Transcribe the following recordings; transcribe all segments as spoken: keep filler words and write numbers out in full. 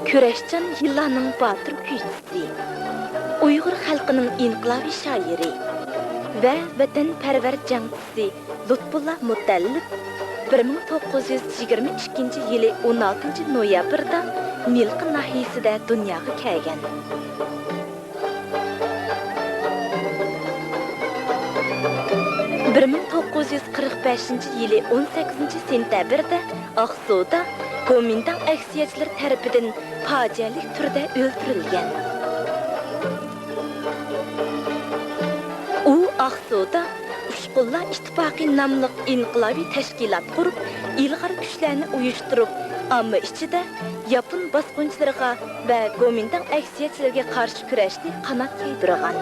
كۈرەشچان يىللارنىڭ باتۇر كۈيچىسى، ئۇيغۇر خەلقىنىڭ ئىنقىلابىي شائىرى ۋە ۋەتەنپەرۋەر جەڭچىسى لۇتپۇللا مۇتەللىپ بىر مىڭ توققۇز يۈز يىگىرمە ئىككىنچى يىلى ئون ئالتىنچى نويابىردا مىلقا ناھىيەسىدە دۇنياغا كەلگەن. بىر مىڭ توققۇز يۈز قىرىق بەشىنچى يىلى ئون سەككىزىنچى سېنتەبىردە ئاقسۇدا گومىنداڭ ئەكسىيەچىلىرى تەرىپىدىن پاجىئەلىك تۈردە ئۆلتۈرۈلگەن. ئۇ ئاقسۇدا ئۇچقۇنلار ئىتتىپاقى ناملىق ئىنقىلابىي تەشكىلات قۇرۇپ، ئىلغار كۈچلەرنى ئۇيۇشتۇرۇپ، ئامما ئىچىدە ياپون باسقۇنچىلىرىغا ۋە گومىنداڭ ئەكسىيەتچىلىرىگە قارشى كۈرەشنى قانات يايدۇرغان.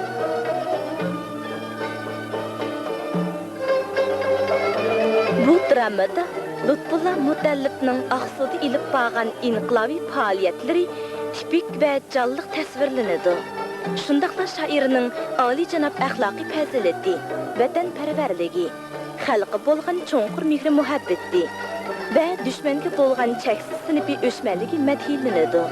بۇ درامىدا لۇتپۇللا مۇتەللىپنىڭ ئاقسۇدا ئېلىپ بارغان ئىنقىلابىي پائالىيەتلىرى تىپىك ۋە جانلىق تەسۋىرلىنىدۇ. شۇنداقلا شائىرنىڭ ئالىيجاناب ئەخلاقىي پەزىلىتى، ۋەتەنپەرۋەرلىكى، خەلققە بولغان چوڭقۇر مېھرى-مۇھەببىتى ۋە دۈشمەنگە بولغان چەكسىز سىنىپىي ئۆچمەنلىكى مەدھىيلىنىدۇ.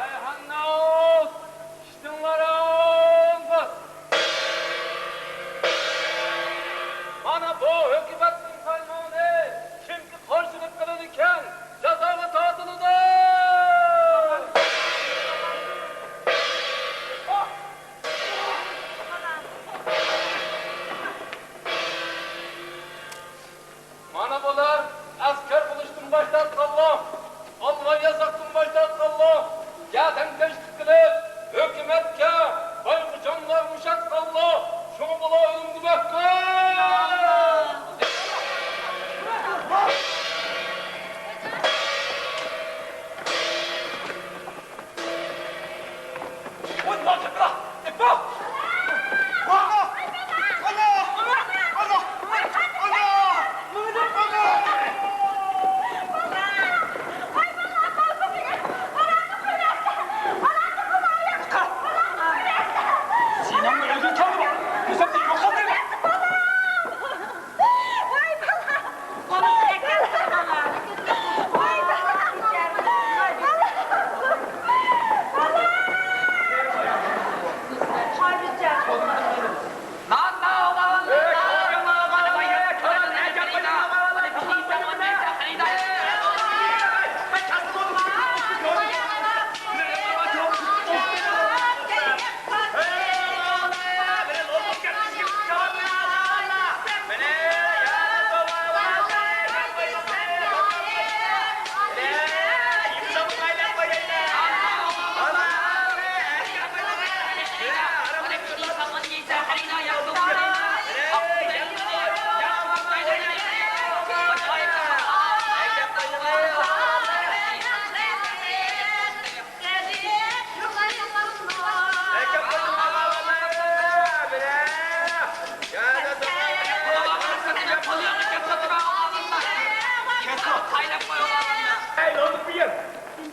ئايھانناس، ئىشتىڭلار ئاڭغىز! مانا بۇ ھۆكۈمەتنىڭ پەرمانى، كىمكى قارشىلىق قىلىدىكەن، جازاغا تارتىلىدۇ! مانا بۇلار ئەسكەر بولۇشتىن باش تارتقانلار، ئالۋاي ياساقتىن باش تارتقانلار، گەدەنكەشلىك قىلىپ، ھۆكۈمەتكە، بايقۇچانلارغا ئوخشاتقانلار، شۇڭا بۇلار ئۆلۈمگە مەھكۇم!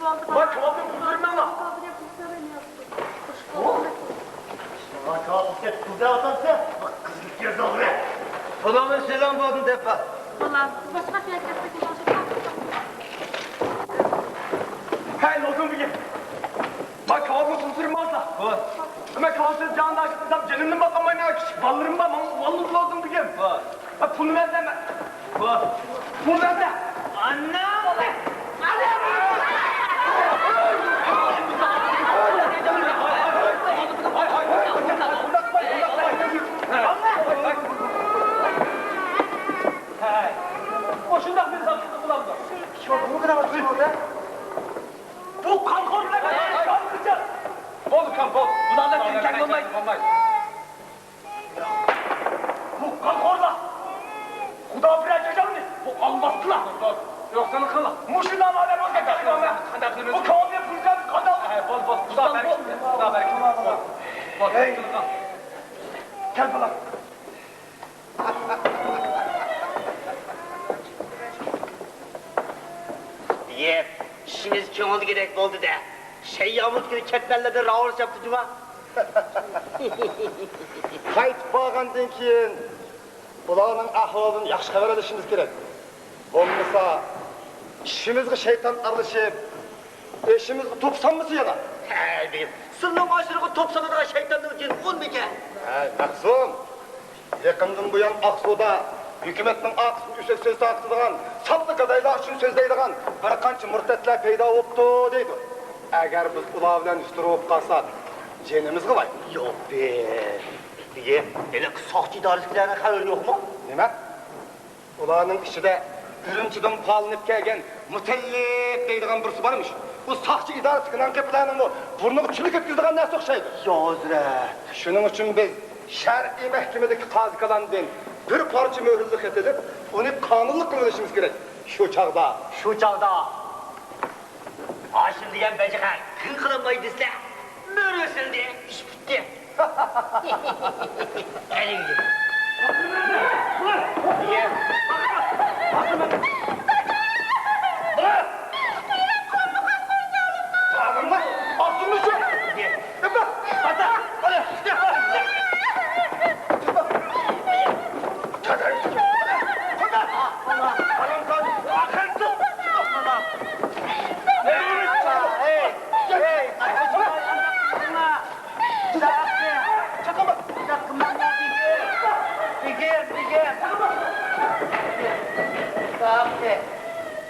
ۋاي، كاۋاپنى قۇتۇرماڭلار. ۋاي، كاۋاپ قىزىپ كەتتى، قىزىپ كەتتى. پۇلۇڭنى سېلىڭ بولدى دەپ. بولام. باشقا كەلگەنسە كېلىڭ. ھەي، لوزۇڭ بېگىم. مانا كاۋاپنى قۇتۇرماڭلار. ھوي. مەن كاۋاپسىز جانىداشلىق قىلسام، جېنىمدىن باقالمايمەن، كىچىك بالىلىرىم بار، ماڭا ئۇۋالغۇزۇپ لوزۇڭ بېگىم. ھوي. ھە، پۇلنى بەرسەم، ھوي. پۇل بەرسە. ئانا! ھەي، مۇشۇنداق بىر زاپچىلىق بولامدۇ؟ بۇ قانخور بىلەن قانخورجان. بولدى، ئۇكام، بولدى. بۇلارنى تىلكەڭ بولمايدۇ. بۇ قانخورلار. خۇدا بىرەر جازامنى بۇ ئالماستىلا. يوقسىنى قىل. مۇشۇ نامادەم ئۆزگە تاقىۋالما. قانداق قىلىمىز؟ بۇ كاۋاپنى بۇرجان قازان. ھە، بول، بول. خۇدا بەرىكىتسۇن، خۇدا بەرىكىتسۇن. بول، بول. كەل، بالام. يەپ، ئىشىمىز كۆڭۈلدىكىدەك بولدى-دە. شەييامۇز كۈنى كەتمەنلەردىن راۋۇرۇش ياپتى جۇما. قايتىپ بارغاندىن كېيىن ئۇلارنىڭ ئەھۋالىدىن ياخشى خەۋەر ئېلىشىمىز كېرەك. بولمىسا، ئىشىمىزغا شەيتان ئارىلىشىپ، ئېشىمىزغا توپ سالمىسا يامان. ھەي، بېگىم، سىلنىڭ ئاشىڭىزغا توپ سالىدىغان شەيتاندىن جىن ئۇنمىكەن؟ ھەي، مەخسۇم! يېقىندىن بۇيان ئاقسۇدا ھۆكۈمەتنىڭ ئارقىسىدىن ئۆسەك سۆز تارقىتىدىغان، ساپلا گادايلار ئۈچۈن سۆزلەيدىغان بىر قانچە مۇرتەتلەر پەيدا بوپتۇ دەيدۇ. ئەگەر بىز ئۇلار بىلەن يۈزتۇرا بولۇپ قالساق، جېنىمىزغا ۋاي. يوق، بېگىم، ھېلىقى ساقچى ئىدارىسىدىكىلەرنىڭ خەۋىرى يوقمۇ؟ نېمە؟ ئۇلارنىڭ ئىچىدە ئۈرۈمچىدىن پالىنىپ كەلگەن مۇتەللىپ دەيدىغان بىرسى بارمىش. ئۇ ساقچى ئىدارىسىدىكى نانقېپىلەرنىڭمۇ بۇرنىغا چۈلە كەتكۈزىدىغان نەرسە ئوخشايدۇ. يا ھەزرەت! شۇنىڭ ئۈچۈن بىز شەرئىي مەھكىمىدىكى قازى كالامدىن بىر پارچە مۆھۈرلۈك خەت ئېلىپ، ئۇنى قانۇنلۇق قىلىۋېلىشىمىز كېرەك. شۇ چاغدا، شۇ چاغدا ھاشىم دېگەن بەجىخەر قىن قىلالماي دېسە، مۆھۈر ئېسىلدى، ئىش پۈتتى. بېگىم، بېگىم.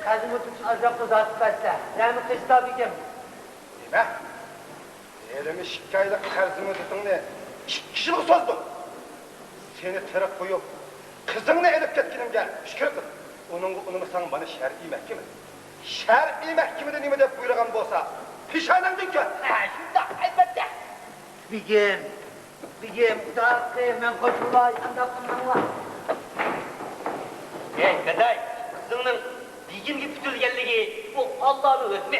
قەدىمىدىن ئازراق ئۇزارتىپ بەرسە، نەمە قىلسا بېگىم؟ نېمە؟ يېرىم ئىككى ئايلىق قەرز مۇددىتىڭنى ئىككى يىلغا سوزدۇم. سېنى تىرىك قويۇپ، قىزىڭنى ئېلىپ كەتكىنىمگە شۈكۈر قىل. ئۇنىڭغا ئۇنىمىساڭ، مانا شەرئىي مەھكىمە. شەرئىي مەھكىمىدە نېمە دەپ بۇيرۇغان بولسا، پېشانەڭدىن كۆر. ھە، شۇنداق، ئەلۋەتتە. بېگىم، بېگىم، خۇدا ھەققى، مەن قوشۇلاي، ئانداق قىلماڭلار. ھەي، گاداي، قىزىڭنىڭ بېگىمگە پۈتۈلگەنلىكى، بۇ ئاللانىڭ ھۆكمى.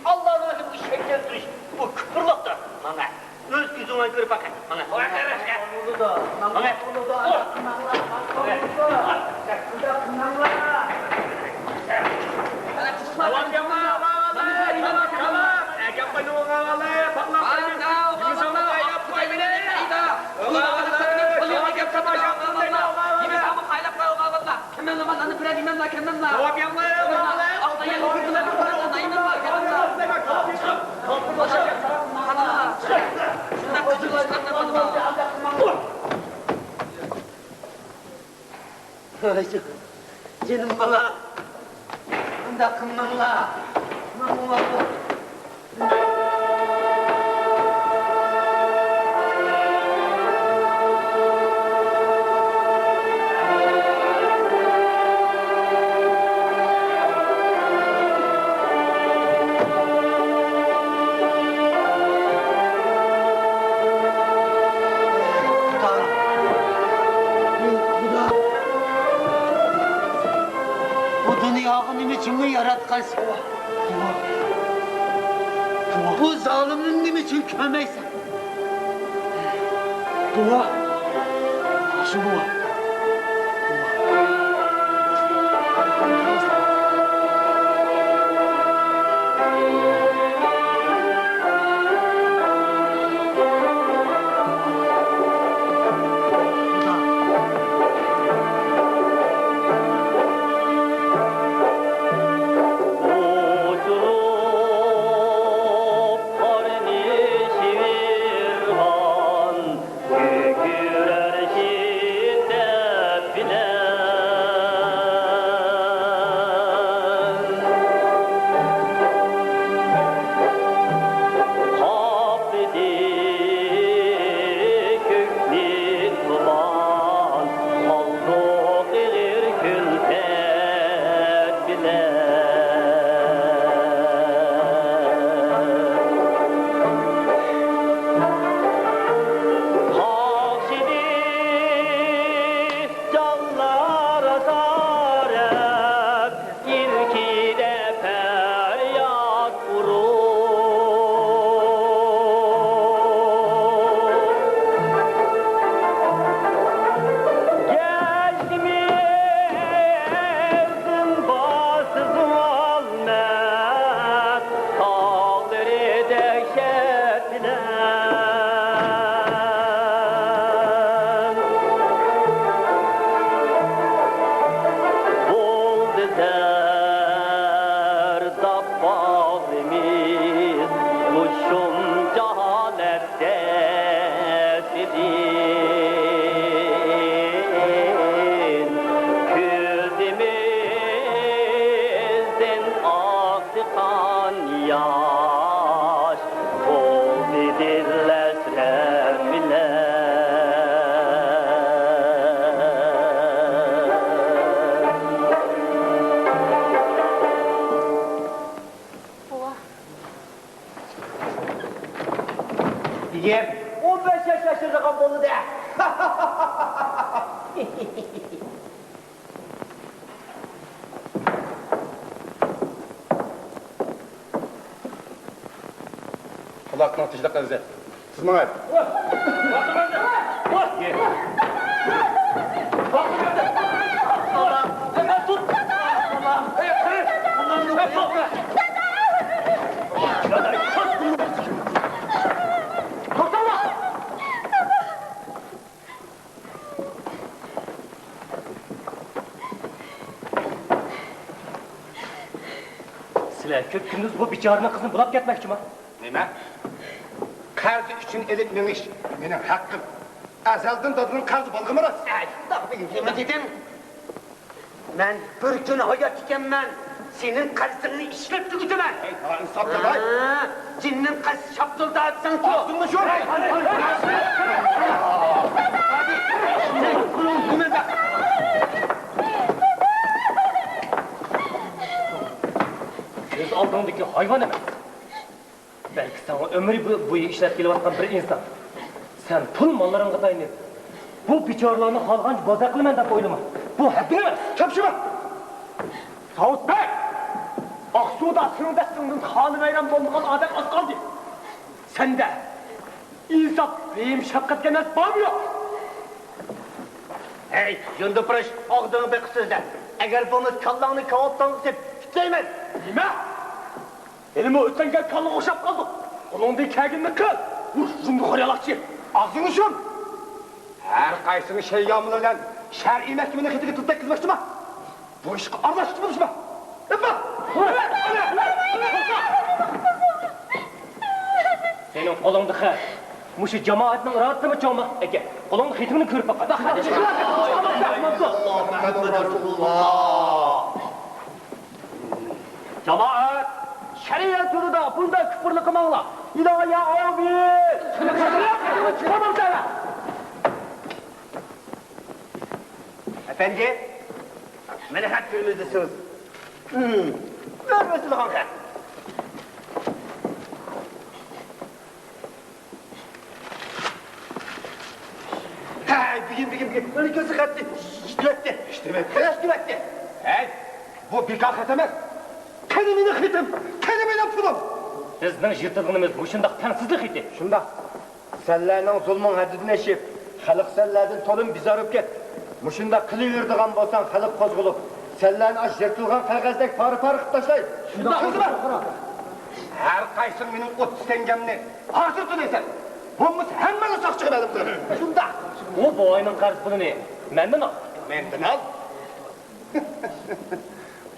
ئاللانىڭ ھۆكمىگە شەك كەلتۈرۈش، بۇ كۇپۇرلۇقتۇر. ماڭە، ئۆز كۆزۈڭ بىلەن كۆرۈپ باقە. ماڭە. بولىدۇ، ماڭا بولىدۇ، ئانداق قىلماڭلار، ماڭا بولىدۇ. ئانداق قىلماڭلار. جېنىم بالا، ئۇنداق قىلماڭلار. ماڭا بۇ دۇنيانى نېمە ئۈچۈن ياراتقانسەن؟ بۇ زالىمنى نېمە ئۈچۈن كۆرمەيسەن؟ بۇ، شۇ بۇ. ياش تولدى دىل ھەسرەت بىلەن. بوۋا. دېگەن ئون بەش ياش ياشىدىغان بولدى. قۇلاقنىڭ تىنچلىقى ئەزىز. سىز ماڭاي. سىلەر كۈندۈز بۇ بىچارىنىڭ قىزىنى بۇلاپ كەتمەكچىما؟ نېمە؟ قەرز ئۈچۈن ئېلىپ مېڭىش مېنىڭ ھەققىم. ئەزەلدىن دادىنىڭ قەرزى بولغىنى راست. ئەي، شۇنداق دېمە تېتىم. مەن بىر كۈن ھايات ئىكەنمەن، سېنىڭ قەرزىڭنى ئىشلەپ تۈگىتىمەن. ئەي، نائىنساپ داداي. ھە، جىننىڭ قەرزى شاپتۇلداپ سەنچۇ. ئاغزىڭنى يۇم. كۆز ئالدىڭدىكى ھايۋان ئەمەس. بەلكى ساڭا ئۆمرى بو-، بويى ئىشلەپ كېلىۋاتقان بىر ئىنسان. سەن پۇل ماللىرىڭغا تايىنىپ، بۇ بىچارىلارنى خالىغانچە بوزەك قىلىمەن دەپ ئويلىما. بۇ ھەددىڭ ئەمەس. كەپشىمە! ساۋۇت بەگ! ئاقسۇدا سېنىڭدەك سېنىڭدىن خانى ۋەيران بولمىغان ئادەم ئاز قالدى. سەندە ئىنساپ، رەھىم، شەپقەت دېگەن نەرسە بارمۇ يوق؟ ھەي، يۇندۇپۇرۇش، ئاغزىڭنى بېقىپ سۆزلە. ئەگەر بولمىسا كاللاڭنى كاۋاپتانغا سېلىپ تۇتايمەن. نېمە؟ ھېلىمۇ ئۆتەڭگە كاللىغا ئوخشاپ قالدىڭ. قولۇڭدىن كەلگىنىنى قىل. ئۇھ، زۇندۇخور يالاقچى. ئاغزىڭنى يۇم. ھەر قايسىڭ شەيياملار بىلەن شەرئىي مەھكىمىنىڭ خېتىگە تىل تەگكۈزمەكچىما؟ بۇ ئىشقا ئارىلاشقۇچى بولۇشما. ئەمما! سېنىڭ قولۇڭدا خەت. مۇشۇ جامائەتنىڭ ئىرادىسىمۇ چوڭ ئەكەن. قولۇڭدا خېتىمنى كۆرۈپ باقاي. جامائەت، شەرىئەت يولىدا بۇنداق كۇپۇرلۇق قىلماڭلار. ئىلاھىي ئاۋۇ! ئەپەندى، مانا خەت كۆرمىدىسىز. ھىم، مەن يېزىلغان خەت. ھەي، بۈگۈن، بۈگۈن، بۈگۈن مانا كۆزى خەتنى يىتىۋەتتى. يىتىۋەتتى؟ يىتىۋەتتى. ھەي، بۇ بىكار خەت ئەمەس. قېنى مېنىڭ خېتىم؟ قېنى مېنىڭ پۇلۇم؟ بىزنىڭ يىرتىدىغىنىمىز مۇشۇنداق تەڭسىزلىك خېتى. شۇنداق. سەنلەرنىڭ زۇلمۇڭ ھەددىدىن ئېشىپ، خەلق سەنلەردىن تولىمۇ بىزار بولۇپ كەتتى. مۇشۇنداق قىلىۋېرىدىغان بولساڭ، خەلق قوزغىلىپ، سەنلەرنى ئاشۇ يىرتىلغان قەغەزدەك پارە-پارە قىلىپ تاشلايدۇ. شۇنداق. ھەر قايسىڭ مېنىڭ ئوتتۇز تەڭگەمنى ھازىر تۆلەيسەن. بولمىسا ھەممىڭنى ساقچىغا مەلۇم قىلىمەن. شۇنداق. ئۇ بوۋاينىڭ قەرز پۇلىنى مەندىن ئال. مەندىن ئال؟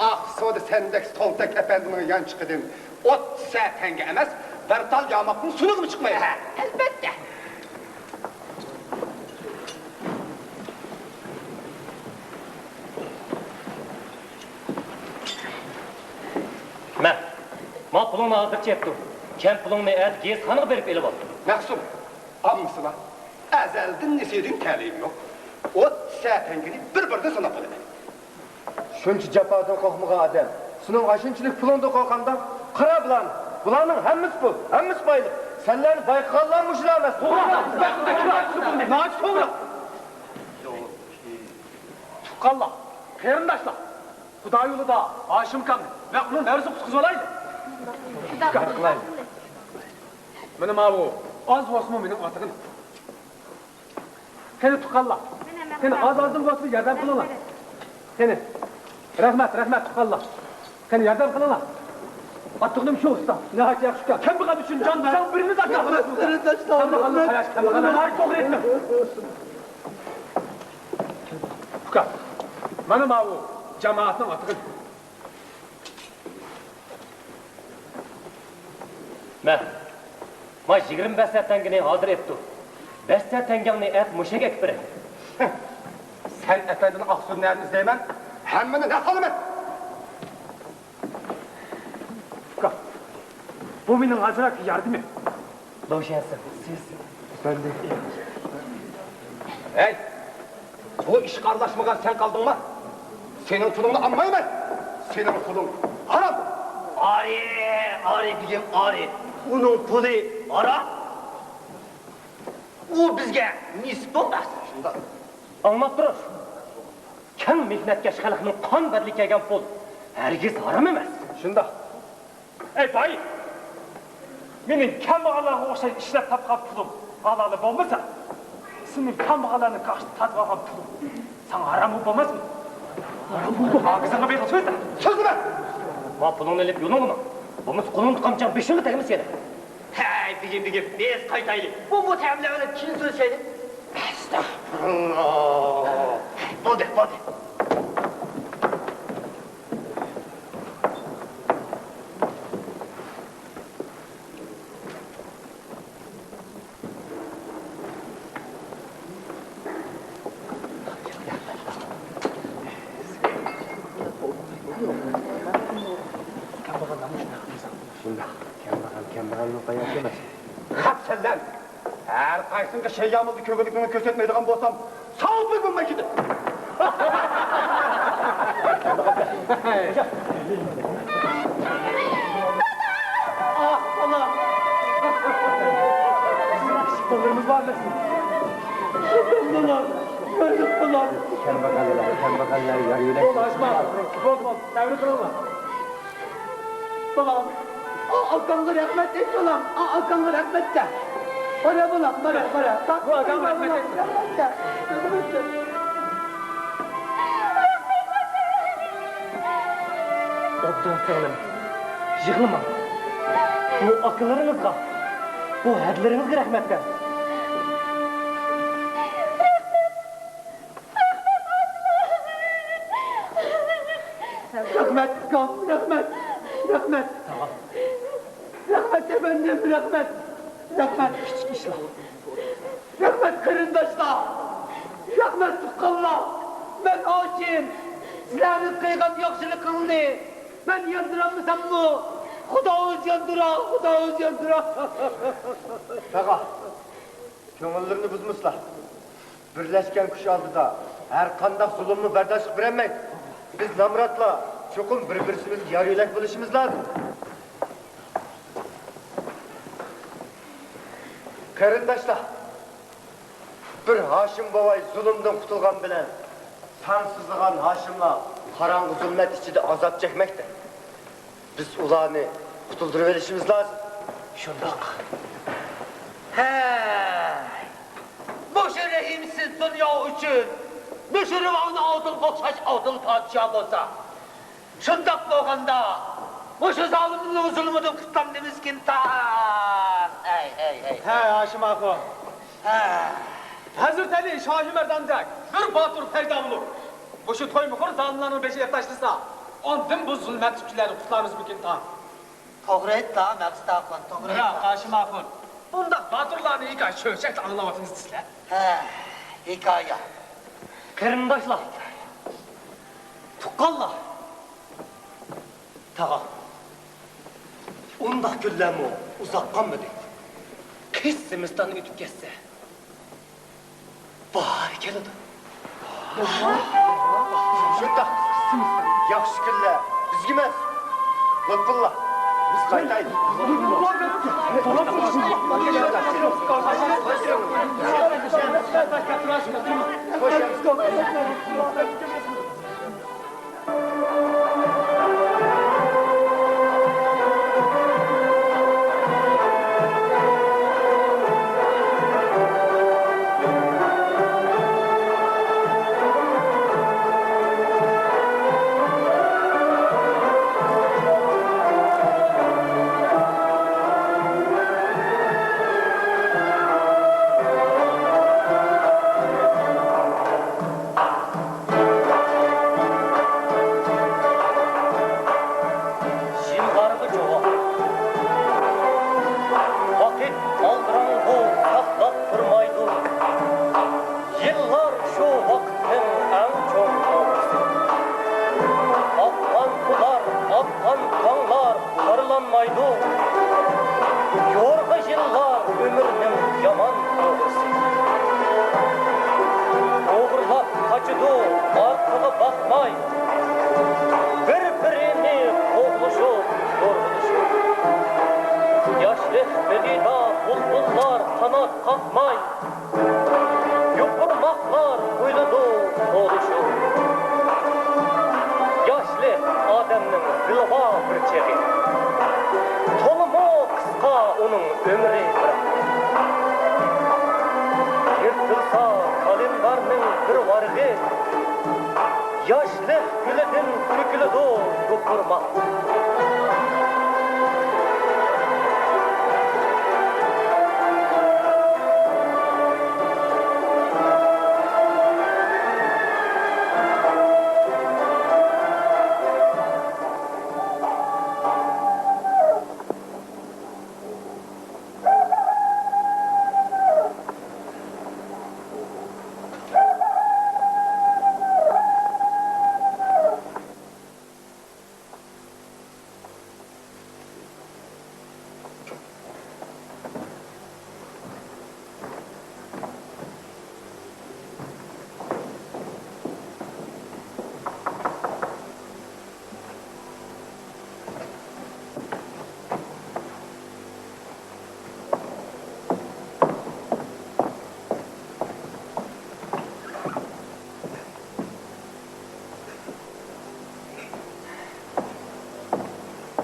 ئاقسۇدا سەندەك سولتەك ئەپەندىنىڭ يانچۇقىدىن ئوتتۇز سە تەڭگە ئەمەس، بىر تال ياماقنىڭ سۇنۇقىمۇ چىقمايدۇ. ھە، ئەلۋەتتە. مە، ما پۇلۇڭنى ھازىرچە ئېيتتىم. كەم پۇلۇڭنى ئەتە گېزىتخانىغا بېرىپ ئېلىۋال. مەخسۇم، ئاممىسى بار. ئەزەلدىن نېسىدىن تەلىيىم يوق. ئوتتۇز سە تەڭگىنى بىر-بىردىن ساناپ بولىمەن. شۇنچە جاپادىن قورقمىغان ئادەم سېنىڭ ئاشۇنچىلىك پۇلۇڭدىن قورقامدا؟ قارا بۇلارنى. بۇلارنىڭ ھەممىسى پۇل، ھەممىسى بايلىق. سەنلەرنى باي قىلغانلار مۇشۇلار ئەمەس. توغرا، ناھايىتى توغرا. تۇغقانلار، قېرىنداشلار، خۇدا يولىدا ھاشىم ئاكامنى ۋە ئۇنىڭ نەۋرىسىنى قۇتقۇزۇۋالايلى. مانا ماۋۇ ئاز بولسىمۇ مېنىڭ ئاتىغىنىم. قېنى تۇغقانلار، قېنى ئاز-ئازدىن بولسىمۇ ياردەم قىلىڭلار. قېنى. رەھمەت، رەھمەت تۇغقانلار. قېنى ياردەم قىلىڭلار. ئاتىغىنىم شۇ ئۇستا. ناھايىتى ياخشى ئۇكا. كەمبەغەل ئۈچۈن جان بەر. ساڭا بىرىمىز ئاكا. قېرىنداشلار، كەمبەغەلنى قاراش، كەمبەغەل. ناھايىتى توغرا ئېيتتىڭ. ئۇكا، مانا ماۋۇ جامائەتنىڭ ئاتىغىنى. مە، ما يىگىرمە بەش سە تەڭگىنى ھازىر ئېپتۇ. بەش سە تەڭگەڭنى ئەت مۇشەگە ئەكىپ بېرەي. سەن ئەپەندىنى ئاقسۇدىن نەدىن ئىزدەيمەن؟ ھەممىنى نەق ئالىمەن. ئۇكا، بۇ مېنىڭ ئازراق ياردىمىم. لوشيەنسىن، سىز. ئەپەندى. ھەي! بۇ ئىشقا ئارىلاشمىغان سەن قالدىڭما؟ سېنىڭ پۇلۇڭنى ئالمايمەن. سېنىڭ پۇلۇڭ ھارام. ئارى، ئارى بېگىم، ئارى. ئۇنىڭ پۇلى ھارام. ئۇ بىزگە نېسىپ بولماس. شۇنداق. ئاڭلاپ تۇرۇڭ. كەڭ مېھنەتكەش خەلقنىڭ قان بەدىلى كەلگەن پۇل ھەرگىز ھارام ئەمەس. شۇنداق. ئەي باي! مېنىڭ كەمبەغەللەرگە ئوخشاش ئىشلەپ تاپقان پۇلۇم ھالالى بولمىسا، سېنىڭ كەمبەغەللەرنىڭ كاشىدا تارتىۋالغان پۇلۇڭ ساڭا ھاراممۇ بولماسمۇ؟ ھارام بولىدۇ. ئاغزىڭغا بېقىپ سۆزلە. سۆزلىمە! ما پۇلۇڭنى ئېلىپ يولۇڭغا ماڭ. بولمىسا قولۇڭنى تۇتقان پىچاق بېشىڭغا تەگمىسە يەنە. ھەي، بېگىم، بېگىم، بىز قايتايلى. بۇ، بۇ تەملەر بىلەن كېيىن سۆزلىشەيلى. ئەستەغپۇرۇللا. بولدى، بولدى. شۇنداق. كەمبەغەل، كەمبەغەلنىڭ قاياسى ئەمەس. خەپ سەنلەر! ھەر قايسىڭغا شەييامۇلدا كۆرگۈنلۈكۈڭنى كۆرسەتمەيدىغان بولسام، ساۋۇتمۇ بولماي كېتىڭ! ئاھ، بالام! بالىلىرىمىز بار ئەمەسمۇ؟ بالام، يۈرۈپ بالام! كەمبەغەللەر، كەمبەغەللەر يار يۆلەك. بولدى، ئاچما. بولدى، بولدى، تەۋرە قىلىڭلار. بالام، ئا، ئاكاڭغا رەھمەت ئېيت، بالام. ئا، ئاكاڭغا رەھمەت دە. بارە، بالام، بارە، بارە. بۇ ئاكاڭغا رەھمەت ئېيت. رەھمەت دە. رەھمەت دە. ئوبدان سىڭلىم، يىغلىماڭ. بۇ ئاكىلىرىڭىزغا، بۇ ھەدىلىرىڭىزگە رەھمەت دەڭ. رەھمەت، ئۇكام، رەھمەت، رەھمەت. رەھمەت، ئەپەندىم، رەھمەت، رەھمەت. كىچىك ئىشلار. رەھمەت، قېرىنداشلار، رەھمەت، تۇغقانلار. مەن ھاشىم، سىلەرنىڭ قىلغان ياخشىلىقىڭلارنى مەن ياندۇرالمىساممۇ، خۇدا ئۆزى ياندۇرار، خۇدا ئۆزى ياندۇرار. تاغا، كۆڭۈللىرىنى بۇزمىسىلا. بىرلەشكەن كۈچ ئالدىدا ھەر قانداق زۇلۇممۇ بەرداشلىق بېرەلمەيدۇ. بىز نامراتلار چوقۇم بىر-بىرسىمىزگە يار-يۆلەك بولۇشىمىز لازىم. قېرىنداشلار، بىر ھاشىم بوۋاي زۇلۇمدىن قۇتۇلغان بىلەن سانسىزلىغان ھاشىملار قاراڭغۇ زۇلمەت ئىچىدە ئازاب چەكمەكتە. بىز ئۇلارنى قۇتۇلدۇرۇۋېلىشىمىز لازىم. شۇنداق. ھەي! مۇشۇ رەھىمسىز دۇنيا ئۈچۈن مۇشۇ رىۋاڭنى ئالدىڭغا ئوخشاش ئالدىڭ پادىشاھ بولسا، شۇنداق بولغاندا، مۇشۇ زالىمنىڭ زۇلمىدىن قۇتۇلامدىمىزكىن تاغام؟ ھەي، ھەي، ھەي. ھەي، ھاشىم ئاخۇن. ھە. ھەزرىتى ئەلى شاھى مەرداندەك بىر باتۇر پەيدا بولۇپ، مۇشۇ تويمۇخور زالىملارنىڭ بېشىغا تاشلىسا، ئاندىن بۇ زۇلمەتتىكىلەرنى قۇتۇلارمىزمىكىن تاغام؟ توغرا ئېيتتى مەقسىت ئاخۇن، توغرا ئېيتتى. بىراق، ھاشىم ئاخۇن، بۇنداق باتۇرلارنى ھېكايە چۆچەكتە ئاڭلاۋاتىمىز دېسىلە. ھە، ھېكايە. قېرىنداشلار، تۇغقانلار، تاغا، ئۇنداق كۈنلەرمۇ ئۇزاق قالمىدى. قىش زىمىستان ئۆتۈپ كەتسە، باھار كېلىدۇ. شۇنداق. ياخشى كۈنلەر بىزگە ئەمەس، لۇتپۇللا، بىز قايتايلى. بىر-بىرىنى قوغلىشىپ، زورلىشىپ. ياشلىق بېغىدا بۇلبۇللار قانات قاقماي، يوپۇرماقلار ئوينىدۇ، توۋلىشىپ. ياشلىق ئادەمنىڭ زىلۋا بىر چېغى. تولىمۇ قىسقا ئۇنىڭ ئۆمرى بىراق. يىرتىلسا كالېندارنىڭ بىر ۋارىقى، ياشلىق گۈلىدىن تۆكۈلىدۇ يوپۇرماق.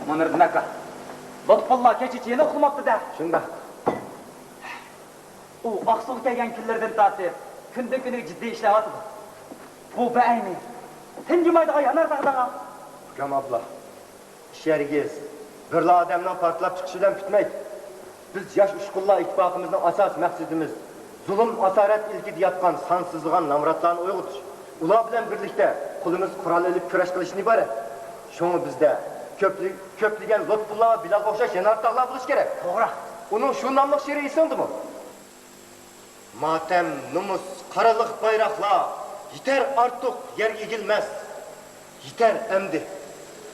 مۇنىردىن ئاكا، لۇتپۇللا كېچىچە يەنە ئۇخلىماپتۇ-دە. شۇنداق. ئۇ ئاقسۇغا كەلگەن كۈنلىرىدىن تارتىپ كۈندىن-كۈنگە جىددىي ئىشلەۋاتىدۇ. بۇ بەئەينى تىنجىمايدىغان يانار تاغدىغان. ئۇكام ئابلا، ئىش ھەرگىز بىرلا ئادەمنىڭ پارتلاپ چىقىشى بىلەن پۈتمەيدۇ. بىز ياش ئۇچقۇنلار ئىتتىپاقىمىزنىڭ ئاساسىي مەقسىتىمىز زۇلۇم ئاسارەت ئىلكىدە ياتقان سانسىزلىغان نامراتلارنى ئويغىتىش، ئۇلار بىلەن بىرلىكتە قولىمىز قورال ئېلىپ كۈرەش قىلىشتىن ئىبارەت. شۇڭا بىزدە كۆپلە-، كۆپلىگەن لۇتپۇللا ۋە بىلالغا ئوخشاش يانار تاغلار بولۇشى كېرەك. توغرا. ئۇنىڭ شۇ ناملىق شېئىرى ئېسىڭدىمۇ؟ ماتەم، نومۇس، قارىلىق بايراقلار، يېتەر ئارتۇق يەر ئېگىلمەس. يېتەر ئەمدى.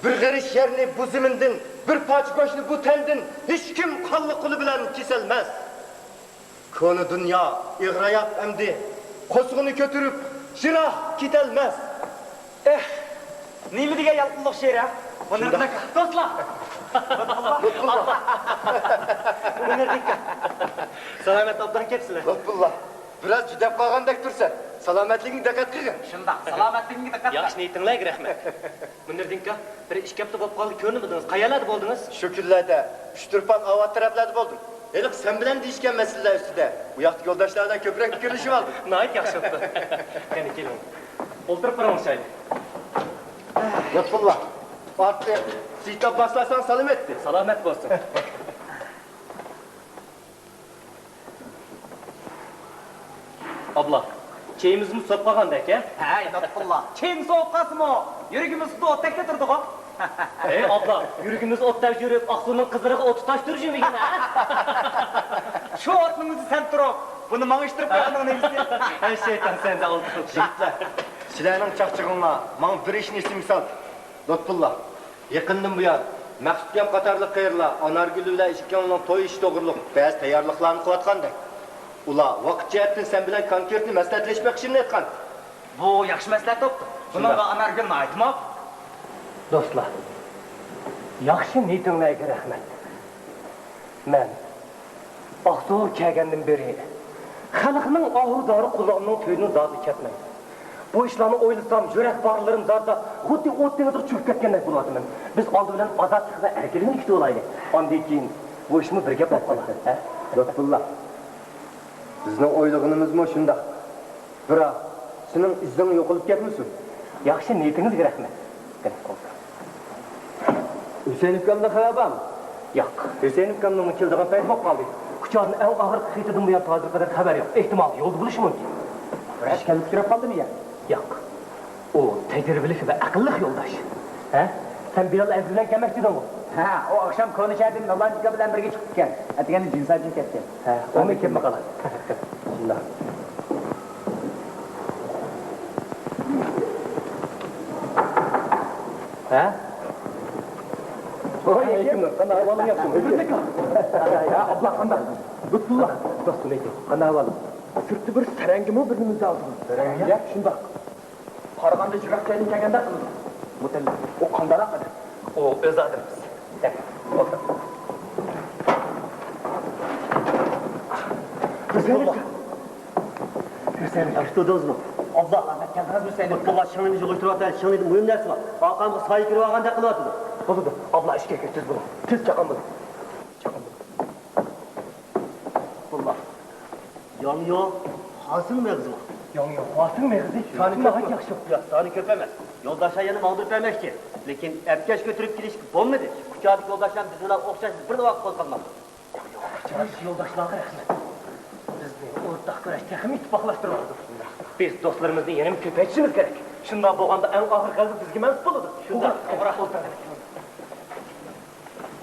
بىر غېرىش يەرنى بۇ زېمىندىن، بىر پارچە گۆشنى بۇ تەندىن ھېچكىم قانلىق قولى بىلەن كېسەلمەس. كونا دۇنيا ئېغىر ئاياق ئەمدى، قورسىقىنى كۆتۈرۈپ يىراق كېتەلمەس. ئېھ، نېمە دېگەن يالقۇنلۇق شېئىر، ھە؟ مۇنىردىن ئاكا. دوستلار! لۇتپۇللا! لۇتپۇللا! مۇنىردىن ئاكا. سالامەت ئوبدان كەپسىلەر. لۇتپۇللا، بىراز جۈدەپ قالغاندەك تۇرىسەن. سالامەتلىكىڭگە دىققەت قىلغىن. شۇنداق، سالامەتلىكىڭگە دىققەت قىل. ياخشى نىيىتىڭلارغا رەھمەت. مۇنىردىن ئاكا، بىر ئىككى ھەپتە بولۇپ قالدى، كۆرۈنمىدىڭىز. قەيەرلەردە بولدىڭىز؟ شۇ كۈنلەردە ئۇچتۇرپان ئاۋات تەرەپلەردە بولدۇم. ھېلىقى سەن بىلەن دېيىشكەن مەسىلىلەر ئۈستىدە ئۇ ياقتىكى يولداشلار بىلەن كۆپرەك پىكىرلىشىۋالدىم. ناھايىتى ياخشى بوپتۇ. قېنى، كېلىڭ. ئولتۇرۇپ بېرىڭ، ئوخشايلى. لۇتپۇللا، ئارتۇق سىيتاپ باشلاساڭ سالام ئېيتتى. سالامەت بولسۇن. ئابلا، چېيىمىزمۇ سوۋۇپ قالغاندەك، ھە؟ ھەي، لۇتپۇللا، چېيىم سوۋۇپ قالسىمۇ، يۈرىكىمىز خۇددى ئوتتەكلا تۇرىدىغۇ. ھەي، ئابلا، يۈرىكىمىز ئوتتەك يۈرۈپ، ئاقسۇنىڭ قىزلىرىغا ئوت تۇتاشتۇرۇشمىكىن، ھە؟ شۇ ئوتنىڭ ئۆزى سەن تۇرۇپ، بۇنى ماڭىشتۇرۇپ قويغىنىڭ نېمىسى؟ ھەي، شەيتان، سەن ئالدىسىڭ. يىگىتلەر، سىلەرنىڭ چاقچىقىڭلار ماڭا بىر ئىشنى ئېسىمگە سالدى. لۇتپۇللا، يېقىندىن بۇيان، مەقسۇت ئۇكام قاتارلىق قېرىلار ئانارگۈل بىلەن ئىككىڭلارنىڭ توي ئىشى توغرۇلۇق بەزى تەييارلىقلارنى قىلىۋاتقاندەك. ئۇلار ۋاقىت جەھەتتىن سەن بىلەن كونكرېتنى مەسلىھەتلىشىپ بېقىشىمنى ئېيتقان. بۇ ياخشى مەسلىھەت بوپتۇ. بۇنىڭغا ئانارگۈل ناھايىتى مۇۋاپىق. دوستلار، ياخشى نىيىتىڭلارغا رەھمەت. مەن ئاقسۇغا كەلگەندىن بېرى خەلقنىڭ ئاھۇ-زارى قۇلاقنىڭ تۈۋىدىن زادى كەتمەيدۇ. بۇ ئىشلارنى ئويلىسام، يۈرەك باغلىرىم زادىدا خۇددى ئوت دېڭىزىغا چۆكۈپ كەتكەندەك بولۇۋاتىمەن. بىز ئالدى بىلەن ئازادلىق ۋە ئەركىنلىكنى كۈتۈۋالايلى. ئاندىن كېيىن بۇ ئىشمۇ بىر گەپ بولۇپ قالار، ھە؟ لۇتپۇللا، بىزنىڭ ئويلىغىنىمىزمۇ شۇنداق. بىراق، سېنىڭ ئىززىڭ يوقىلىپ كەتمىسۇن. ياخشى نىيىتىڭىزگە رەھمەت. قېنى، قول. ھۈسەيىن ئۇكامدىن خەۋەر بارمۇ؟ ياق. ھۈسەيىن ئۇكامنىڭمۇ كېلىدىغان پەيتى بولۇپ قالدى. كۇچانىڭ ئەڭ ئاخىرقى خېتىدىن بۇيان ھازىرغا قەدەر خەۋەر يوق. ئېھتىمال، يولدا بولۇشى مۇمكىن. بىر ئىش كەلمەي تۇرۇپ قالدىمۇ يا؟ ياق. ئۇ تەجرىبىلىك ۋە ئەقىللىق يولداش. ھە؟ سەن بىلال ئەزىز بىلەن كەلمەكچىدىڭغۇ؟ ھە، ئۇ ئاخشام كونىشەھەردىن نۇرلان ئاكا بىلەن بىرگە چىقىپتىكەن. ئەتىگەندە جىنساجىغا كەتكەن. ھە، ئۇمۇ كەلمەي قالار. شۇنداق. ھە؟ ۋەئەلەيكۇم، قانداق ئەھۋالىڭ، ياخشىمۇ؟ ھە، ئابلا، قانداق؟ لۇتپۇللا. راستىنى ئېيتىڭ، قانداق ئەھۋالىڭ؟ سىرتتا بىر سەرەڭگىمۇ بىر نېمە دەۋاتىدۇ. سەرەڭگە؟ شۇنداق. قارىغاندا يىراق جايدىن كەلگەندەك قىلىدۇ. مۇتەللىپ، ئۇ قانداق ئادەم؟ ئۇ ئۆز ئادىمىمىز. كەل، ئولتۇر. ھۈسەيىن ئاكا. ھۈسەيىن ئاكا. ياخشى تۇردىڭىزمۇ؟ ئابلا، ئەمەت كەلدىڭىزمۇ ھۈسەيىن ئاكا؟ ئابلا، شىڭنى يىغىشتۇرۇۋاتىدۇ، شىڭنىدا مۇھىم نەرسە بار. ئاقامغا سايە كىرىۋالغاندەك قىلىۋاتىدۇ. بولىدۇ، ئابلا، ئىشكە كىر، تېز بولۇڭ. تېز چاققان بولۇڭ. چاققان بولۇڭ. ئابلا. ياڭيۇ خاسىڭ مېغىزىمۇ؟ ياڭيۇ خاسىڭ مېغىزى؟ سانى كۆپمۇ؟ ناھايىتى ياخشى. ياق، سانى كۆپ ئەمەس. يولداشلار يەنە ماڭدۇرۇپ بەرمەكچى. لېكىن ئەپكەش كۆتۈرۈپ كېلىشكە بولمىدى. كۇچادىكى يولداشلار بىز بىلەن ئوخشاش بىرلا ۋاقىت قوزغالماپتۇ. ياخشى يولداشلارغا رەھمەت. بىزنى ئورتاق كۈرەش تېخىمۇ ئىتتىپاقلاشتۇرۇۋاتىدۇ. بىز دوستلىرىمىزنى يەنىمۇ كۆپەيتىشىمىز كېرەك. شۇنداق بولغاندا ئەڭ ئاخىرقى غەلىبە بىزگە مەنسۇپ بولىدۇ. شۇنداق، توغرا.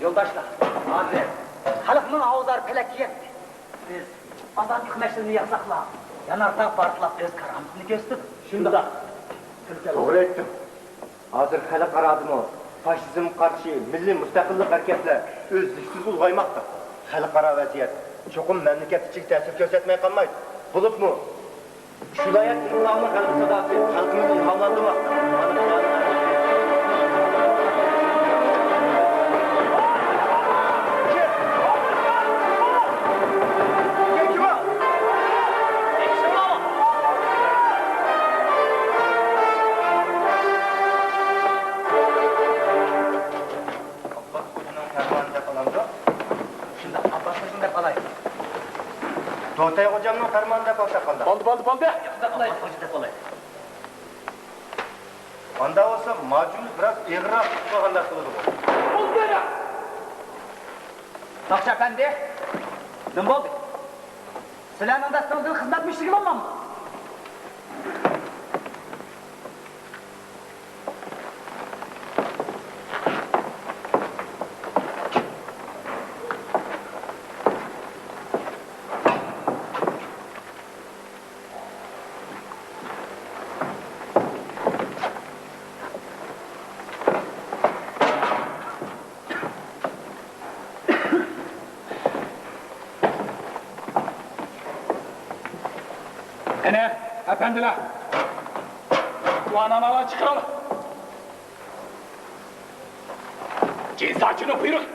يولداشلار، ھازىر خەلقنىڭ ئاۋازلىرى پەلەككە يەتتى. بىز ئازادلىق مەشئىلىنى ياقساقلا، يانارتاغ پارتلاپ ئۆز كارامىتىنى كۆرسىتىدۇ. شۇنداق. توغرا ئېيتتىڭ. ھازىر خەلقئارادىمۇ فاشىزمغا قارشى مىللىي مۇستەقىللىق ھەرىكەتلەر ئۈزلۈكسىز ئۇلغايماقتا. خەلقئارا ۋەزىيەت چوقۇم مەملىكەت ئىچىگە تەسىر كۆرسەتمەي قالمايدۇ. بولۇپمۇ شۇ ۋىلايەت ئىنقىلابىنىڭ غەلىبە ساداسى خەلقىمىزنى ئىلھاملاندۇرماقتا. ئابباس خوجىنىڭ پەرمانى دەپ ئالامدۇ؟ شۇنداق، ئابباس خوجىنى دەپ ئالاي. دوتەي خوجامنىڭ پەرمانى دەپ ئالساق قانداق؟ بولدى، بولدى، بولدى. شۇنداق قىلاي. ئابباس خوجا دەپ ئالاي. ئاندا بولسا ماجۇمنى بىراز ئېغىرراق تۇتۇپ قالغاندەك قىلىدىغۇ. بولدى يەنە. ساقچى ئەپەندى، نېمە بولدى؟ سىلەرنىڭ دەستىڭىزدىن خىزمەت مۈشتىكى بولمامدۇ؟ قېنى، ئەپەندىلەر، گۇۋاھنامىلەرنى چىقىرىڭلار. جىنساچىنىڭ بۇيرۇقى،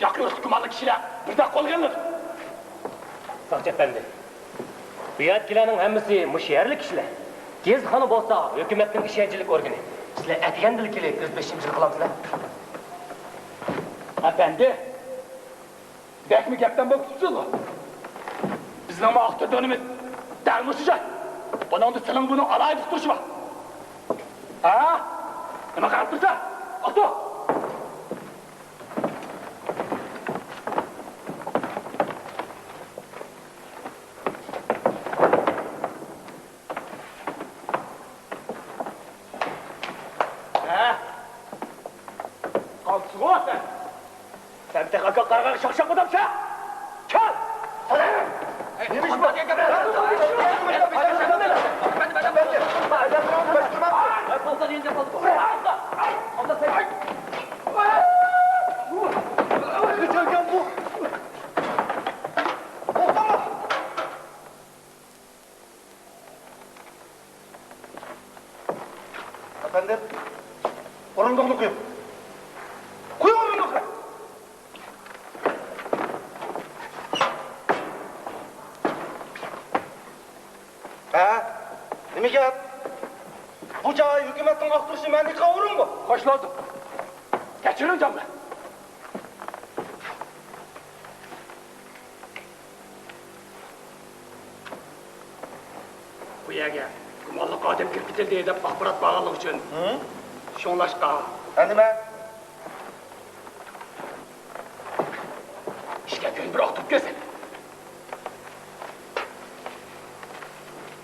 ياقا-يولدىكى گۇمانلىق كىشىلەر بىردەك قولغا ئېلىنىدۇ. ساقچى ئەپەندى، بۇ يەردىكىلەرنىڭ ھەممىسى مۇشۇ يەرلىك كىشىلەر. گېزىتخانا بولسا ھۆكۈمەتنىڭ ئىشەنچلىك ئورگىنى. سىلەر ئەتىگەندىلا كېلىپ ئۆز بېشىمچىلىق قىلامسىلەر؟ ئەپەندى، بەكمۇ گەپدان بولۇپ كېتىپسىزغۇ. بىزنىڭمۇ ئاختۇرىدىغىنىمىز دەل مۇشۇ جاي. بۇنىڭدا سېنىڭ بۇنىڭ ئالاھىدە ئۇقتۇرۇشى بار. ھە؟ نېمە قاراپ تۇرسەن؟ ئاتۇ! ھە؟ قالتىسىغۇ سەن. سەن تېخى ئاكا قارىغايغا شاق-شاق بولامسەن؟ كەل! نېمە ئىش بار؟ ئەپەندىم، ئورۇندۇقنى قويۇڭ. قويۇڭ ئورۇندۇقنى. ھە؟ نېمە گەپ؟ بۇ جاي ھۆكۈمەتنىڭ ئاختۇرۇشى مەنلىك ئورۇنمۇ؟ خوش بولدۇق. كەچۈرۈڭ جانلار. بۇ يەرگە گۇمانلىق ئادەم كىرىپ كېتىلدى دەپ ئاخبارات بارغانلىقى ئۈچۈن. ھە؟ شۇڭلاشقا. ھە، نېمە؟ ئىشكەنتىدىن بىر ئاختۇرۇپ كەلسەك.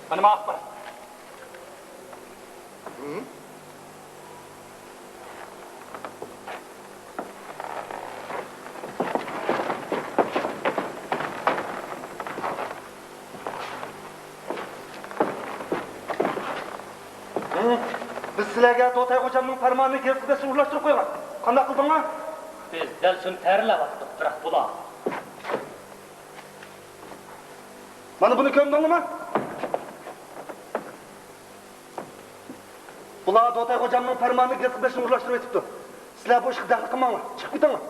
مانا ما ئاخبارات. بىز سىلەرگە دوتەي خوجامنىڭ پەرمانىنى گېزىتكە ئورۇنلاشتۇرۇپ قويغان. قانداق قىلدىڭلار؟ بىز دەل شۇنى تەييارلاۋاتتۇق، بىراق بۇلار. مانا بۇنى كۆردۈڭلارمۇ؟ بۇلار دوتاي خوجامنىڭ پەرمانىنى گەزىتكە بېسىشنى ئورۇنلاشتۇرۇۋېتىپتۇ. سىلەر بۇ ئىشقا دەخلى قىلماڭلار. چىقىپ كېتىڭلار.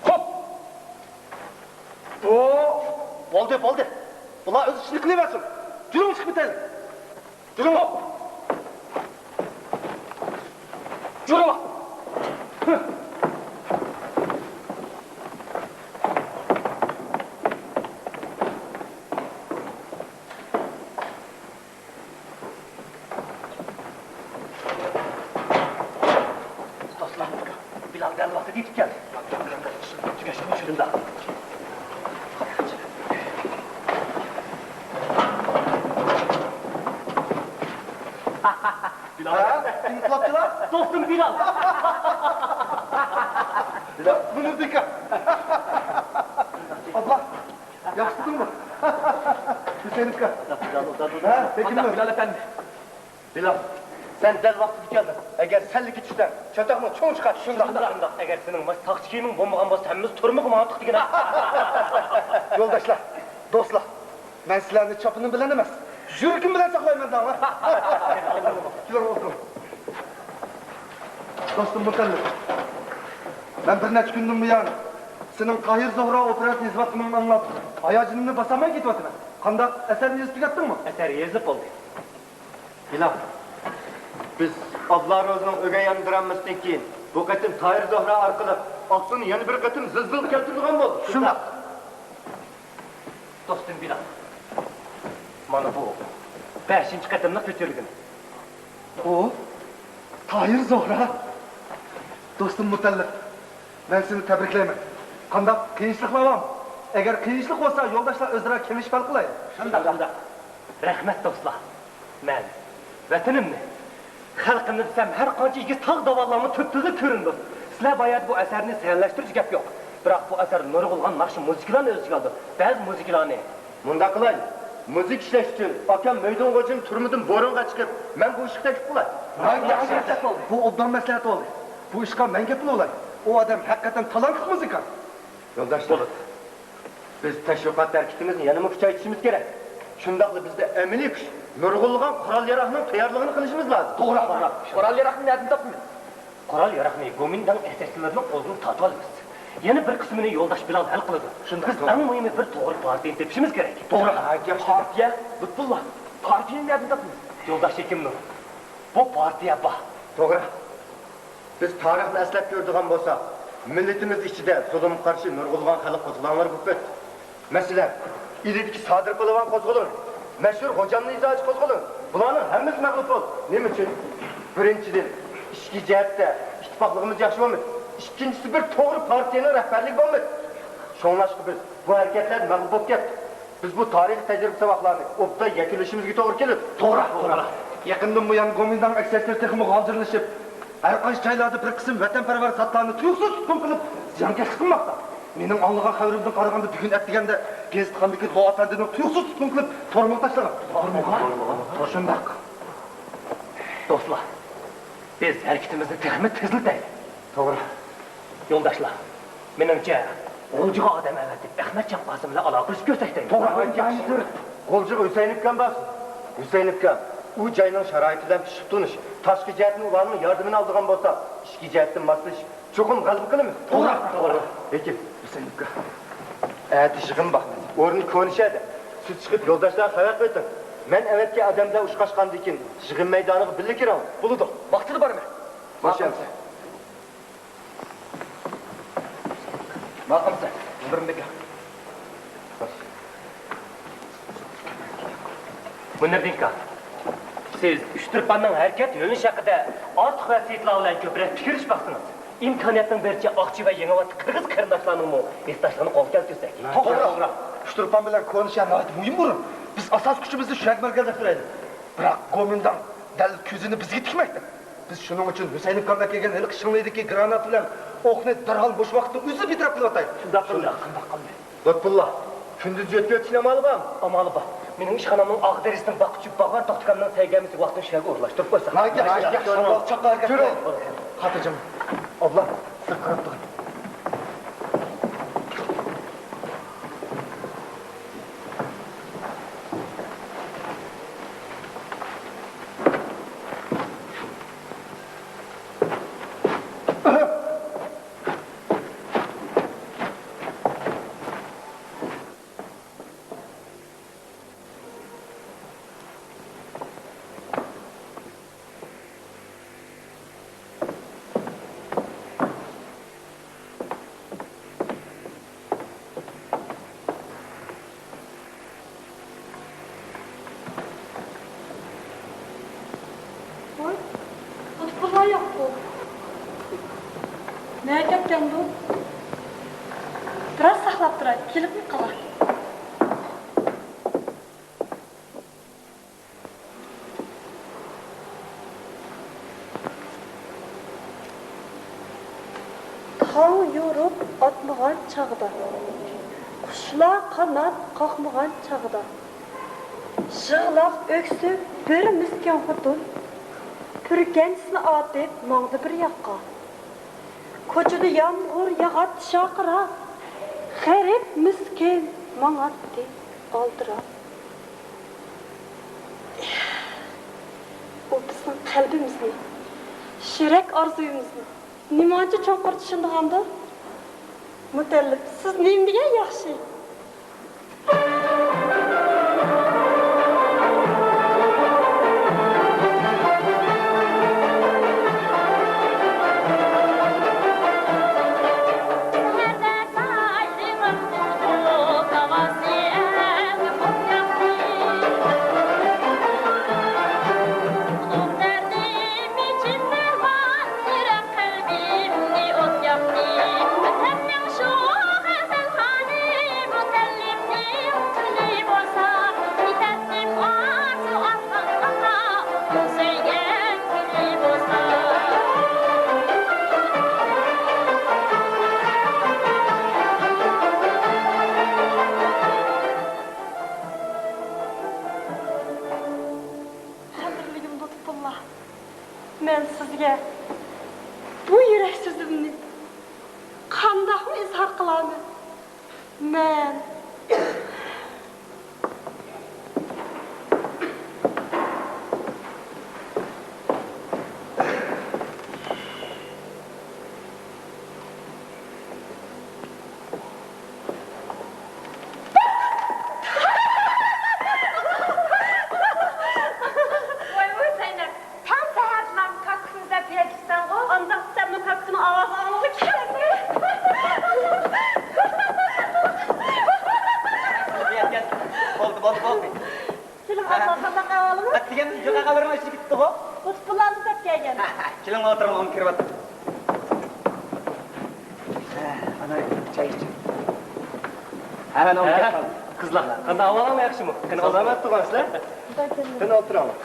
خوپ. بۇ. بولدى، بولدى. بۇلار ئۆز ئىشىنى قىلىۋەرسۇن. يۈرۈڭ، چىقىپ كېتەيلى. يۈرۈڭ. يۈرۈڭ. دوستلار، بىلال دەل ۋاقتىدا يېتىپ كەلدى. تۈگەشمەي شۇنداق. بىلال. ھە؟ ئىنقىلابچىلار؟ دوستۇم بىلال. بىلال. مۇنىردىكا. ئابلا، ياخشىدىڭمۇ؟ ھۈسەيىن ئاكا. ھە، بېكىنمە. بىلال ئەپەندى. بىلال، سەن دەل ۋاقتىدا كەلدىڭ. ئەگەر سەللىگە چۈشسەڭ، چاتاقنى چوڭ چىقار. شۇنداق، شۇنداق. ئەگەر سېنىڭ ماش ساقچى كىيىمىڭ بولمىغان بولسا، ھەممىمىز تۈرمىگە ماڭاتتۇق دېگىنە. يولداشلار، دوستلار، مەن سىلەرنى چاپىنىم بىلەن ئەمەس، يۈرىكىم بىلەن ساقلايمەن دەڭلار. كېلىڭ، ئولتۇرۇڭ. دوستۇم مۇتەللىپ، مەن بىر نەچچە كۈندىن بۇيان سېنىڭ تاھىر زوھرا ئوپېراسىنى يېزىۋاتقىنىڭنى ئاڭلاپ، ھاياجىنىمنى باسالماي كېتىۋاتىمەن. قانداق، ئەسەرنى يېزىپ تۈگەتتىڭمۇ؟ ئەسەر يېزىلىپ بولدى. بىلال، بىز ئابلا روزىنىڭ ئۆگەي ئانا دراممىسىدىن كېيىن، بۇ قېتىم تاھىر زوھرا ئارقىلىق ئاقسۇنى يەنە بىر قېتىم زىلزىلە كەلتۈرىدىغان بولدۇق. شۇنداق. دوستۇم بىلال، مانا بۇ بەشىنچى قېتىملىق كۆچۈرۈلگىنى. ئۇ تاھىر زوھرا. دوستۇم مۇتەللىپ، مەن سېنى تەبرىكلەيمەن. قانداق، قىيىنچىلىقلار بارمۇ؟ ئەگەر قىيىنچىلىق بولسا، يولداشلار ئۆزئارا كېڭىشىپ ھەل قىلايلى. شۇنداق، شۇنداق. رەھمەت، دوستلار. مەن ۋەتىنىمنى، خەلقىمنى دېسەم، ھەر قانچە ئېگىز تاغ داۋانلارمۇ تۈپتۈزۈك كۆرۈنىدۇ. سىلەر بايا بۇ ئەسەرنى سەھنىلەشتۈرۈش گەپ يوق. بىراق بۇ ئەسەر نۇرغۇنلىغان ناخشا مۇزىكىلارنى ئۆز ئىچىگە ئالىدۇ. بەزى مۇزىكىلارنى. مۇنداق قىلايلى، مۇزىكا ئىشلەش ئۈچۈن ئاكام مۆيدۇن غوجىنى تۈرمىدىن بورانغا چىقىپ، مەن بۇ ئىشقا تەكلىپ قىلاي. ناھايىتى ياخشى گەپ بولدى. بۇ ئوبدان مەسلىھەت بولدى. بۇ ئىشقا مەن گەپ قىلىۋالاي. ئۇ ئادەم ھەقىقەتەن تالانتلىق مۇزىكانت. يولداشلار، بىز تەشۋىقات ھەرىكىتىمىزنى يەنىمۇ كۈچەيتىشىمىز كېرەك. شۇنداقلا بىزدە ئەمەلىي كۈچ، نۇرغۇنلىغان قورال-ياراغنىڭ تەييارلىقىنى قىلىشىمىز لازىم. توغرا، توغرا. قورال-ياراقنى نەدىن تاپىمىز؟ قورال-ياراقنى گومىنداڭ ئەسكەرچىلىرىنىڭ قولىدىن تارتىۋالىمىز. يەنە بىر قىسمىنى يولداش بىلال ھەل قىلىدۇ. شۇنداق، بىز توغرا. ئەڭ مۇھىمى بىر توغرا پارتىيەنى تېپىشىمىز كېرەك. توغرا. پارتىيە؟ لۇتپۇللا، پارتىيەنى نەدىن تاپىمىز؟ يولداش ھېكىمنۇر، بۇ پارتىيە بار. توغرا. بىز تارىخنى ئەسلەپ كۆرىدىغان بولساق، مىللىتىمىز ئىچىدە زۇلۇمغا قارشى نۇرغۇنلىغان خەلق قوزغىلاڭلىرى بولۇپ ئۆتتى. مەسىلەن، ئىلىدىكى سادىر پالۋان قوزغىلىڭى، مەشھۇر غوجامنى ئىزاچى قوزغىلىڭى، بۇلارنىڭ ھەممىسى مەغلۇپ بولدى. نېمە ئۈچۈن؟ بىرىنچىدىن، ئىچكى جەھەتتە ئىتتىپاقلىقىمىز ياخشى بولمىدى. ئىككىنچىسى، بىر توغرا پارتىيەنىڭ رەھبەرلىكى بولمىدى. شۇڭلاشقا بىز بۇ ھەرىكەتلەردىن مەغلۇپ بولۇپ كەتتۇق. بىز بۇ تارىخىي تەجرىبە ساۋاقلارنى ئوبدان يەكۈنلىشىمىزگە توغرا كېلىدۇ. توغرا، توغرا. يېقىندىن بۇيان گومىنداڭ ئەسكەرلىرى تېخىمۇ غالجىرلىشىپ، ھەر قايسى جايلاردا بىر قىسىم ۋەتەنپەرۋەر زاتلارنى تۇيۇقسىز تۇتقۇن قىلىپ، زىيانكەشلىك قىلماقتا. مېنىڭ ئاڭلىغان خەۋىرىمدىن قارىغاندا، بۈگۈن ئەتىگەندە گېزىتخانىدىكى لو ئەپەندىنى تۇيۇقسىز تۇتقۇن قىلىپ، تورمىغا تاشلىغان. تورمىغا؟ شۇنداق. دوستلار، بىز ھەرىكىتىمىزنى تېخىمۇ تېزلىتەيلى. توغرا. يولداشلار، مېنىڭچە، غۇلجىغا ئادەم ئەۋەتىپ، ئەخمەتجان قاسىم بىلەن ئالاقىلىشىپ كۆرسەك دەيمەن. توغرا. غۇلجىغا ھۈسەيىن ئۇكام بارسۇن. ھۈسەيىن ئۇكام، ئۇ جاينىڭ شارائىتى بىلەن پىشىپ تونۇش، تاشقى جەھەتتىن ئۇلارنىڭ ياردىمىنى ئالىدىغان بولسا، ئىچكى جەھەتتىن ماسلىشىپ، چوقۇم غەلىبە قىلىمىز. توغرا، توغرا. لېكىن، ھۈسەيىن ئۇكا، ئەتە يىغىن بار. ئورنى كونا شەھەردە. سىز چىقىپ يولداشلارغا خەۋەر قويۇۋېتىڭ. مەن ئەۋەتكەن ئادەم بىلەن ئۇچراشقاندىن كېيىن، يىغىن مەيدانىغا بىللە كىرىڭ. بولىدۇ. ۋاقتىدا بارىمەن. خوش گەلمىسىز. ماقۇل سەن، مۇنىرىم بېكە. مۇنىرىم ئاكا، سىز ئۇچتۇرپاننىڭ ھەرىكەت يۆنىلىشى ھەققىدە ئارتۇق ۋەسىيەتلەر بىلەن كۆپرەك پىكىرلىشىپ باقسىڭىز، ئىمكانىيەتنىڭ بېرىچە ئاقچى ۋە يېڭىۋاتتا قىرغىز قېرىنداشلارنىڭمۇ ھېسداشلىقىنى قولغا كەلتۈرسەك. توغرا، توغرا. ئۇچتۇرپان بىلەن كونا شەھەر ناھايىتى مۇھىم ئورۇن. بىز ئاساسىي كۈچىمىزنى شۇ يەرگە مەركەزلەشتۈرەيلى. بىراق گومىنداڭ دەل كۆزىنى بىزگە تىكمەكتە. بىز شۇنىڭ ئۈچۈن ھۈسەيىن ئۇكام ئەكەلگەن ھېلىقى شىڭلىيدىكى گرانات بىلەن ئوقنى دەرھال مۇشۇ ۋاقىتتا ئۆزى بىتەرەپ قىلىۋاتايلى. شۇنداق قىلدى. شۇنداق قىلدى. لۇتپۇللا، كۈندۈز يۆتكىۋېتىشنىڭ ئامالى بارمۇ؟ ئامالى بار. مېنىڭ ئىشخانامنىڭ ئاغ دېرىزىسىنىڭ باققۇچى باغۋەن توختى ئاكامنىڭ سەيگەمىسىگە ۋاقتىنى شۇ يەرگە ئورۇنلاشتۇرۇپ قويساق. ناھايىتى ياخشى. ياخشى. چاققان ھەرىكەت قىلايلى. خاتىرجەم. ئابلا، سىز قاراپ تۇرۇڭ. نەگە كەتكەندۇ؟ بىراز ساقلاپ تۇراي، كېلىپلا قالا. تاڭ يورۇپ ئاتمىغان چاغدا، قۇشلار قانات قاقمىغان چاغدا، يىغلاپ ئۆكسۈپ بىر مىسكىن خوتۇن، پۈركەنچىسىنى ئاتىپ ماڭدى بىر ياققا. كوچىدا يامغۇر ياغاتتى شارقىراپ، غېرىب مىسكىن ماڭاتتى ئالدىراپ. ئۇ بىزنىڭ قەلبىمىزنى، يۈرەك ئارزۇيىمىزنى نېمانچە چوڭقۇر چۈشىنىدىغاندۇ؟ مۇتەللىپ، سىز نېمە دېگەن ياخشى! قەلبىمنى ئوت ياقتى. مەھەببەتنىڭ شۇ غەزەلخانى، مۇتەللىپنىڭ قېنى بولسا، يېتەتتىم ئارزۇ ئارغاماققا، ئۇ سۆيگەن كۈنى بولسا. قەدىرلىگۈم لۇتپۇللا، مەن سىزگە بۇ يۈرەك سۆزۈمنى قانداقمۇ ئىزھار قىلارمەن؟ مەن. ۋاي، ۋاي، زەينەپ، تاڭ سەھەردىلا كاككۇكنى دەپ يەتكىسەنغۇ؟ ئانداقتا سەنمۇ كاككۇكنىڭ ئاۋازى ئاڭلىغۇ كېلەتمۇ؟ بولدى، بولدى، بولدى. كېلىڭ، ئابلا، قانداق ئەھۋالىڭىز؟ ئەتىگەن يىغا خەۋىرىڭ ئىچىگە كېتىپتىغۇ؟ لۇتپۇللانى دەپ كەلگەن. كېلىڭ، ئولتۇرۇڭ، ئۇنى كىرىۋاتىمەن. ئانا، چاي ئىچىڭ. ھە، قىزلار، قانداق ئەھۋالىڭلار، ياخشىمۇ؟ قېنى، سالامەت تۇرغان سىلەر؟ قېنى، ئولتۇرۇڭلار.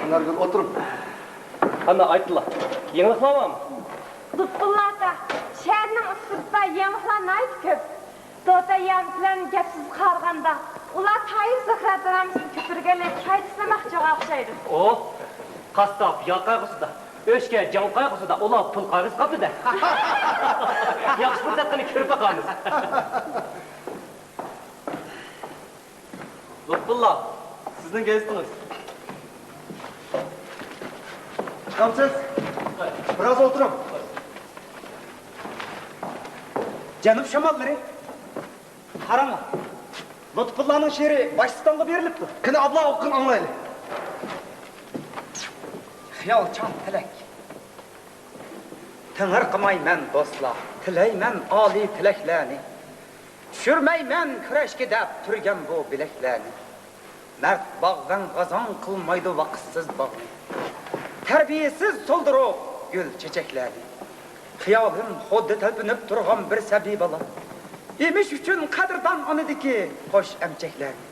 ئانارگۈل، ئولتۇرۇڭ. قانداق، ئايتىلا، يېڭىلىقلار بارمۇ؟ لۇتپۇللا ئاكا، شەھەرنىڭ ئۇستىسىدا يېڭىلىقلار ناھايىتى كۆپ. دوتەييان بىلەن گەپ سۆزگە قارىغاندا، ئۇلار تايىر زۆھرە دىنامىسىنى كۆتۈرگەنلەي قايتىسىنى ماقچىغا ئوخشايدۇ. ئوھ، قاسساپ ياغ قايغۇسىدا، ئۆچكە جاڭ قايغۇسىدا، ئۇلار پۇل قايغۇسى قاپتۇ-دە. ياخشى پۇرسەت، قېنى كۆرۈپ باقامىز. لۇتپۇللا، سىزنىڭ گېزىتىڭىز. چىقامسىز؟ بىراز ئولتۇرۇڭ. جەنۇب شاماللىرى. قاراڭلار، لۇتپۇللانىڭ شېئىرى باشتىن-ئاخىرغا بېرىلىپتۇ. قېنى، ئابلا ئوقۇغىن، ئاڭلايلى. خىيالچان تىلەك. تېڭىرقىمايمەن دوستلار، تىلەيمەن ئالىي تىلەكلەرنى. چۈشۈرمەيمەن كۈرەشكە دەپ تۈرگەن بۇ بىلەكلەرنى. مەرد باغۋەن غازاڭ قىلمايدۇ ۋاقىتسىز باغنى. تەربىيەسىز سولدۇرۇق گۈل چېچەكلەرنى. خىيالىم خۇددى تەلپۈنۈپ تۇرغان بىر سەبىي بالا. ئېمىش ئۈچۈن قەدىردان ئانىدىكى خۇش ئەمچەكلەرنى.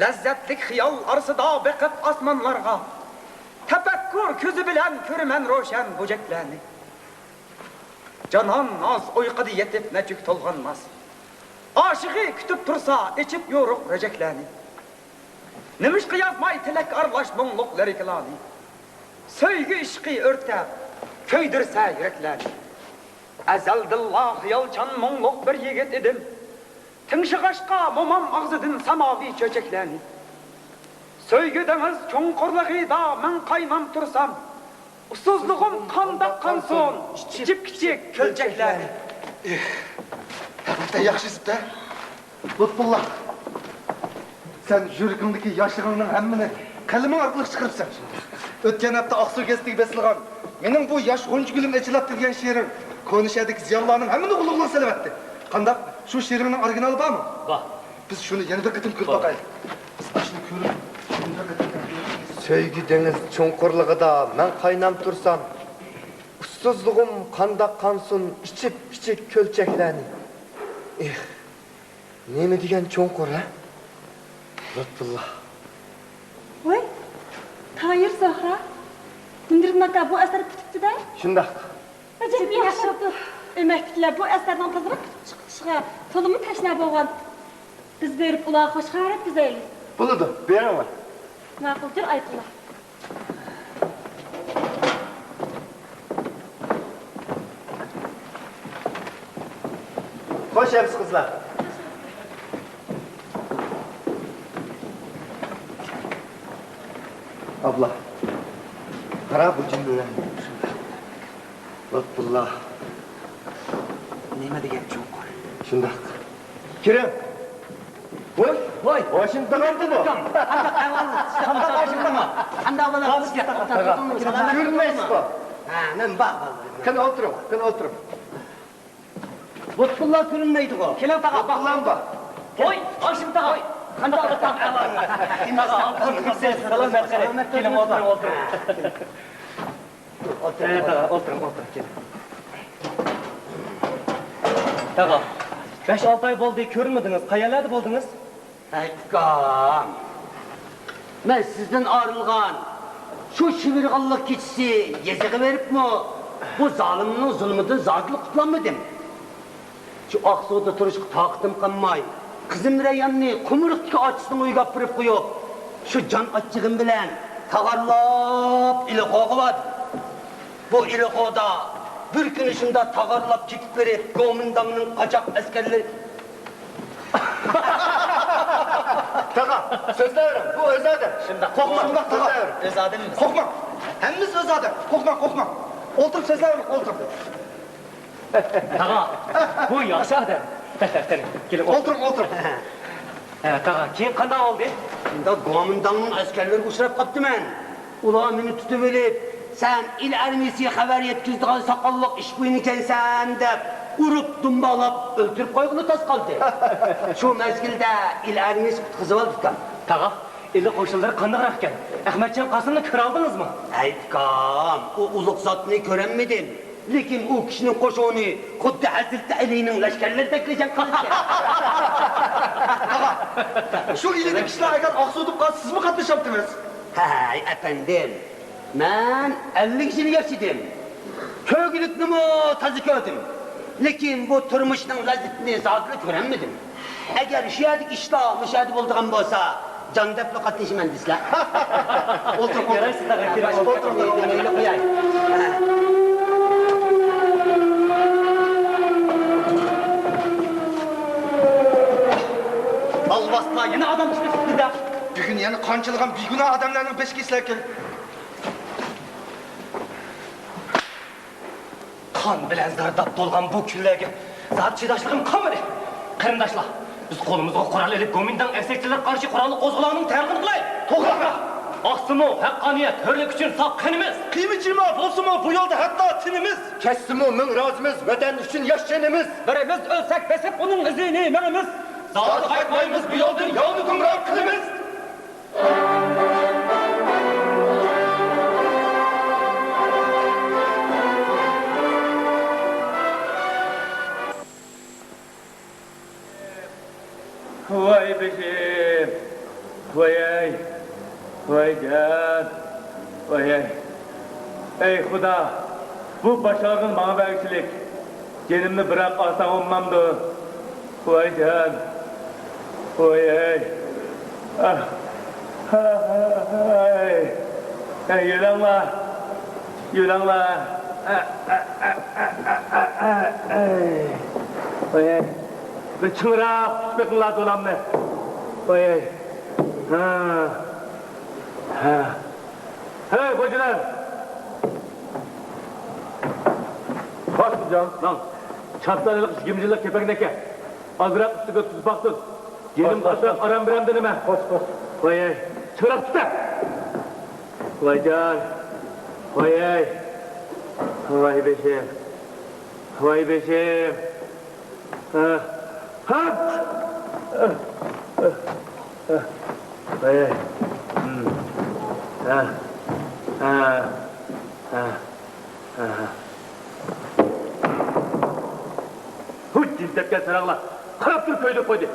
لەززەتلىك خىيال ئارىسىدا بېقىپ ئاسمانلارغا، تەپەككۇر كۆزى بىلەن كۆرىمەن روشەن بۇژەكلەرنى. جانان ناز ئۇيقۇدا يېتىپ نەچۈك تولغانماس. ئاشىقى كۈتۈپ تۇرسا ئېچىپ يورۇق رۆژەكلەرنى. نېمىشقا يازماي تىلەك ئارىلاش مۇڭلۇق لىرىكىلارنى؟ سۆيگۈ ئىشقى ئۆرتەپ، كۆيدۈرسە يۈرەكلەرنى. ئەزەلدىنلا خىيالچان مۇڭلۇق بىر يىگىت ئىدىم. تىڭشىغاچقا مومام ئاغزىدىن ساماۋى چۆچەكلەرنى. سۆيگۈ دېڭىز چوڭقۇرلۇقىدا مەن قايناپ تۇرسام، ئۇسسۇزلۇقۇم قانداق قانسۇن، ئىچىپ كىچىك كۆلچەكلەرنى. ئېھ، ھەقىقەتەن ياخشى يېزىپتۇ-ھە. لۇتپۇللا، سەن يۈرىكىڭدىكى ياشلىقىڭنىڭ ھەممىنى قەلىمىڭ ئارقىلىق چىقىرىپسەن. ئۆتكەن ھەپتە ئاقسۇ گېزىتىگە بېسىلغان مېنىڭ بۇ ياش غۇنچە گۈلۈم ئېچىلاتتى دېگەن شېئىرىڭ كونا شەھەردىكى زىيالىيلارنىڭ ھەممىنى غۇلغۇلا سېلىۋەتتى. قانداق؟ شۇ شېئىرىڭنىڭ ئورىگىنالى بارمۇ؟ بار. بىز شۇنى يەنە بىر قېتىم كۆرۈپ باقايلى. بىز ئاشۇنى كۆرۈپ، يەنە بىر قېتىم كۆرۈپ، سۆيگۈ دېڭىز چوڭقۇرلۇقىدا مەن قايناپ تۇرسام، ئۇسسۇزلۇقۇم قانداق قانسۇن ئىچىپ كىچىك كۆلچەكلەرنى. ئېھ، نېمە دېگەن چوڭقۇر، ھە؟ لۇتپۇللا. ۋاي، تايىر زەھرا. ھىندىرىم ئاكا بۇ ئەسەر پۈتۈپتۇ-دە. شۇنداق. ئەجەب ياخشى بوپتۇ. ئۆمەكتىكىلەر بۇ ئەسەرنىڭ تېزراق پۈتۈپ چىقىشىغا تولىمۇ تەشنا بولغان. بىز بېرىپ ئۇلارغا خوش خەۋەر يەتكۈزەيلى. بولىدۇ، بېرىڭلار. ماقۇل، جۈر ئايتىڭلار. خوش ئەمىسە قىزلار. ئابلا، قارا بۇ جۈملىلەرنى. لۇتپۇللا. نېمە دېگەن چوڭقۇر. شۇنداق. كىرىڭ. ۋوي، ۋوي. ھوشۇم تاغامدىمۇ؟ قانداق ئەھۋال؟ قانداق ئاشۇندىمۇ؟ قانداق بولۇپ؟ كۆرۈنمەيسىزغۇ؟ ھە، مەن بار، بار. قېنى ئولتۇرۇڭ، قېنى ئولتۇرۇڭ. لۇتپۇللا كۆرۈنمەيدىغۇ. كېلىڭ تاغا. لۇتپۇللام بار. ۋوي، ھاشىم تاغا. قانداق ئەھۋال؟ سالامەت قېنى. كېلىڭ ئولتۇرۇڭ، ئولتۇرۇڭ. ئولتۇرۇڭ، ئولتۇرۇڭ، ئولتۇرۇڭ، كېلىڭ. تاغا، بەش-ئالتە ئاي بولدى، كۆرۈنمىدىڭىز. قەيەرلەردە بولدىڭىز؟ ھەي ئۇكام، مەن سىزدىن ئايرىلغان شۇ شىۋىرغانلىق كېچىسى يېزىغا بېرىپمۇ بۇ زالىمنىڭ زۇلمىدىن زادىلا قۇتۇلالمىدىم. شۇ ئاقسۇدا تۇرۇشقا تاقىتىم قالماي، قىزىم رەيھاننى قۇمرۇقتىكى ئاچىسىنىڭ ئۆيىگە ئاپىرىپ قويۇپ، شۇ جان ئاچچىقىم بىلەن تاغارلاپ ئىلىخوغا باردىم. بۇ ئىلىخودا بىر كۈنى شۇنداق تاغارلاپ كېتىپ بېرىپ، گومىنداڭنىڭ قاچاق ئەسكەرلىرى. تاغا، سۆزلەۋېرىڭ، بۇ ئۆز ئادەم. شۇنداق. قورقما، شۇنداق، تاغا. سۆزلەۋېرىڭ. ئۆز ئادىمىمىز. قورقما، ھەممىمىز ئۆز ئادەم. قورقما، قورقما. ئولتۇرۇپ سۆزلەۋېرىڭ، ئولتۇر. تاغا، بۇ ياخشى ئادەم. قېنى، كېلىڭ، ئولتۇرۇڭ. ئولتۇرۇڭ، ئولتۇرۇڭ. ھە، تاغا، كېيىن قانداق بولدى؟ شۇنداق گومىنداڭنىڭ ئەسكەرلىرىگە ئۇچراپ قاپتىمەن. ئۇلار مېنى تۇتۇۋېلىپ، سەن ئىل ئارمىيىسىگە خەۋەر يەتكۈزىدىغان ساقاللىق ئىشبويىنى ئىكەنسەن دەپ، ئۇرۇپ، دۇمبالاپ، ئۆلتۈرۈپ قويغىلى تاس قالدى. شۇ مەزگىلدە ئىل ئارمىيىسى قۇتقۇزۇۋالدى ئۇكام. تاغا، ئىلى قوشۇنلىرى قانداقراق ئىكەن؟ ئەخمەتجان قاسىمنى كۆرەلدىڭىزمۇ؟ ھەي ئۇكام، ئۇ ئۇلۇغ زاتنى كۆرەلمىدىم. لېكىن ئۇ كىشىنىڭ قوشۇنى خۇددى ھەزرىتى ئەلىنىڭ لەشكەرلىرىدەكلا جەڭ قىلىدىكەن. تاغا، شۇ ئىلىدىكى كىشىلەر ئەگەر ئاقسۇدۇپ قالسا، سىزمۇ قاتنىشامتىمىز؟ ھەي ئەپەندىم، مەن ئەللىك يىل ياشىدىم. كۆرگۈلۈكنىمۇ تازا كۆردۈم. لېكىن بۇ تۇرمۇشنىڭ لەززىتىنى زادىلا كۆرەلمىدىم. ئەگەر شۇ يەردىكى ئىشلار مۇشۇ يەردە بولىدىغان بولسا، جان دەپلا قاتنىشىمەن دېسىلە. ئولتۇرۇڭ، ئولتۇرۇڭ. يارايسىز، تاغا، كىرىڭ. ئولتۇرۇڭ، مەيلى قوياي. ئالۋاستىلار، يەنە ئادەم چىقىپ كېتىپتۇ-دە. بۈگۈن يەنە قانچىلىغان بىگۇناھ ئادەملەرنىڭ بېشىغا كېسەل كېلىپ. قان بىلەن زەرداب تولغان بۇ كۈنلەرگە زادى چىداشلىقىم قالمىدى. قېرىنداشلار، بىز قولىمىزغا قورال ئېلىپ، گومىنداڭ ئەسكەرچىلىرىگە قارشى قوراللىق قوزغىلاڭنىڭ تەرغىنى قىلايلى. توغرا! ئاقسىمۇ ھەققانىيەت، ھۆرلۈك ئۈچۈن ساق قېنىمىز. قىيما-چىيما بولسىمۇ بۇ يولدا ھەتتا تېنىمىز. كەچسىمۇ مىڭ رازىمىز، ۋەتەن ئۈچۈن ياش جېنىمىز. بىرىمىز ئۆلسەك بېسىپ ئۇنىڭ ئىزىنى مېڭىمىز. زادى قايتمايمىز بۇ يولدىن، ياۋنى گۇمران قىلىمىز. ۋاي بېشىم، ۋاي ئەي، ۋاي جان، ۋاي ئەي. ئەي خۇدا، بۇ باش ئاغرىقنى ماڭا بەرگۈچىلىك. جېنىمنى بىراق ئالساڭ بولمامدۇ؟ ۋاي جان، ۋاي ئەي. ئاھ، ئاھ، ئاھ، ئەي. ئەي، يۆلەڭلار، يۆلەڭلار. ئە، ئە، ئەي. ۋاي ئەي. بىر چىڭراق تۇتۇپ بېقىڭلار دولامنى. ۋاي ئەي. ھا. ھا. ھەي، خوجىلار! خوش، خوجام، ماڭ. چاپسانىلىق ئىش گىمجىللىق كېپەكنىڭكى. ئازراق ئۈستىگە ئۆتكۈزۈپ باقسۇن. جېنىم خوش، خوش، ئازراق خوش. ئارام بېرەمدۇ نېمە؟ خوش، خوش. ۋاي، چىراغ تۇتە! ۋاي جان! ۋاي، ۋاي بېشىم! ۋاي بېشىم! ھە. ھە. ۋاي. ھىم. ھە، ھە، ھە، ھە. ھۇي، جىن تەپكەن ساراڭلار! قاراپ تۇرۇپ كۆيدۈرۈپ قويدى.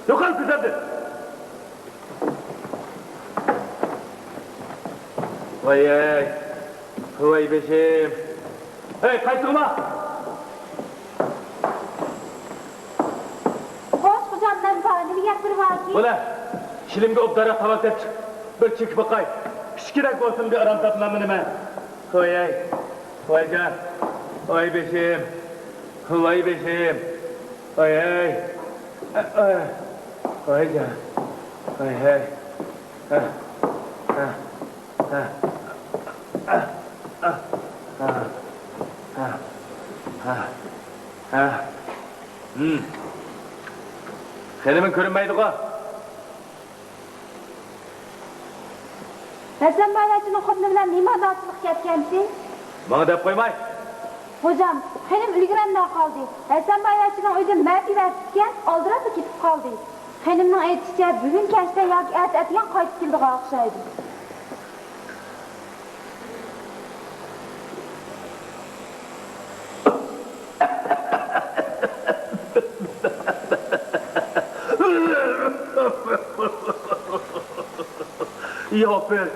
يوقال كۆزۈمدىن! ۋاي، ۋاي بېشىم! ھەي، قايسىڭلار؟ خوش، خوجام، مەن بار. نېمە گەپلىرى باركى؟ بولە، شىلىمگە ئوبدانراق تاماكا تەپ چىق. بىر چېكىپ باقاي. كىچىككىنە بولسۇن، بىر ئارام تاپىمەن نېمە. ۋاي، ۋاي، ۋايجان، ۋاي بېشىم، ۋاي بېشىم، ۋاي، ۋايجان، ۋاي، ھەي، ھە، ھە، ھە، ھە، ھە، ھە، ھە. ھىم. خېنىمىڭ كۆرۈنمەيدىغۇ؟ ھەسەن بايۋەچچىنىڭ خوتۇنى بىلەن نېمە ئاداۋەتچىلىك كەتكەنتى؟ ماڭا دەپ قويماي. خوجام، خېنىم ئۈلگۈرەلمەي قالدى. ھەسەن بايۋەچچىنىڭ ئۆزى مەپى بەرسىكەن، ئالدىراپلا كېتىپ قالدى. خېنىمنىڭ ئېيتىشىچە، بۈگۈن كەچتە ياكى ئەتە ئەتىگەن قايتىپ كېلىدىغان ئوخشايدۇ. ياپىر،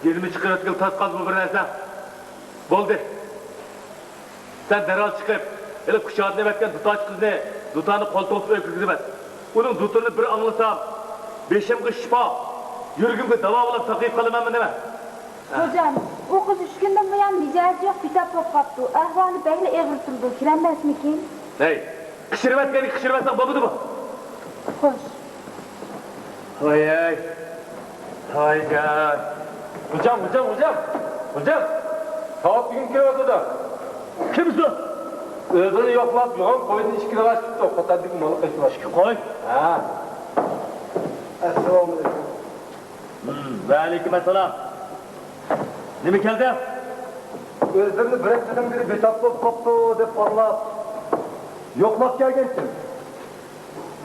جېنىمنى چىقىرىۋەتكىلى تارتقاندىمۇ بىر نەرسە؟ بولدى. سەن دەرھال چىقىپ، ھېلى كۇشادىن ئەۋەتكەن دۇتارچى قىزنى، دۇتارنى قولتۇقلاپ ئۆيگە كىرگۈزۈۋەت. ئۇنىڭ دۇتىرىنى بىر ئاڭلىسام، بېشىمغا شىپا، يۈرىكىمگە داۋا بولۇپ ساقىيىپ قالىمەنمۇ نېمە؟ خوجام، ئۇ قىز ئۈچ كۈندىن بۇيان مىجەزى يوق، بىتاپ بولۇپ قاپتۇ. ئەھۋالى بەكلا ئېغىر تۇرىدۇ، كىرەلمەسمىكىن؟ ھەي، قىچىرىۋەتكەنگە قىچىرىۋەتسەڭ بولمىدىمۇ؟ خوش. ھاي، ھاي. ھايجان. خوجام، خوجام، خوجام. خوجام. ساۋۇت بۈگۈن كىرىۋاتىدۇ. كىم شۇ؟ ئۆزىنى يوقلاپ، يوغان قويدىن ئىككى راش چىقتى. قوتاندىكى مال قېچىۋاتىدۇ. ئىككى قوي؟ ھە. ئەسسالامۇ ئەلەيكۇم. ھىم، ۋەئەلەيكۇم ئەسسالام. نېمە كەلدى؟ ئۆزلىرىنى بىر ھەپتىدىن بېرى بىتاپ بولۇپ قاپتۇ دەپ ئاڭلاپ، يوقلاپ كەلگەنتىم.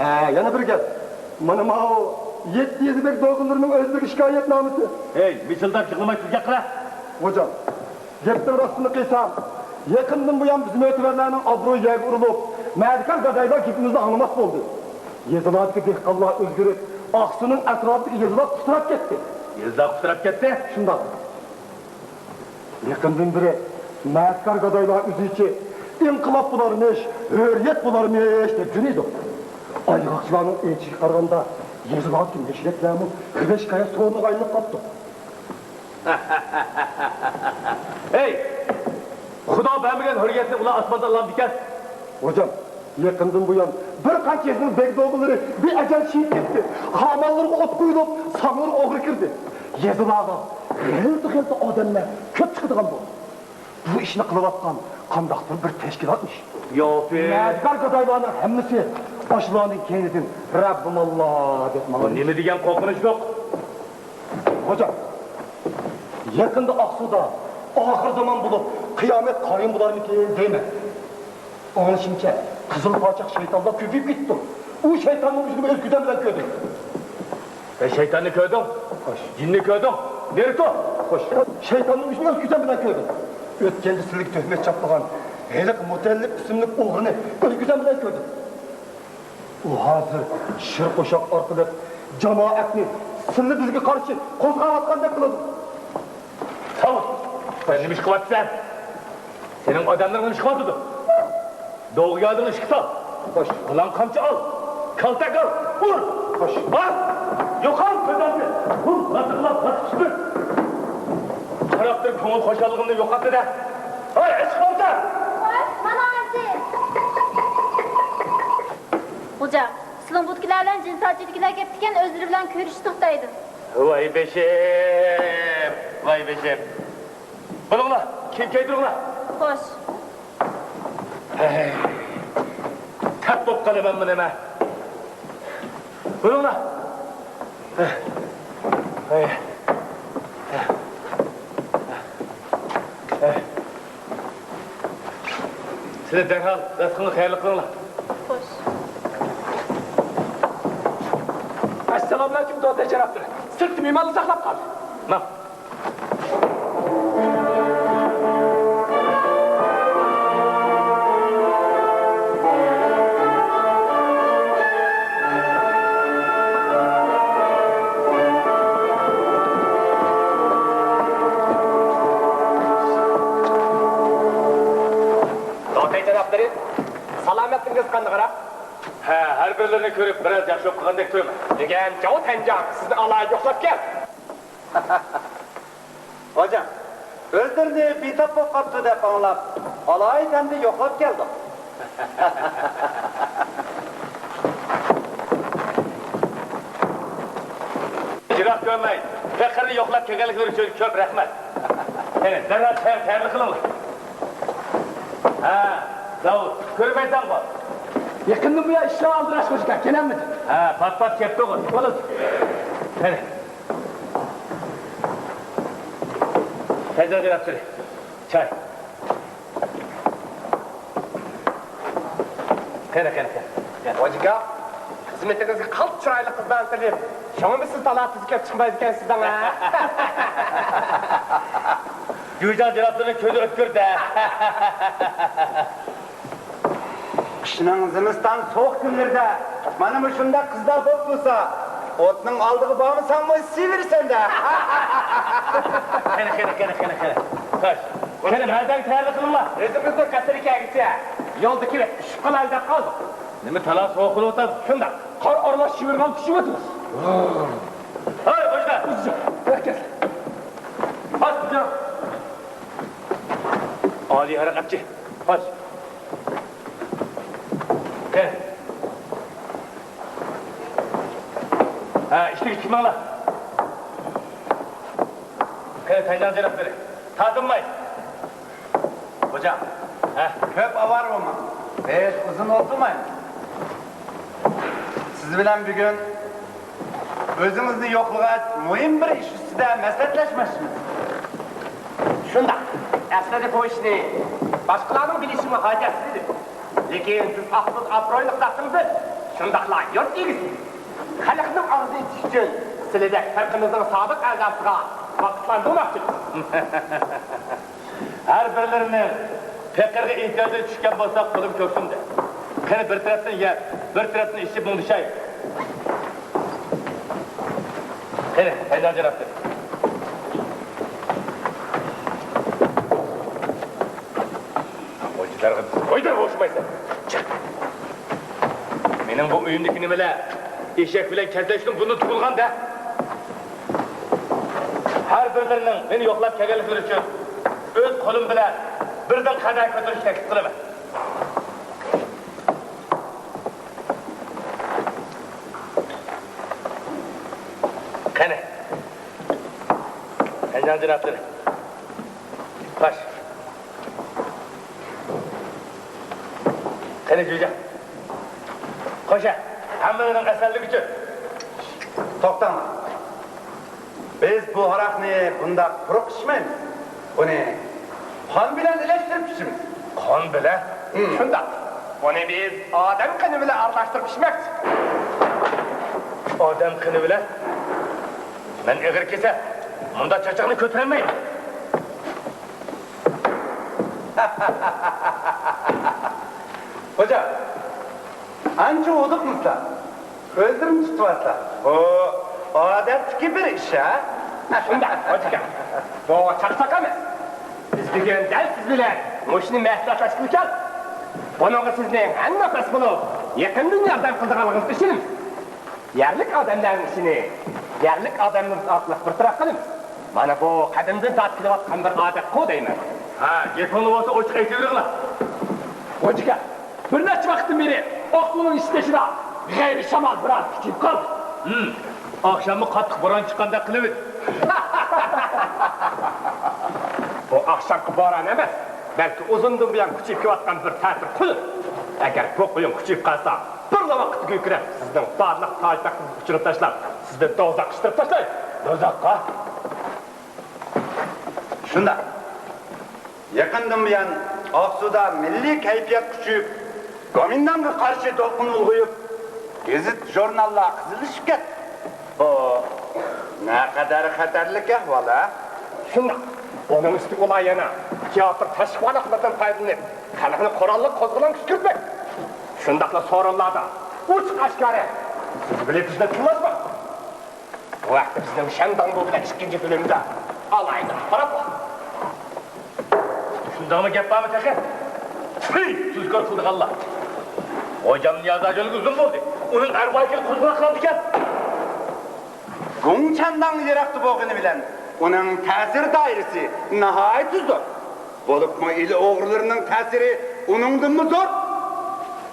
ھە، يەنە بىر گەپ. مانا ماۋۇ يەتتە يېزا بەگ دوغىلىرىنىڭ ئۆزلىرىگە شىكايەتنامىسى. ھەي، مىچىلداپ يىغلىماي تېز گەپ قىلە. خوجام، گەپنىڭ راستىنى قىلسام، يېقىندىن بۇيان بىز مۆتىۋەرلەرنىڭ ئابرۇيى يەرگە ئۇرۇلۇپ، مەدىكار گادايلار گېپىمىزنى ئاڭلىماس بولدى. يېزىلاردىكى دېھقانلار ئۆزگىرىپ، ئاقسۇنىڭ ئەتراپىدىكى يېزىلار قۇتراپ كەتتى. يېزىلار قۇتراپ كەتتى؟ شۇنداق. يېقىندىن بېرى مەدىكار گادايلار ئۆزىچە ئىنقىلاب بولارمىش، ھۆرىيەت بولارمىش دەپ يۈرىدۇ. ئايغاقچىلارنىڭ ئېيتىشىغا قارىغاندا، يېزىلاردىكى مەشرەپلەرمۇ غىۋە شىكايەت سورۇنىغا ئايلىنىپ قاپتۇ. ھەي! خۇدا بەرمىگەن ھۆرىيەتنى ئۇلار ئاسماندىن ئالامدىكەن؟ خوجام، يېقىندىن بۇيان بىر قانچە يېزىنىڭ بەگ دوغىلىرى بىئەجەل شېھىت كەتتى. خامانلىرىغا ئوت قويۇلۇپ، ساڭلىرىغا ئوغرى كىردى. يېزىلارغا غەلتە-غەلتە ئادەملەر كۆپ چىقىدىغان بولدى. بۇ ئىشنى قىلىۋاتقان قانداقتۇر بىر تەشكىلاتمىش. ياپى. مەدىكار گادايلارنىڭ ھەممىسى ئاشۇلارنىڭ كەينىدىن رەببىماللا دەپ ماڭىدۇ. نېمە دېگەن قورقۇنچلۇق! خوجام، يېقىندا ئاقسۇدا ئاخىر زامان بولۇپ، قىيامەت قايىم بولارمىكىن دەيمەن. ئاڭلىشىمچە، قىزىل پاچاق شەيتانلار كۆپىيىپ كېتىپتۇ. ئۇ شەيتاننىڭ ئۆزىنى ئۆز كۆزۈم بىلەن كۆردۈم. سەن شەيتاننى كۆردۈڭ؟ خوش. جىننى كۆردۈڭ؟ نېرى تۇر! خوش. شەيتاننىڭ ئۆزىنى ئۆز كۆزۈم بىلەن كۆردۈم. ئۆتكەندە سىلىگە تۆھمەت چاپلىغان ھېلىقى مۇتەللىپ ئىسىملىك ئوغرىنى ئۆز كۆزۈم بىلەن كۆردۈم. ئۇ ھازىر شىر قوشاق ئارقىلىق جامائەتنى سىللە بىزگە قارشى قوزغاۋاتقاندەك قىلىدۇ. ساۋۇت! سەن نېمە ئىش قىلىۋاتىسەن؟ سېنىڭ ئادەملىرىڭ نېمە ئىش قىلىۋاتىدۇ؟ دوغىيادىڭ ئىشىكى سال! خوش. قالاڭ قامچا ئال! كالتەك ئال! ئۇر! خوش. ئات! يوقال كۆزۈمدىن! بۇ لاتىقلاپ باسىپ چۈشتۈم! قاراپ تۇرۇپ كۆڭۈل خۇشاللىقىمنى يوقاتتى-دە! ھاي، ئىشىك قامچا! خوش، مانا ھازىر! خوجام، سىلىڭ بۇدىكىلەر بىلەن جىن ساچىدىكىلەر كەپتىكەن، ئۆزلىرى بىلەن كۆرۈشۈشتى توختايدۇ. ۋاي بېشىم، ۋاي بېشىم. بولۇڭلار، كىيىم كىيدۈرۈڭلار. خوش. ھەي، تەپ بولۇپ قالىمەنمۇ نېمە؟ بولۇڭلار. ھەي. ھەي. سىلەر دەرھال رىزقىڭلارنى خەيرلىك قىلىڭلار. خوش. ئەسسالامۇئەلەيكۇم، دوتەي شەرەپلىرى. سىرتتا مېھماننى ساقلاپ قال. ماڭ. دوتەي جانابلىرى، سالامەتلىكىڭىز قانداقراق؟ ھە، ھەر بىرلىرىنى كۆرۈپ بىرئاز ياخشى بولۇپ قالغاندەك تۇرىمەن. دېگەن جاۋ تەنجاڭ، سىزنى ئالاھىدە يوقلاپ كەل. ھوجام، ئۆزلىرىنى بىتاپ بولۇپ قاپتۇ دەپ ئاڭلاپ، ئالاھىدە يوقلاپ كەلدۇق. يىراق كۆرمەي، پېقىرنى يوقلاپ كەلگەنلىكلىرى ئۈچۈن كۆپ رەھمەت. قېنى، دەرھال چايغا تەييارلىق قىلىڭلار. ھە، داۋۇت، كۆرمەيسەنغۇ؟ يېقىندىن بۇيان ئىشلار ئالدىراش خوجىكا، كېلەلمىدى. ھە، پات-پات كەپتۇغۇ. بولىدۇ. قېنى. تەييار قىلىپ تۇرۇڭ. چاي. قېنى، قېنى، قېنى. قېنى. خوجىكا، خىزمىتىڭىزگە قالتىس چىرايلىق قىزلارنى تىلىيىپ، شۇڭىمۇ سىز تالاپىتىگە كەپ چىقمايدىكەنسىز دەڭ، ھە؟ جۇيجاڭ جانابلىرىنىڭ كۆزى ئۆتكۈردە. قىشنىڭ، زىمىستان سوغۇق كۈنلىرىدە مانا مۇشۇنداق قىزلار بولۇپ تۇرسا، ئوتنىڭ ئالدىغا بارمىساڭمۇ ئىسسىۋېرىسەن-دە. قېنى، قېنى، قېنى، قېنى، قېنى. خوش. قېنى، مەيدانغا تەييارلىق قىلىڭلار. ئۆزىمىزنىڭ قەسرىگە كەلگۈچە يولدا كېلىپ ئۈششۈپ قالايلى دەپ قالدۇق. نېمە، تالا سوغۇق بولۇۋاتامدۇ؟ شۇنداق. قار ئارىلاش شىۋىرغان چۈشۈۋاتىمىز. ھەي، خوجا! ئۇزجا، ھەرىكەت! خوش، خوجا! ئالىي ھەرىكەتچى. خوش. كەل. ھە، ئىشتىكى چىقماڭلار. قېنى، تەييار جىرىقلىرى. تارتىنماي. خوجا. ھە؟ كۆپ ئاۋارە بولماڭ. بىز ئۇزۇن ئولتۇرمايمىز. سىز بىلەن بۈگۈن ئۆزىڭىزنى يوقلىغاچ، مۇھىم بىر ئىش ئۈستىدە مەسلىھەتلەشمەكچىمىز. شۇنداق. ئەسلىدە بۇ ئىشنى باشقىلارنىڭ بىلىشىمۇ ھاجەتسىز ئىدى. لېكىن سىز ئاقسۇدا ئابرۇيلۇق زاتىڭىزدىن، شۇنداقلا يۇرت ئىگىسى. خەلقنىڭ ئاغزىنى ئېچىش ئۈچۈن سىلىدەك خەلقىمىزنىڭ سابىق ئەزاسىغا ۋاقىتلاندۇرماقچىمىز. ھەر بىرلىرىنىڭ پېقىرغا ئېھتىياجى چۈشكەن بولسا، قولۇم كۆرسۇندى. قېنى، بىر تەرەپتىن يەپ، بىر تەرەپتىن ئىچىپ مۇڭدىشايلى. قېنى، ھەيدەڭ جانابتىن. خوجىلارغا بىز قويدۇرۇپ ئوخشىمايسەن. چىق. مېنىڭ بۇ ئۆيۈمدىكى نېمىلەر ئېشەك بىلەن كەلتەكنىڭ بۇرنىدا تۇغۇلغان-دە. ھەر بىرلىرىنىڭ مېنى يوقلاپ كەلگەنلىكلىرى ئۈچۈن ئۆز قولۇم بىلەن بىردىن قەدەھە كۆتۈرۈشنى تەكلىپ قىلىمەن. قېنى، ھەيدەڭ جانابلىرى. باش. قېنى، جۈيجاڭ. خوش ھە، ھەممىلىرىنىڭ ئەسەنلىكى ئۈچۈن. توختاڭلار. بىز بۇ ھاراقنى بۇنداق قۇرۇق ئىچمەيمىز. بۇنى قان بىلەن ئىلەشتۈرۈپ ئىچىمىز. قان بىلەن؟ ھىم. شۇنداق. بۇنى بىز ئادەم قېنى بىلەن ئارىلاشتۇرۇپ ئىچمەكچى. ئادەم قېنى بىلەن؟ مەن ئېغىر كېسەل. مۇنداق چاچاقنى كۆتۈرەلمەيمەن. خوجا، ئانچە ھودۇقمىسىلا، كۆزلىرىمنى تۇتۇۋاتلا. بۇ ئادەتتىكى بىر ئىش ھە؟ شۇنداق، خوجىكەم. بۇ چاقچاق ئەمەس. بىز بۈگۈن دەل سىز بىلەن مۇشۇنى مەسلىھەتلەشكىلى كەلدۇق. بۇنىڭغا سىزنىڭ ھەممە بەس بولۇپ، يېقىندىن ياردەم قىلىدىغانلىقىڭىزغا ئىشىنىمىز. يەرلىك ئادەملەرنىڭ ئىشىنى يەرلىك ئادەملىرىمىز ئارقىلىق بىر تەرەپ قىلىمىز. مانا بۇ قەدىمدىن تارتىپ كېلىۋاتقان بىر ئادەت-قۇ دەيمەن. ھە، گېپىڭلار بولسا ئوچۇق ئېيتىۋېرىڭلار. خوجىكەم، بىر نەچچە ۋاقىتتىن بېرى ئاقسۇنىڭ ئىچى تېشىدا غەيرىي شامال بىرئاز كۈچىيىپ قالدى. ھىم، ئاخشاممۇ قاتتىق بوران چىققاندەك قىلىۋىدى. بۇ ئاخشامقى بوران ئەمەس، بەلكى ئۇزۇندىن بۇيان كۈچىيىپ كېلىۋاتقان بىر تەتۈر قۇيۇن. ئەگەر بۇ قۇيۇن كۈچىيىپ قالسا، بىرلا ۋاقىتتا گۈركىرەپ، سىزنىڭ دادىلىق تاج-تەختىڭىزگە ئۇچۇرۇپ تاشلاپ، سىزنى دوزاخقا ئىتتىرىپ تاشلايدۇ. دوزاخقا؟ شۇنداق. يېقىندىن بۇيان ئاقسۇدا مىللىي كەيپىيات كۈچىيىپ، گومىنداڭغا قارشى دولقۇن ئۇلغىيىپ، گېزىت-ژۇرناللار قىزىقلىشىپ كەتتى. بۇ نەقەدەر خەتەرلىك ئەھۋال ھە؟ شۇنداق. ئۇنىڭ ئۈستىگە ئۇلار يەنە تىياتىر تەشۋىقاتلىرىدىن پايدىلىنىپ، خەلقنى قوراللىق قوزغىلاڭ كۈشكۈرتمەك، شۇنداقلا سورۇنلاردا ئوچۇق-ئاشكارا سۆز بىلەن بىزنى تىللاشماق. بۇ ھەقتە بىزنىڭ شەنداڭبۇ بىلەن ئىككىنچى بۆلۈمدە ئالاھىدە ئاخبارات بار. شۇنداقمۇ گەپ بارمۇ تېخى؟ تۈي، تۇزكور قىلىدىغانلار. خوجام نىياز ھاجىنىڭ ئۇزۇن بولدى. ئۇنىڭ ئەرۋاھى قوزغىلاڭ قىلىدىكەن. گۇڭچەنداڭ يىراقتا بولغىنى بىلەن ئۇنىڭ تەسىر دائىرىسى ناھايىتى زور. بولۇپمۇ ئىلى ئوغرىلىرىنىڭ تەسىرى ئۇنىڭدىنمۇ زور.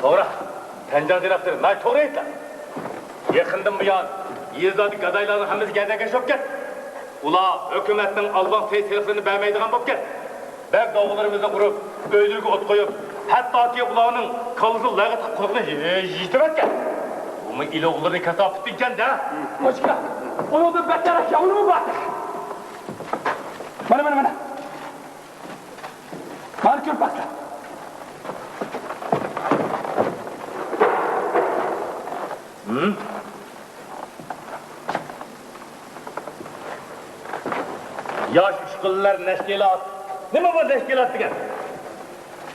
توغرا، تەنجاڭ تەرەپلىرى ناھايىتى توغرا ئېيتتى. يېقىندىن بۇيان يېزىلاردىكى گادايلارنىڭ ھەممىسى گەدەكەش بولۇپ كەتتى. ئۇلار ھۆكۈمەتنىڭ ئالماق تېيىق سېلىقلىرىنى بەرمەيدىغان بولۇپ كەتتى. بەگ-دوغىلىرىمىزنى ئۇرۇپ، ئۆيلىرىگە ئوت قويۇپ، ھەتتاكى ئۇلارنىڭ كاللىسىنى لەگەت قىلىپ قۇلىقىنى يىتىۋەتكەن. بۇمۇ ئىلى ئوغۇللىرىنىڭ كاساپىتى ئىكەن-دە. خوجىكا، ئۇنىڭدىن بەتتەر ياخشى ئوغلىمۇ بار. مانا، مانا، مانا. مانا كۆرۈپ باقسا. ھىم؟ ياش ئۇچقۇنلار نەشكىلات. نېمە بۇ نەشكىلات دېگەن؟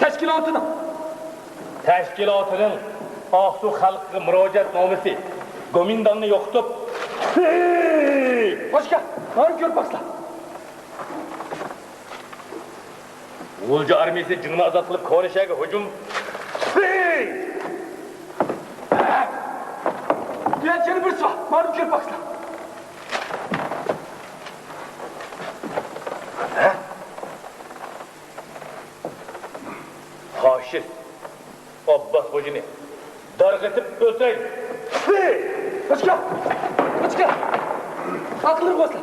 تەشكىلاتىنىڭ. تەشكىلاتىنىڭ ئاقسۇ خەلقىگە مۇراجىئەت نامىسى. گومىنداڭنى يوقىتىپ. خوجىكا، مانا كۆرۈپ باقسا. غۇلجا ئارمىيىسى جىڭنى ئازاد قىلىپ، كونا شەھەرگە ھۇجۇم. يەنە بىرسى بار، مانا كۆرۈپ باقسىلا. فاشىست ئابباس خوجىنى دارغا ئېتىپ ئۆلتۈرەيلى! قاچكا! قاچكا! ئاقىللىرى بولسا!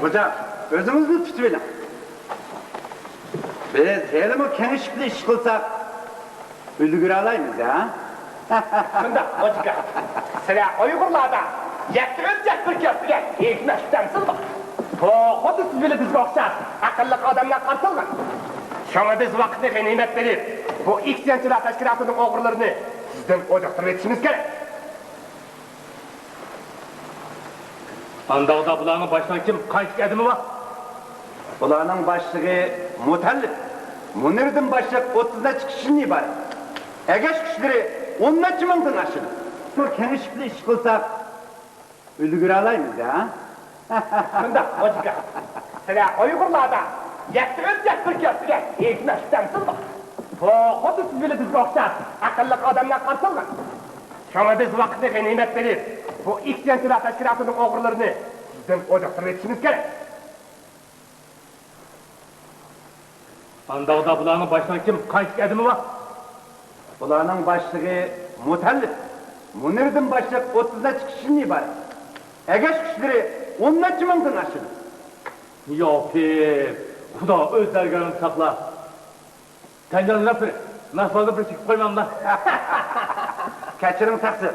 خوجا، ئۆزىڭىزنى تۇتۇۋېلىڭ. بىز ھېلىمۇ كېڭىشىپلا ئىش قىلساق، ئۈلگۈرەلەيمىز ھە؟ شۇنداق، خوجىكا. سىلەر ئۇيغۇرلاردا يەتتە ئۆلچەك بىر كەس دېگەن ھېكمەت ئۇقتۇرۇپسىزمۇ؟ بۇ خۇددى سىز بىلەن بىزگە ئوخشاش ئەقىللىق ئادەملەر قارىتىلغان. شۇڭا بىز ۋاقىتنى غەنىيمەت بىلىپ، بۇ ئىسيانچىلار تەشكىلاتىنىڭ ئوغرىلىرىنى سىزدىن ئوجۇقتۇرۇۋېتىشىمىز كېرەك. ئانداقتا بۇلارنىڭ باشلىقى كىم؟ قانچىلىك ئادىمى بار؟ بۇلارنىڭ باشلىقى مۇتەللىپ. مۇنىردىن باشلاپ ئوتتۇز نەچچە كىشىدىن ئىبارەت. ئەگەش كۈچلىرى ئون نەچچە مىڭدىن ئاشىدۇ. بۇ كېڭىشىپلا ئىش قىلساق، ئۈلگۈرەلەيمىز ھە؟ شۇنداق، خوجىكا. سىلەر ئۇيغۇرلاردا يەتتە ئۆلچەك بىر كەس دېگەن ھېكمەت ئۇقتۇرۇپسىزمۇ؟ بۇ خۇددى سىز بىلەن بىزگە ئوخشاش ئەقىللىق ئادەملەر قارىتىلغان. شۇڭا بىز ۋاقىتنى غەنىيمەت بىلىپ، بۇ ئىسيانچىلار تەشكىلاتىنىڭ ئوغرىلىرىنى سىزدىن ئوجۇقتۇرۇۋېتىشىمىز كېرەك. ئانداقتا بۇلارنىڭ باشلىقى كىم؟ قانچىلىك ئادىمى بار؟ بۇلارنىڭ باشلىقى مۇتەللىپ. مۇنىردىن باشلاپ ئوتتۇز نەچچە كىشىدىن ئىبارەت. ئەگەش كۈچلىرى ئون نەچچە مىڭدىن ئاشىدۇ. يا پىر، خۇدا ئۆز دەرگاھىڭدا ساقلا. تەنجاڭ جانابلىرى، ناھىيەدە بىر چېكىپ قويمامدا. كەچۈرۈڭ تەقسىر.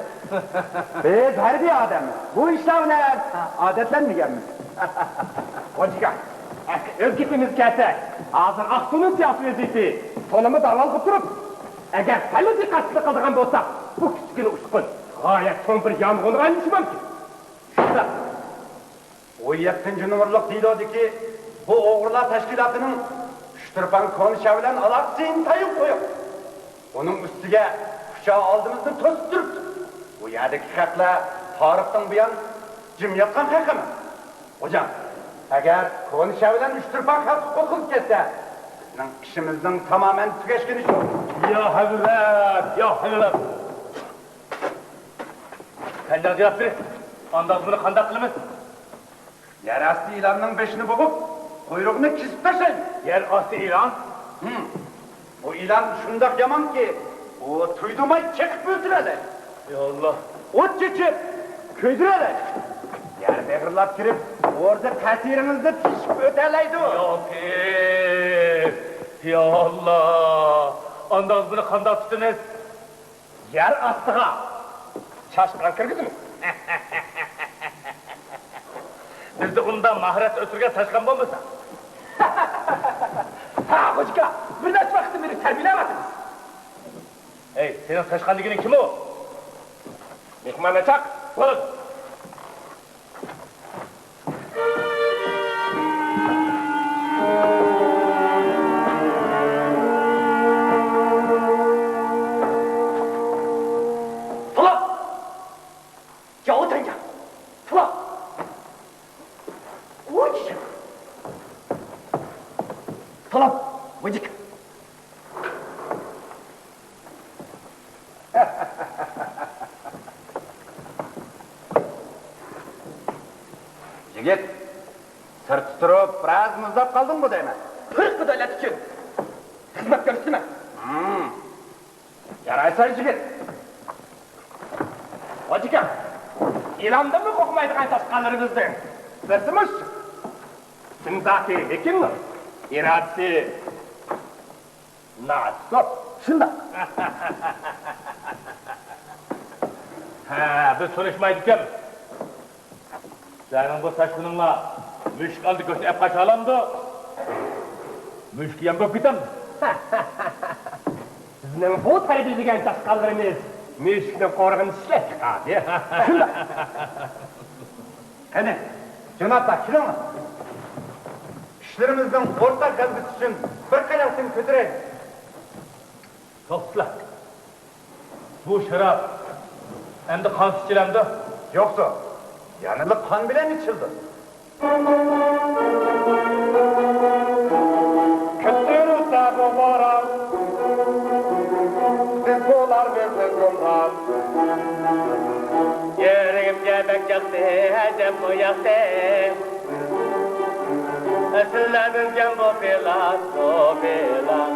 بىز ھەربىي ئادەممىز. بۇ ئىشلار بىلەن ئادەتلەنمىگەنمىز. خوجىكا، ئەگەر ئۆز گېپىمىزگە كەلسەك، ھازىر ئاقسۇنىڭ سىياسىي ۋەزىيىتى تولىمۇ داۋالغا تۇرۇپ، ئەگەر سەللا دىققەتسىزلىك قىلىدىغان بولساق، بۇ كىچىككىنە ئۇچقۇن غايەت چوڭ بىر يانغىنغا ئايلىنىشى مۇمكىن. شۇنداق. ئون يەتتىنچى نومۇرلۇق دېلودىكى بۇ ئوغرىلار تەشكىلاتىنىڭ ئۇچتۇرپان كونا شەھەر بىلەن ئالاقىسى ئىنتايىن قويۇق. ئۇنىڭ ئۈستىگە كۇچا ئالدىمىزنى توسۇپ تۇرۇپتۇ. بۇ يەردىكى خەقلەر تارىختىن بۇيان جىم ياتقان خەق ئەمەس. خوجام، ئەگەر كونا شەھەر بىلەن ئۇچتۇرپان خەلقى قوقۇلۇپ كەتسە، بىزنىڭ ئىشىمىزنىڭ تامامەن تۈگەشكىنى شۇ. يا ھەزرەت، يا ھەزرەت! تەنجاڭ جانابلىرى، ئانداق بۇنى قانداق قىلىمىز؟ يەر ئاستى ئىلاننىڭ بېشىنى بوغۇپ، قۇيرۇقىنى كېسىپ تاشلايمىز. يەر ئاستى ئىلان؟ ھىم. بۇ ئىلان شۇنداق يامانكى، ئۇ تۇيدۇرماي چېقىپ ئۆلتۈرەلەيدۇ. يا ئاللا. ئوت چېچىپ كۆيدۈرەلەيدۇ. يەر مىغىرلاپ كىرىپ، ئوردا تەسىرىڭىزنى تېشىپ ئۆتەلەيدۇ. يا پىر، يا ئاللا. ئانداق بۇنى قانداق تۇتىمىز؟ يەر ئاستىغا چاشقان كىرگۈزىمىز. بىزدە ئۇنداق ماھارەت ئۆستۈرگەن چاشقان بولمىسا. ھە، خوجىكا، بىر نەچچە ۋاقىتتىن بېرى تەربىيەلەۋاتىمىز. ھەي، سېنىڭ چاشقان دېگىنىڭ كىم ئۇ؟ مېھماننى چاق. بولدى. تولا! جاۋ تەنجا! تولا! ئۇچ! تولا! ۋىجىك! يىگىت، سىرتتا تۇرۇپ بىرئاز مۇزلاپ قالدىڭغۇ دەيمەن. تۇرۇققا دۆلەت ئۈچۈن خىزمەت كۆرسىتىمەن. ھىم. يارايسەن يىگىت. ھاجىكام، ئىلاندىنمۇ قورقمايدىغان چاشقانلىرىمىزنىڭ بىرسى مۇشۇ. ئىسمى زاتى ھېكىمنىڭ، ئىرادىسى ناتسوپ. شۇنداق. ھە، بىز تونۇشمايدىكەن. سەنىڭ بۇ چاشقىنىڭلار مۈشۈك ئالدى كۆكتە ئەپ قاچالامدۇ؟ مۈشۈك يەم بولۇپ كېتەمدۇ؟ بىزنىڭ بۇ تەربىيەلىگەن چاشقانلىرىمىز مۈشۈكنىڭ قورغىنى چىشلەپ چىقاردى. شۇنداق. قېنى، جانابلار، كېلىڭلار. كۈچلىرىمىزنىڭ ئورتاق غەلىبىسى ئۈچۈن بىر قەيەلتىن كۆتۈرەيلى. توختىلا. بۇ شاراب ئەمدى قانسىز ئىچىلەمدۇ؟ يوقتۇ. يەنىلا قان بىلەن ئىچىلىدۇ. كۆتۈرۈلسە بۇ بوران، بىز بولارمىز گۇمران. يۈرىكىمگە بەك ياقتى، ئەجەبمۇ ياقتى. ئەسلىدە بىلگەن بۇ پىلان، بۇ پىلان.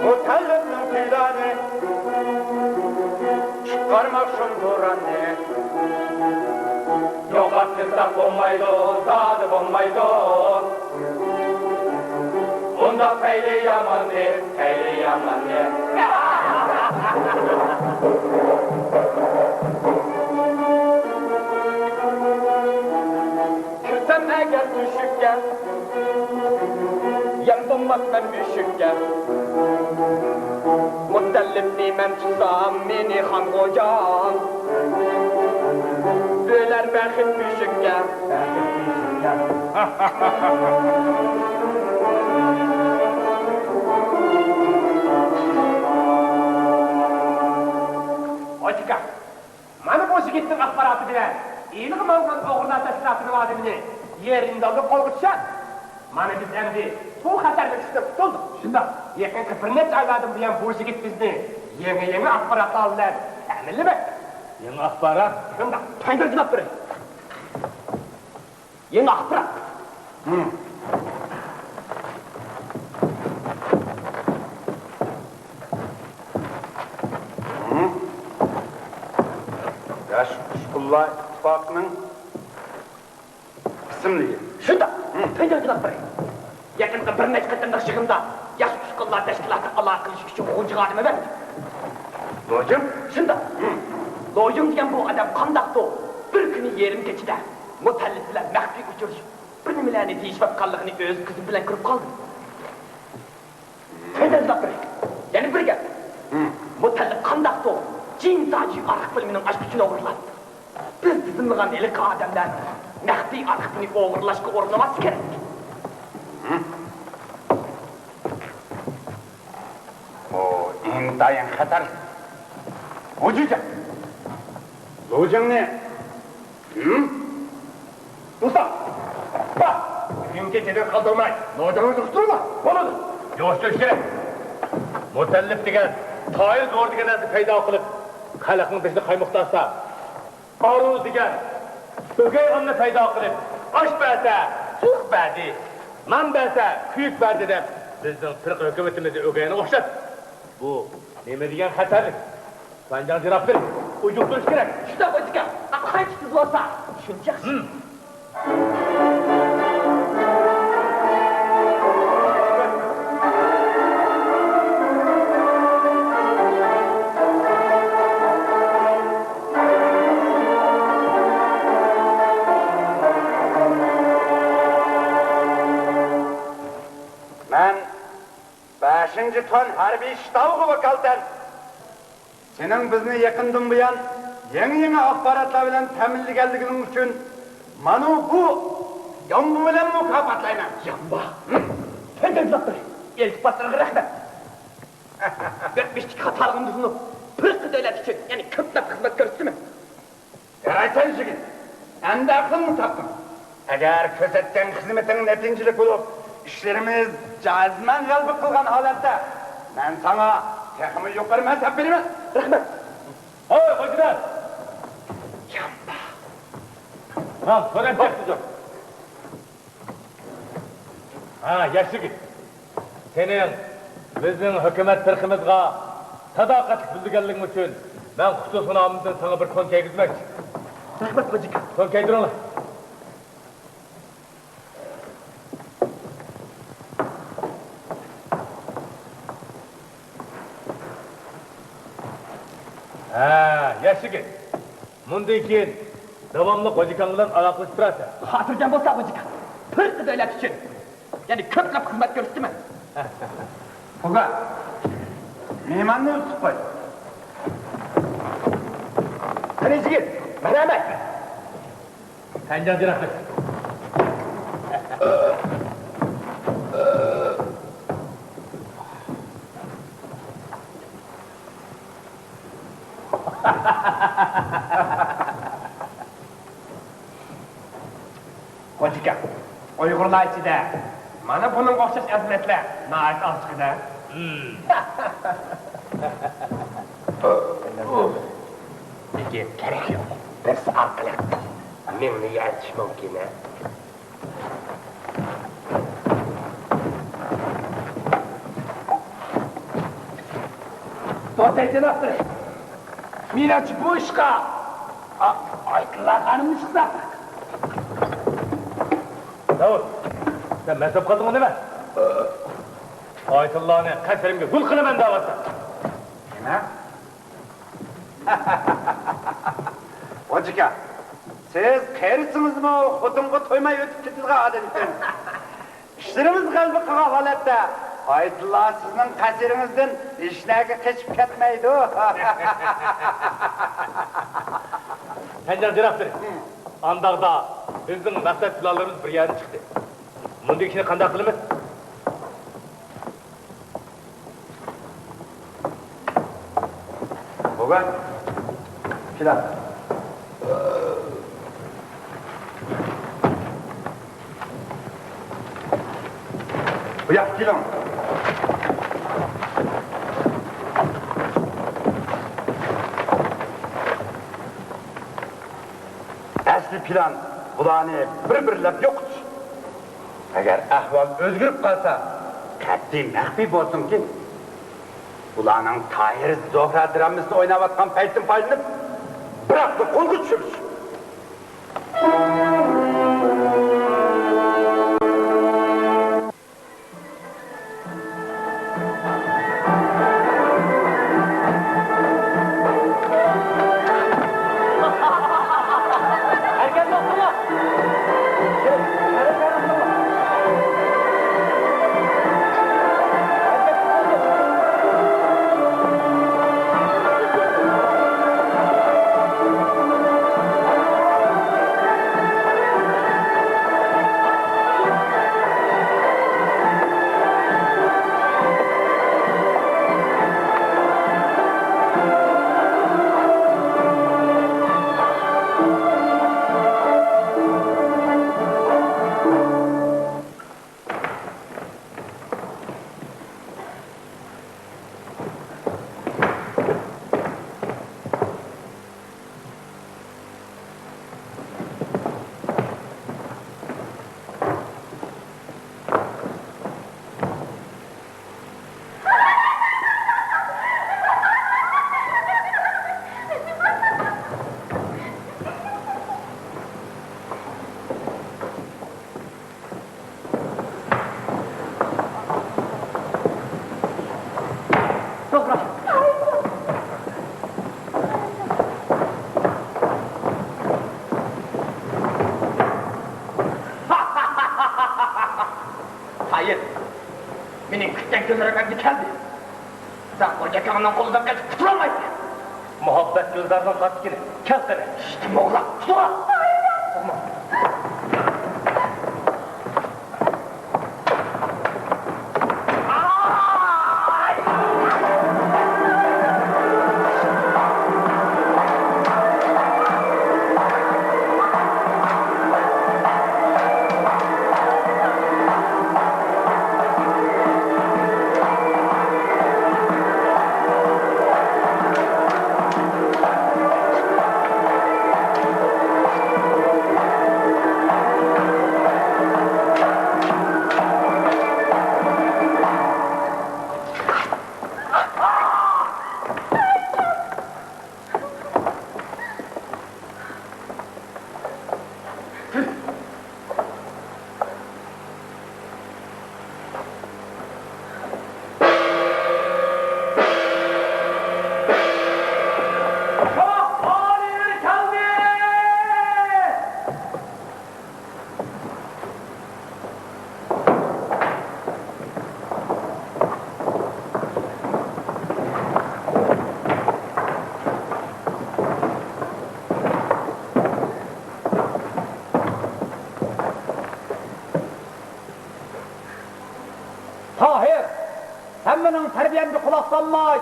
مۇتەللىپنىڭ پىلانى، چىقارماق شۇم بوراننى. يوقاپ كەتسەك بولمايدۇ، زادى بولمايدۇ. ئۇنداق پەيلى ياماننى، پەيلى ياماننى. كىرسەم ئەگەر تۆشۈككە، يەم بولماسمەن مۈشۈككە. مۇتەللىپنى مەن تۇتسام، مېنى خانغوجام بۆلەر بەخت مۈشۈككە. ھاجىكا، مانا بۇ يىگىتنىڭ ئاخباراتى بىلەن ئىلىغا ماڭغان ئوغرىلار تەشكىلاتىنىڭ ئادىمىنى يېرىم دالدا قولغا چۈشۈردى. مانا بىز ئەمدى بۇ خەتەرنىڭ ئىچىدىن قۇتۇلدۇق. شۇنداق. يېقىنقى بىر نەچچە ئايلاردىن بۇيان بۇ يىگىت بىزنى يېڭى-يېڭى ئاخباراتلار بىلەن تەمىنلىمەكتە. يېڭى ئاخبارات؟ شۇنداق. قايتۇرۇپ جاۋاب بېرىڭ. يېڭى ئاخبارات. ھىم. ھىم. ياش ئۇچقۇنلار ئىتتىپاقىنىڭ ئىسىملىكى. شۇنداق. ھىم. تەييارلىق بىر. يېقىنقى بىر نەچچە قېتىملىق يىغىندا ياش ئۇچقۇنلار تەشكىلاتى ئالاقىلىشىش ئۈچۈن غۇلجىغا ئادەم ئەۋەتتى. لوجىڭ؟ شۇنداق. ھىم. لوجىڭ دېگەن بۇ ئادەم قانداقتۇ؟ بىر كۈنى يېرىم كېچىدە مۇتەللىپ بىلەن مەخپىي ئۇچرىشىپ، بىر نېمىلەرنى دېيىشىۋاتقانلىقىنى ئۆز كۆزۈم بىلەن كۆرۈپ قالدىم. سەيدەلداق بىر، يەنە بىر گەپ. ھىم. مۇتەللىپ قانداقتۇ؟ جىن ساجى ئارىق فىلىمىنىڭ ئاچقۇچىنى ئوغرىلاپتۇ. بىز تىزىملىغان ھېلىقى ئادەملەرنىڭ مەخپىي ئارىق فىلىمى ئوغرىلاشقا ئورۇنلىۋاتسا كېرەك. ھىم. بۇ ئىنتايىن خەتەر. ۋۇجۇجا! لوجىڭنى ھىم؟ ئۇستا! ئۇستا! بۈگۈنكى كېچىدىن قالدۇرماي، لوجىڭنى تۇرۇشتۇرۇڭلار! بولىدۇ! يوشۇرۇش كېرەك! مۇتەللىپ دېگەن تايىل زور دېگەن نەرسە پەيدا قىلىپ، خەلقنىڭ بېشىنى قايمۇقتۇرسا، ئارۇ دېگەن ئۆگەي ئانىنى پەيدا قىلىپ، ئاش بەرسە، سۇيۇق بەردى، نان بەرسە، كۆيۈك بەردى دەپ، بىزنىڭ پىرقە ھۆكۈمىتىمىزنى ئۆگەينىگە ئوخشاتتى. بۇ نېمە دېگەن خەتەرلىك! سانجاڭ جىراپ بېرىپ، ئۇجۇقتۇرۇش كېرەك. شۇنداق ئۆتكەن. قانچە تېز بولسا، شۇنچە ياخشى. ھىم. مەن بەشىنچى تۇەن ھەربىي شتابىغا ۋاكالىتەن سېنىڭ بىزنى يېقىندىن بۇيان يېڭى-يېڭى ئاخباراتلار بىلەن تەمىنلىگەنلىكىڭ ئۈچۈن مانا بۇ يامبا بىلەن مۇكاپاتلايمەن. يامبا؟ ھىم؟ سەن دەۋزاتلىرى، ئىلتىپاتلىرىڭغا رەھمەت. ئۆتمۈشتىكى خاتالىقىمنى تونۇپ، پىرقى دۆلەت ئۈچۈن يەنە كۆپلەپ خىزمەت كۆرسىتىمەن. يارايسەن يىگىت، ئەمدى ئەقلىڭنى تاپتىڭ. ئەگەر كۆرسەتكەن خىزمىتىڭ نەتىجىلىك بولۇپ، ئىشلىرىمىز جەزمەن غەلىبە قىلغان ھالەتتە، مەن ساڭا تېخىمۇ يۇقىرى مەنسەپ بېرىمەن. رەھمەت. ھەي، خوجىدار! يامبا! ھە، سۆلەپ بەر، خوجام. ھە، ياش يىگىت. سېنىڭ بىزنىڭ ھۆكۈمەت پىرقىمىزغا ساداقەتلىك بىلدۈرگەنلىكىڭ ئۈچۈن مەن خۇسۇسىي نامىمدىن ساڭا بىر تون كىيگۈزمەكچى. رەھمەت، خوجىكا. تون كىيدۈرۈڭلار. ھە، ياش يىگىت. مۇندىن كېيىن داۋاملىق خوجىكاڭ بىلەن ئالاقىلىشىپ تۇرارسەن. خاتىرجەم بولسا، خوجىكاڭ. پىرقى دۆلەت ئۈچۈن يەنە كۆپلەپ خىزمەت كۆرسىتىمەن. خوجا، مېھماننى ئۇزىتىپ قوي. قېنى يىگىت، مەرھەمەت. سەنجان جىراق بەش. خوجىكا، ئۇيغۇرلار ئىچىدە مانا بۇنىڭغا ئوخشاش ئەزىمەتلەر ناھايىتى ئاز چىقىدۇ. لېكىن كېرەك يوق. بىرسى ئارقىلىق مىڭنى يارىتىش مۇمكىن، ھە؟ دوستەي جانابلىرى، مېنىڭچە بۇ ئىشقا ئا-، ئايتىللا خانىمنى چىقساق. داۋۇت، سەن مەن سوپ قالدىڭمۇ نېمە؟ ئايتىللانى قەسرىمگە گۈل قىلىمەن دەۋاتىسەن. نېمە؟ خوجىكا، سىز قېرىسىڭىزمۇ خوتۇنغا تويماي ئۆتۈپ كېتىدىغان ئادەم ئىكەنسىز. ئىشلىرىمىز غەلىبە قىلغان ھالەتتە، ئايتىللا سىزنىڭ قەسرىڭىزدىن ھېچنەگە قېچىپ كەتمەيدۇ. سەنجان جىراقتىر. ئانداقتا بىزنىڭ مەقسەت پىلانلىرىمىز بىر يەردىن چىقتى. مۇندىكىنى قانداق قىلىمىز؟ بوۋا، كېلە. بۇ ياققا كېلىڭ. ئەسلى پىلان بۇلارنى بىر-بىرلەپ يوقىتىش. ئەگەر ئەھۋال ئۆزگىرىپ قالسا، قەتئىي مەخپىي بولسۇنكى، ئۇلارنىڭ تاھىر زوھرا دراممىسىنى ئويناۋاتقان پەيتتىن پايدىلىنىپ، بىراقلا قولغا چۈشۈرۈش. تايىر، مېنىڭ كۈتكەن كۈنلىرىم ئەمدى كەلدى. سەن خوجا ئاكاڭنىڭ قولىدىن قېچىپ قۇتۇلالمايسەن. مۇھەببەت گۈلزارنىڭ قاتتىكىنى كەلتۈر. ئىشتىم ئوغلان، قۇتۇلغان. تاھىر، سەن مېنىڭ تەربىيەمگە قۇلاق سالماي،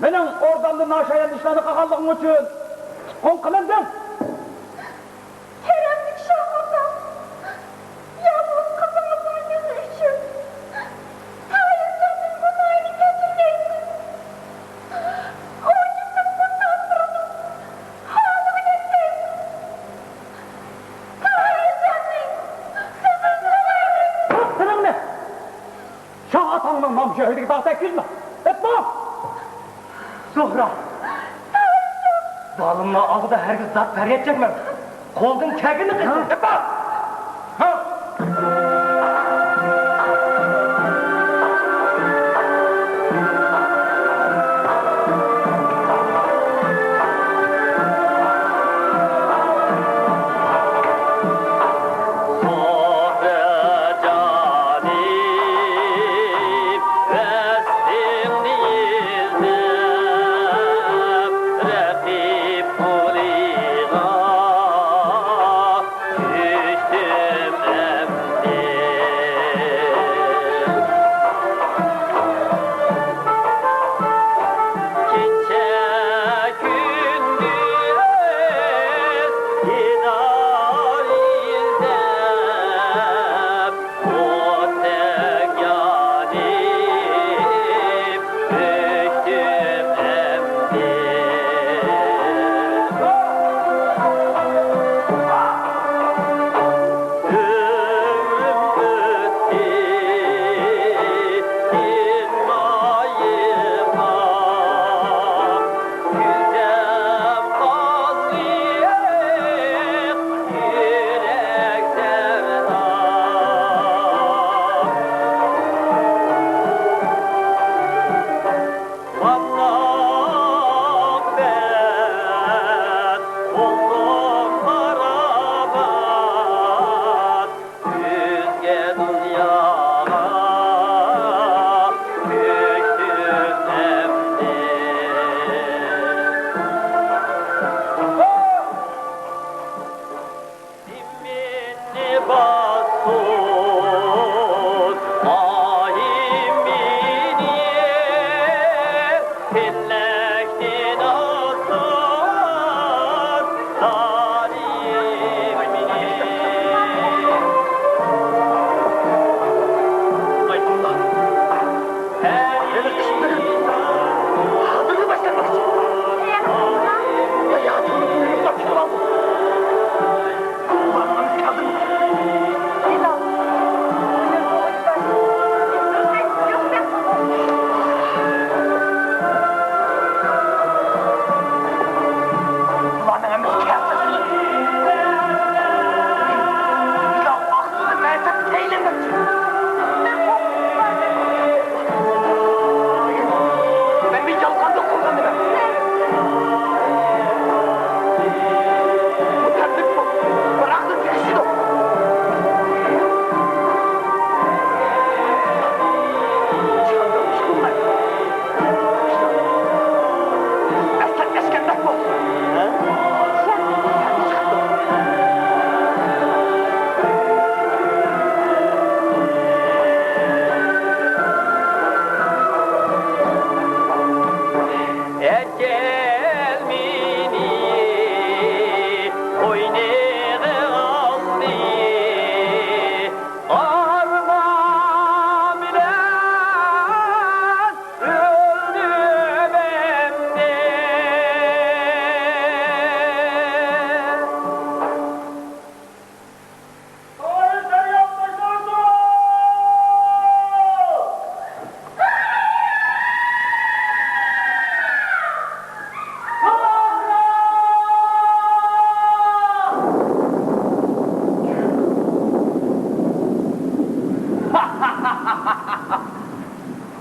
مېنىڭ ئوردامدا ناشايان ئىشلارنى قىلغانلىقىڭ ئۈچۈن تۇتقۇن قىلىندىڭ. كەرەملىك شاھ ئاتا، يالغۇز قىزىڭىزنىڭ يۈزى ئۈچۈن تاھىرجاننىڭ گۇناھىنى كەچۈرگەيسىز. ئۇ يېتىم قۇل تاپىرىنىڭ ھالىغا يەتكەيسىز. تاھىرجاننى سىزدىن سورايمەن. تۇت تىلىڭنى! شاھ ئاتاڭنىڭ نام شۆھرىتىگە داغ تەگكۈزمە. ئېيتما! زوھرا! زالىملار ئالدىدا ھەرگىز داد پەرياد چەكمەڭ. قولدىن كەلگىنىنى قىلسۇن. ئېيتما! ھە!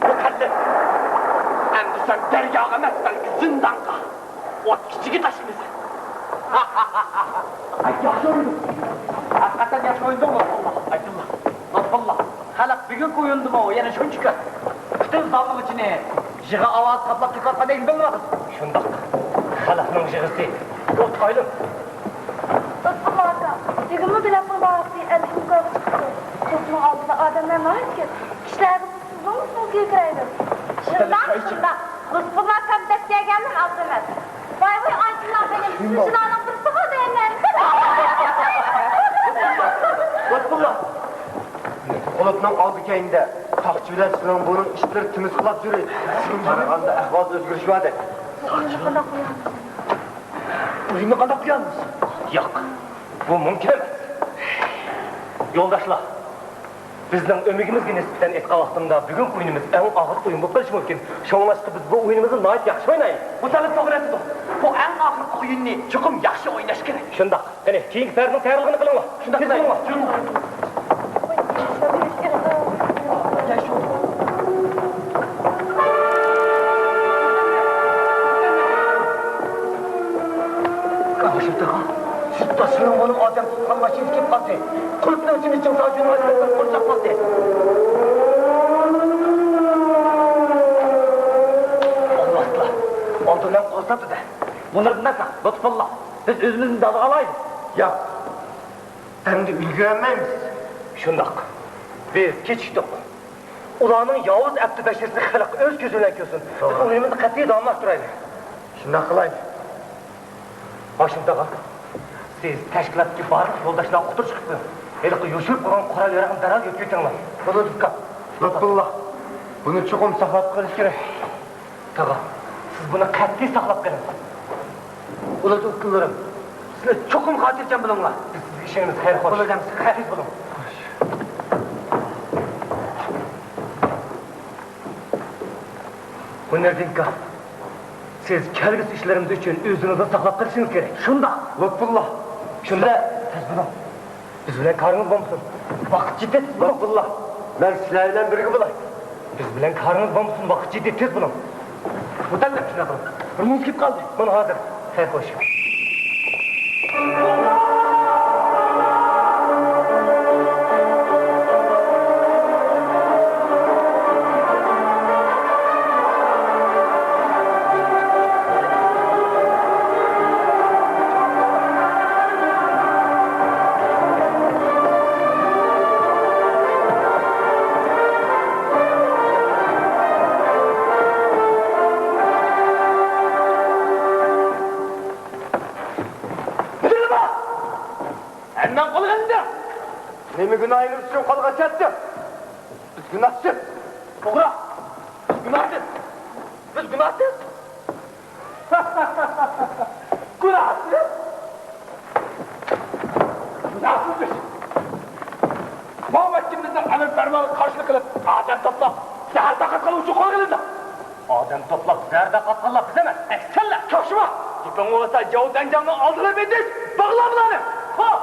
مۇقەددەس! ئەمدى سەن دەرياغا ئەمەس، بەلكى زىندانغا، ئوت ئىچىگە تاشلىنىسەن. ئاي، ياخشى ئوينىدىڭ. ھەقىقەتەن ياخشى ئوينىدىڭ، لۇتپۇللا. ئايتۇللا، لۇتپۇللا. خەلق بۈگۈنكى ئويۇنىدىمۇ يەنە شۇنچە كۆپ. پۈتۈن زالنىڭ ئىچىنى يىغا ئاۋازى قاپلاپ كېتىۋاتقاندىكىنى بىلمەيسىز. شۇنداق. خەلقنىڭ يىغىسى ئوتقا ئايلىنىپ. لۇتپۇللا ئاكا، بۈگۈنمۇ بېلەتنىڭ باھاسى ئەللىك مىڭ كويغا چىقىپتۇ. توپنىڭ ئالدىدا ئادەملەر ناھايىتى كۆپ. كىشىلەرگە سىزنىڭمۇ سۇ كۆكىرەيدۇ. شۇنداق، شۇنداق. لۇتپۇللا كەمدەپ كەلگەنمۇ ئاز ئەمەس. ۋاي، ۋاي، ئايتۇللا خېنىم، سىزنىڭ شۇنداق. شۇلارنىڭ بىرسىغۇ دەيمەن. لۇتپۇللا. قۇلۇپنىڭ ئالدى كەينىدە ساقچى بىلەن سىلىڭ بۇنىڭ ئىتلىرى تىمىسقىلاپ يۈرۈۋېتىپتۇ. قارىغاندا ئەھۋالدا ئۆزگىرىش باردەك. ئويۇننى قانداق قويامىز؟ ئويۇننى قانداق قويامىز؟ ياق، بۇ مۇمكىن ئەمەس. يولداشلار، بىزنىڭ ئۆمىكىمىزگە نىسبەتەن ئېيتقان ۋاقتىمدا، بۈگۈنكى ئويۇنىمىز ئەڭ ئاخىرقى ئويۇن بولۇپ قېلىشى مۇمكىن. شۇڭلاشقا بىز بۇ ئويۇنىمىزنى ناھايىتى ياخشى ئوينايلى. مۇتەللىپ توغرا ئېيتىدۇ. بۇ ئەڭ ئاخىرقى ئويۇننى چوقۇم ياخشى ئويناش كېرەك. شۇنداق. قېنى، كېيىنكى پەردىنىڭ تەييارلىقىنى قىلىڭلار. شۇنداق. تېز قىلىڭلار. ھاشىم تاغا، سىرتتا سىلىڭ بۇنىڭ ئادەم تۇتقان ماشىنىسى كېلىپ قالدى. قۇلۇپنىڭ ئىچىنى چىڭ ساجۇنغا قورشاپ قالدى. ئالۋاستىلار، ئالدى بىلەن قورساپتۇ-دە. بۇلار ناكا، لۇتپۇللا. بىز ئۆزىمىزنى دالغا ئالايلى. ياق. ئەمدى ئۈلگۈرەلمەيمىز. شۇنداق. بىز كېچىكتۇق. ئۇلارنىڭ ياۋۇز ئەپتى بەشىرىسىنى خەلق ئۆز كۆزى بىلەن كۆرسۇن. بىز توغرا. ئويۇنىمىزنى قەتئىي داۋاملاشتۇرايلى. شۇنداق قىلايلى. ھاشىم تاغا، سىز تەشكىلاتتىكى بارلىق يولداشلارغا ئۇقتۇرۇش قىلىپ قويۇڭ. ھېلىقى يوشۇرۇپ قويغان قورال-ياراغنى دەرھال يۆتكىۋېتىڭلار. بولىدۇ، ئۇكام. لۇتپۇللا، بۇنى چوقۇم ساقلاپ قېلىش كېرەك. تاغا، سىز بۇنى قەتئىي ساقلاپ قېلىڭ. بولىدۇ، ئۇكىلىرىم. سىلەر چوقۇم خاتىرجەم بولۇڭلار. بىز سىزگە ئىشىنىمىز. خەير، خوش. بولىدۇ، ئەمىسە، خەير. تېز بولۇڭ. ھۈنەردىنكا، سىز كەلگۈسى ئىشلىرىمىز ئۈچۈن ئۆزىڭىزنى ساقلاپ قېلىشىڭىز كېرەك. شۇنداق. لۇتپۇللا، شۇنداق. سىلەر تېز بولۇڭ. بىز بىلەن كارىڭىز بولمىسۇن. ۋاقىت جىددىي، تېز بولۇڭ. لۇتپۇللا، مەن سىلەر بىلەن بىرگە بولاي. بىز بىلەن كارىڭىز بولمىسۇن، ۋاقىت جىددىي، تېز بولۇڭ. مۇتەللىپ، شۇنداق قىلىڭ. بىرمۇنچە كېلىپ قالدى. مانا ھازىر. خەير، خوش. ھەممەڭ قولغا ئېلىندى. نېمە گۇناھىمىز ئۈچۈن قولغا چاتتى؟ بىز گۇناھسىز. توغرا. بىز گۇناھسىز. بىز گۇناھسىز. گۇناھسىز؟ گۇناھسىز بىز. ماۋۇ ۋەكىلىمىزنىڭ ئەمر پەرمانىغا قارشىلىق قىلىپ، ئادەم توپلاپ، زەھەر تارقاتقانلار ئۈچۈن قولغا ئېلىندى. ئادەم توپلاپ، زەھەر تارقاتقانلار بىز ئەمەس، ئەكسىچە سەنلەر. چاقچىما! گېپىڭ بولسا، جاۋ دەنجاڭنىڭ ئالدىغا بېرىپ ئېيتىش، باغلا بۇلارنى! خوپ!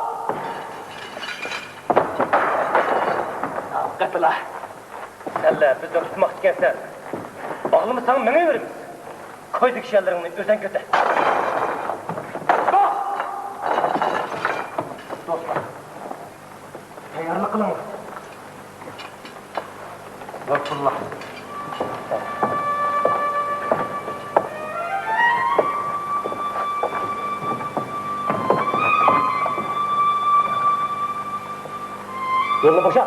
قېتىلا! سەنلەر بىزنى تۇتماقچى ئىكەنسەن. باغلىمىساڭ مېڭىۋېرىمىز. كويدىكى شەللىرىڭنى ئۆزۈڭ كۆتەر. دوستلار، تەييارلىق قىلىڭلار. لۇتپۇللا. يولنى بوشا.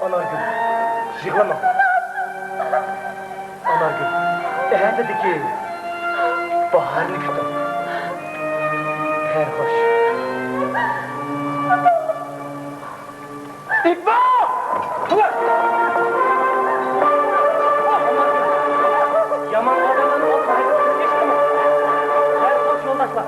ئانارگۈل، يىغلىما. ئانارگۈل، ئەتىدىكى باھارنى كۈتۈڭ. خەير خوش. ئىقبال! يامان ئادەملەرنى ئوتقا ھەيدەپ ئىش قىلماڭ. خەير خوش يولداشلار.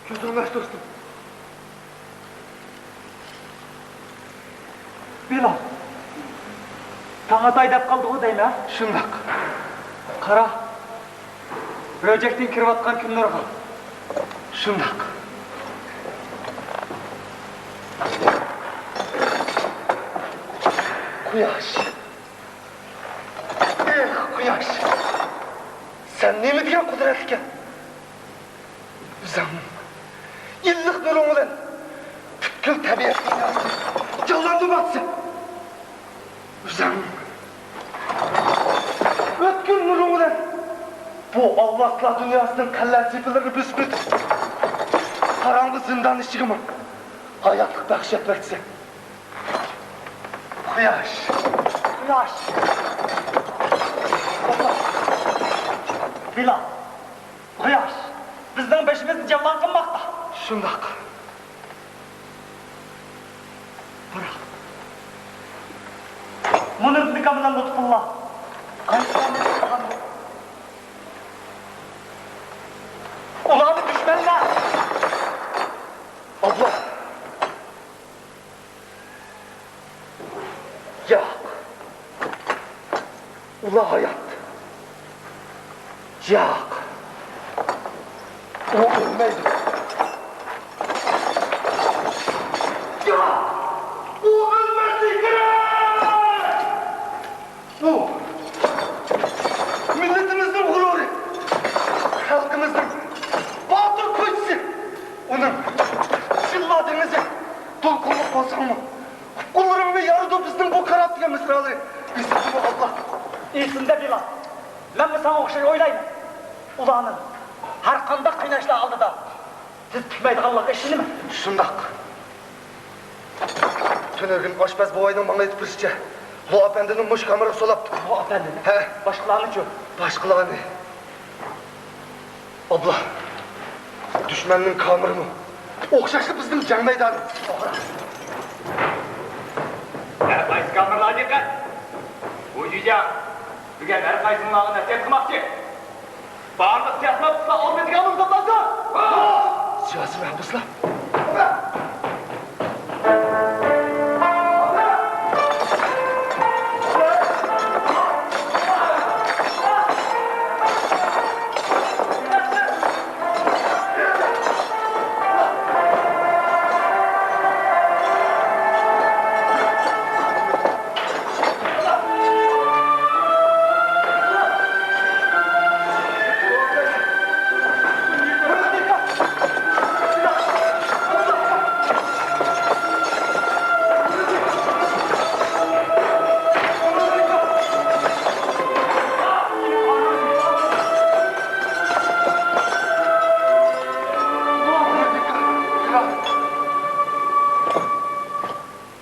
كۆزۈڭنى ئاچ، دوستۇم. بىلال، تاڭ ئاتاي دەپ قالدىغۇ دەيمەن. شۇنداق. قارا، بۆجەكتىن كىرىۋاتقان كۈن نۇرىغا. شۇنداق. قۇياش. ئېھ، قۇياش! سەن نېمە دېگەن قۇدرەتلىككەن؟ ئۆزۈڭنىڭ ئىللىق نۇرۇڭ بىلەن پۈتكۈل تەبىئەت دۇنياسىنى جانلاندۇرماقچىسەن. ئۆزۈڭنىڭ ئۆتكۈر نۇرۇڭ بىلەن بۇ ئالۋاستىلار دۇنياسىنىڭ قەلئە سېپىلىرىنى بۆسۈپ ئۆتۈپ، قاراڭغۇ زىندان ئىچىگىمۇ ھاياتلىق بەخش ئەتمەكچىسەن. قۇياش! قۇياش! بىلال! قۇياش بىزنىڭ بېشىمىزنى جەۋلان قىلماقتا. شۇنداق. بىراق مۇنىردىن ئاكام بىلەن لۇتپۇللا قايسى تامنى تۇتقاندۇ؟ ئۇلارنى دۈشمەنلەر. ئابلا! ياق. ئۇلار ھايات. ياق. ئۇ ئۆلمەيدۇ. ياق. ئۇ ئۆلمەسلىكى كېرەك. ئۇ مىللىتىمىزنىڭ غۇرۇرى، خەلقىمىزنىڭ باتۇر كۈچىسى. ئۇنىڭ جىللا دېڭىزى دولقۇنلۇق بولساڭمۇ، قۇللىرىڭنى يارىدۇ بىزنىڭ بۇ كارات دېگەن مىسرالىرى. ئېسىڭدىمۇ ئابلا؟ ئېسىمدە، بىلال. مەنمۇ ساڭا ئوخشاش ئويلايمەن. ئۇلارنىڭ ھەر قانداق قىيناشلار ئالدىدا تىز پۈكمەيدىغانلىقىغا ئىشىنىمەن. شۇنداق. تۈنۈگۈن ئاشپەز بوۋاينىڭ ماڭا ئېيتىپ بېرىشىچە، لو ئەپەندىنى مۇشۇ كامېرغا سولاپتۇ. لو ئەپەندىنى؟ ھە. باشقىلارنىچۇ؟ باشقىلارنى. ئابلا، دۈشمەننىڭ كامېرىمۇ ئوخشاشلا بىزنىڭ جەڭ مەيدانىمىز. توغرا. ھەر قايسى كامېرلارغا دىققەت! بۇ جۈجياڭ بۈگۈن ھەر قايسىڭلارغا نەسىھەت قىلماقچى. بارلىق تېخنوپسلار ئورنىدىكى ئالدىن توپلانسۇن! سىياسىي مەھبۇسلار.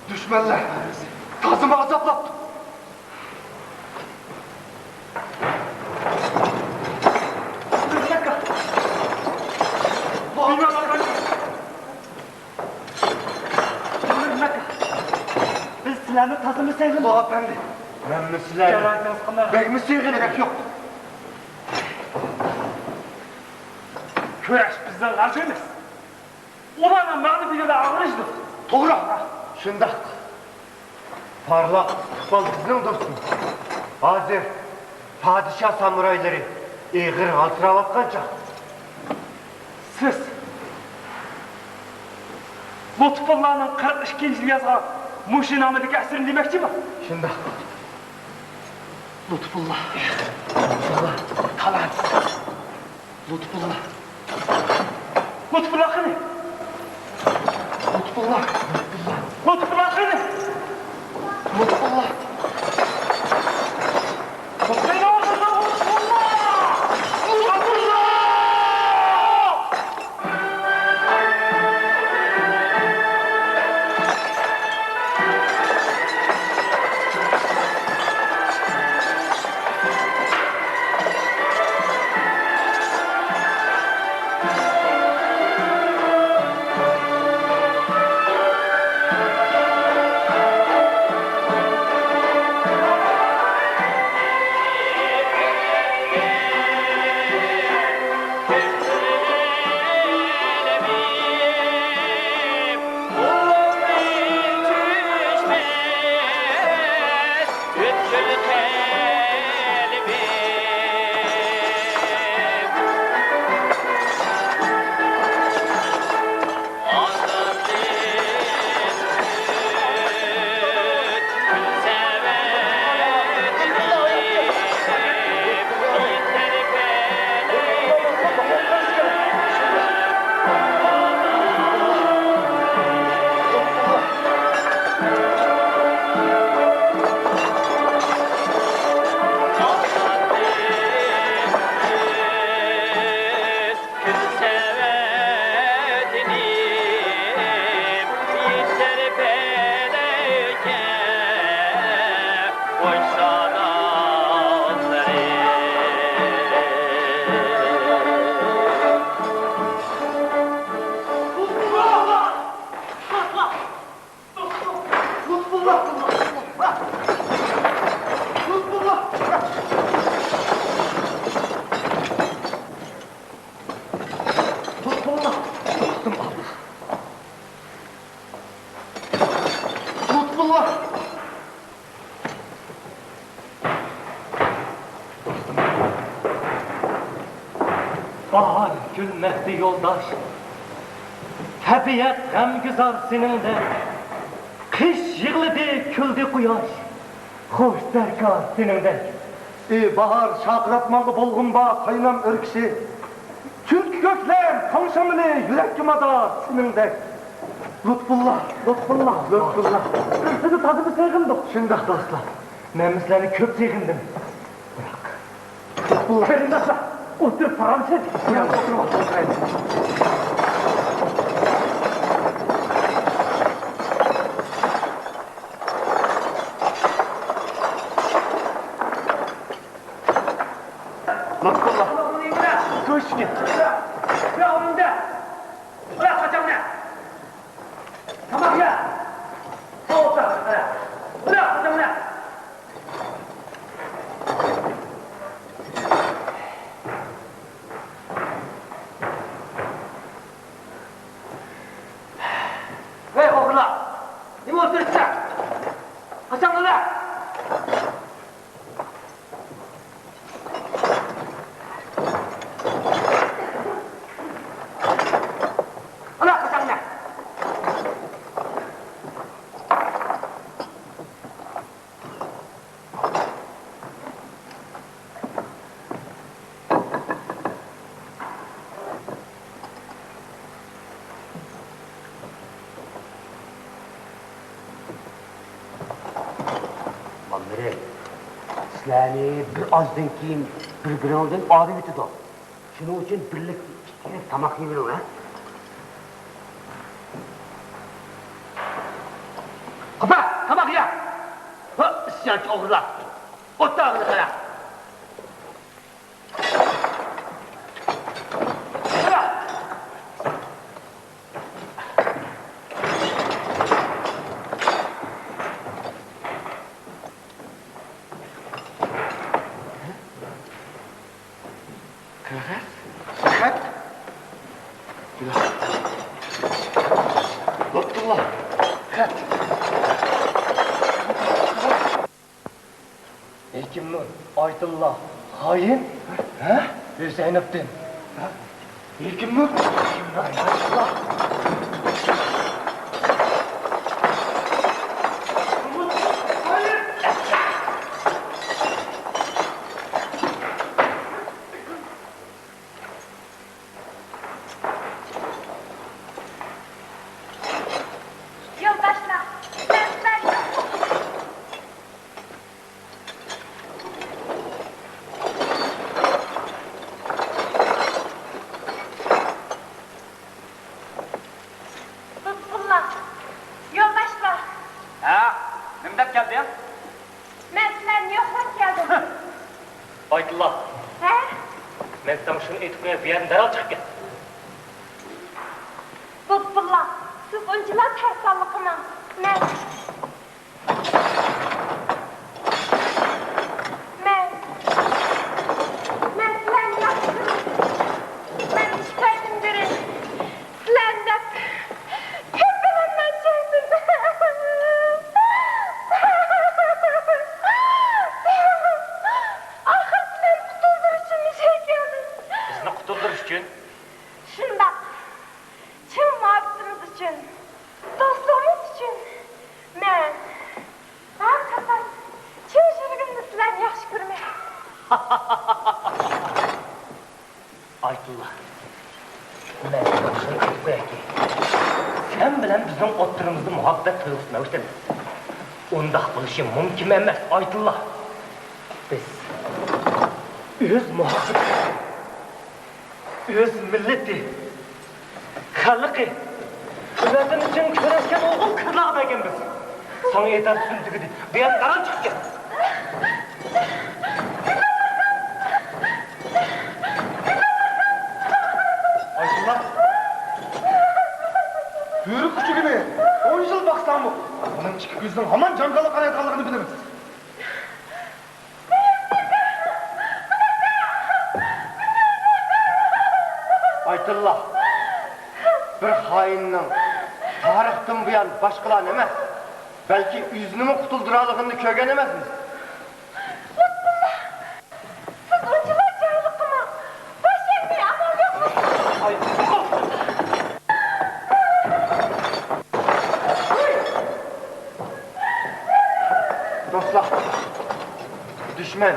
دۈشمەنلەر تازىمۇ ئازابلاپتۇ. بىز سىلەرنى تازىمۇ سېغىندۇق. ئەپەندى، مەنمۇ سىلەرنى بەكمۇ سېغىندىم. گېرەك يوق. كۈرەش بىزنىڭ غەلىبىمىز. ئۇلارنىڭ مەغلۇبىيىتىدە ئاغرىنىشىدۇ. توغرا. شۇنداق. پارلاق ئىستىقبال بىزنىڭ دوستىمىز. ھازىر پادىشاھ سامۇرايلىرى ئېغىر ھالسىراۋاتقان چاغ. سىز لۇتپۇللانىڭ قىرىق ئىككىنچى يىلى يازغان مۇشۇ نامىدىكى ئەسىرىنى دېمەكچىمۇ؟ شۇنداق. لۇتپۇللا. لۇتپۇللا. تالانت. لۇتپۇللا. لۇتپۇللا قېنى؟ لۇتپۇللا. لۇتپۇللا قېنى؟ لۇتپۇللا. لۇتپۇللا. لۇتپۇللا. كۈلمەكتە يولداش، تەبىئەت غەمگۈزار سېنىڭدەك. قىش يىغلىدى، كۈلدى قۇياش، خوش سەركار سېنىڭدەك. ئى باھار، شارقىراتماڭغا بولغۇم بار، قاينام ئۆركىشى. چۈنكى كۆكلەم تاڭ شامىلى، يۈرەككە مادار سېنىڭدەك. لۇتپۇللا، لۇتپۇللا، لۇتپۇللا. بىز سىزنى تازىمۇ سېغىندۇق. شۇنداق، دوستلار. مەنمۇ سىلەرنى كۆپ سېغىندىم. بىراق، قېرىنداشلار، ئولتۇرۇپ پاراڭلىشايلى. ماقۇللا. كۆشكە. تاماق يە. سوغۇقتا. ھەي، ئوغرىلار! نېمە ئولتۇرۇپسىلەر؟ قاچاڭلار! ئانا، قاچاڭلار! بالىلىرىم، سىلەرنى بىر ئازدىن كېيىن بىر-بىرىڭلاردىن ئايرىۋېتىدۇ. شۇنىڭ ئۈچۈن بىرلىكتە ئىككى كېرەك تاماق يېۋېلىڭ، ھە؟ قوپار، تاماق يە! ھە، ئىسيانچى ئوغرىلار! ئوتتا ئاغزىنى قارا! قەغەز؟ خەت؟ لۇتپۇللا، خەت. ھېكىمنۇر، ئايتۇللا، خائىن؟ ھە؟ ھۈسەينىدىن. ھېكىمنۇر؟ يولداشلار، مەن سىلەرنى لۇتپۇللا، يولداشلار. ھە، نېمە دەپ كەلدىڭ؟ مەن سىلەرنى يوقلاپ كەلدىم. ئايتۇللا. ھە؟ مەن ساڭا شۇنى ئېيتىپ قوياي، بۇ يەردىن دەرھال چىقىپ كەت. لۇتپۇللا، سىز ئۇنچىلا سەرسانلىق قىلماڭ. مەن مەن، مەن سىلەرنى ياخشى كۆرىمەن. مەن ئىككى ئايدىن بېرى سىلەرنى دەپ كۆپ ئەلەملەر چەكتىم. ئاخىر سىلەرنى قۇتۇلدۇرۇش ئۈچۈن مۇشۇ يەرگە كەلدىم. بىزنى قۇتۇلدۇرۇش ئۈچۈن؟ شۇنداق. چىن مۇھەببىتىمىز ئۈچۈن، دوستلۇقىمىز ئۈچۈن مەن ھەر قېتىم چىن يۈرىكىمدىن سىلەرنى ياخشى كۆرىمەن. ئايتۇللا، مەن ساڭا شۇنى ئېيتىپ قويايكى، سەن بىلەن بىزنىڭ ئوتتۇرىمىزدا مۇھەببەت تۇيغۇسى مەۋجۇت ئەمەس. ئۇنداق بولۇشى مۇمكىن ئەمەس، ئايتۇللا. بىز ئۆز مۇھەببىتىمىزنى ئۆز مىللىتى، خەلقى، ۋەتىنى ئۈچۈن كۈرەشكەن ئوغۇل قىزلارغا بەرگەنمىز. ساڭا ئېيتار سۆزۈم تۈگىدى. بۇ يەردىن دەرھال چىقىپ كەت. ئايتۇللا، بۆرە كۈچۈكىنى ئون يىل باقساڭمۇ، ئۇنىڭ ئىككى كۆزىنىڭ ھامان جاڭگالغا قارايدىغانلىقىنى بىلىمىز. ئايتۇللا، بىر خائىننىڭ تارىختىن بۇيان باشقىلارنى ئەمەس، بەلكى ئۆزىنىمۇ قۇتۇلدۇرالىغىنىنى كۆرگەن ئەمەسمىز. سىز ئۇنچىلا جاھىللىق قىلماڭ. بوش يەرگە ئامال يوقمۇ؟ مەن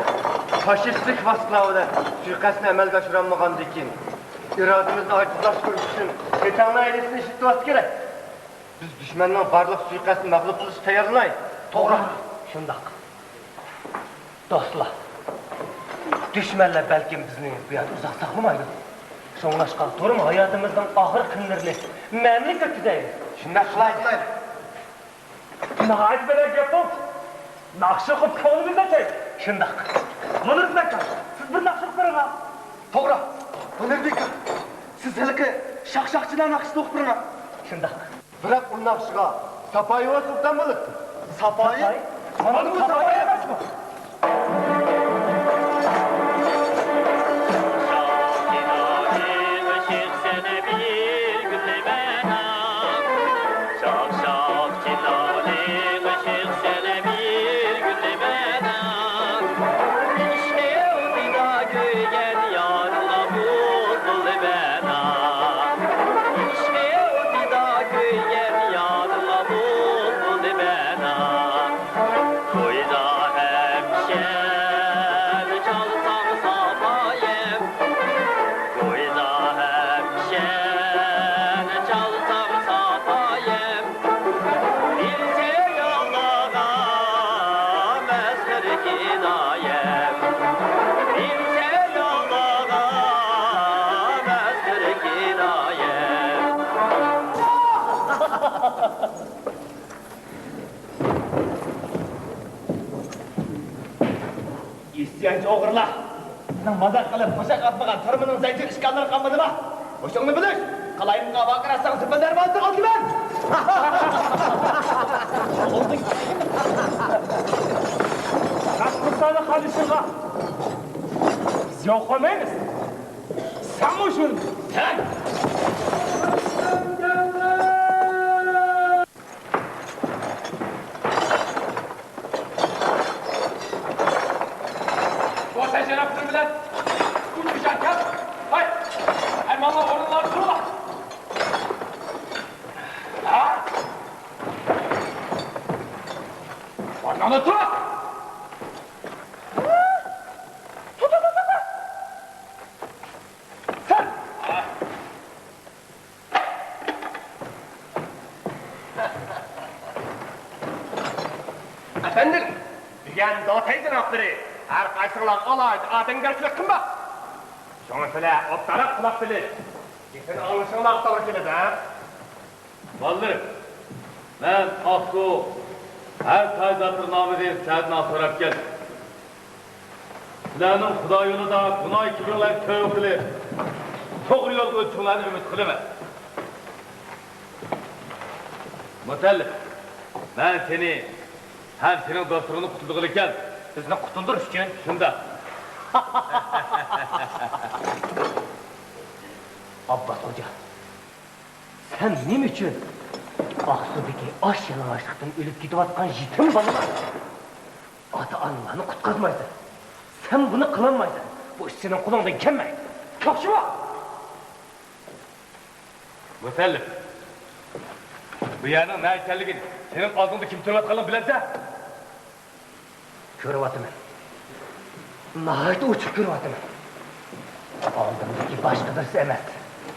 فاشىستلىك ۋاسىتىلەر بىلەن سۇيىقەستنى ئەمەلگە ئاشۇرالمىغاندىن كېيىن، ئىرادىمىزنى ئاجىزلاشتۇرۇش ئۈچۈن شەيتانلار ھىيلىسىنى ئىشلىتىۋاتسا كېرەك. بىز دۈشمەننىڭ بارلىق سۇيىقەستىنى مەغلۇپ قىلىشقا تەييارلىنايلى. توغرا. شۇنداق. دوستلار، دۈشمەنلەر بەلكىم بىزنى بۇ يەردە ئۇزاق ساقلىمايدۇ. شۇڭلاشقا تۇرۇڭ، ھاياتىمىزنىڭ ئاخىرقى كۈنلىرىنى مەنىلىك ئۆتكۈزەيلى. شۇنداق قىلايلى. ناھايىتى بەلەن گەپ بولدى. ناخشا ئوقۇپ كۆڭلىمىزنى ئاچايلى. شۇنداق. مۇنىربېك ئاكا، سىز بىر ناخشا ئوقۇپ بېرىڭ. توغرا. مۇنىربېك ئاكا، سىز ھېلىقى شاخ-شاخچىلار ناخشىسىنى ئوقۇپ بېرىڭ. شۇنداق. بىراق ئۇ ناخشىغا ساپايى بولسا ئوبدان بولاتتى. ساپايى؟ ساپايى؟ مانا بۇ ساپايى ئەمەسمۇ؟ ئىسيانچى ئوغرىلار! سىزنىڭ مازاق قىلىپ قوشاق ئاتمىغان تۈرمىنىڭ زەنجىر ئىشكانلىرى قالمىدىما؟ ھوشۇڭنى بىلىش! قالايمىقانغا ۋارقىراتساڭ، سېپىللەر بالىسى ئولتۇرىمەن! باشقۇرتلارنى قارىشىڭغا بىز يول قويمايمىز! سەنمۇ شۇنى! سەن! بۇ سەن شەرەپ بىلەن ئۈچ كىشى كەل. ھاي! ھەي، ماڭا ئورۇنلاردا تۇرۇڭلار. ھا؟ ئورنۇڭدا تۇر! سەن! ئەپەندىم، بۈگۈن دوتەي جانابلىرى ھەر قايسىڭلارغا ئالاھىدە ئادەمگەرچىلىك قىلماق. شۇڭا سىلەر ئوبدانراق قۇلاق سېلىپ، گېپىنى ئاڭلىشىڭلارغا توغرا كېلىدۇ، ھە؟ بالىلىرىم، مەن ئاقسۇ ھەر تايزاتلىرى نامىدىن سىلەردىن سوراپ كەلدىم. سىلەرنىڭ خۇدا يولىدا گۇناھ كىبىرلەرنى تۆۋە قىلىپ، توغرا يولغا ئۆتۈشۈڭلارنى ئۈمىد قىلىمەن. مۇتەللىپ، مەن سېنى ھەم سېنىڭ دوستلىرىڭنى قۇتۇلدۇرغىلى كەلدىم. بىزنى قۇتۇلدۇرۇش ئۈچۈن؟ شۇنداق. ئابباس خوجا، سەن نېمە ئۈچۈن ئاقسۇدىكى ئاچ يالىڭاچلىقتىن ئۆلۈپ كېتىۋاتقان يېتىم بالىلار، ئاتا-ئانىلارنى قۇتقۇزمايسەن؟ سەن بۇنى قىلالمايسەن. بۇ ئىش سېنىڭ قولۇڭدىن كەلمەيدۇ. چوقچىما! مۇتەللىپ، بۇ يەرنىڭ نە ئىكەنلىكىنى، سېنىڭ ئالدىڭدا كىم تۇرۇۋاتقانلىقىنى بىلەمسەن؟ كۆرۈۋاتىمەن. ناھايىتى ئوچۇق كۆرۈۋاتىمەن. ئالدىمدىكى باشقا بىرسى ئەمەس.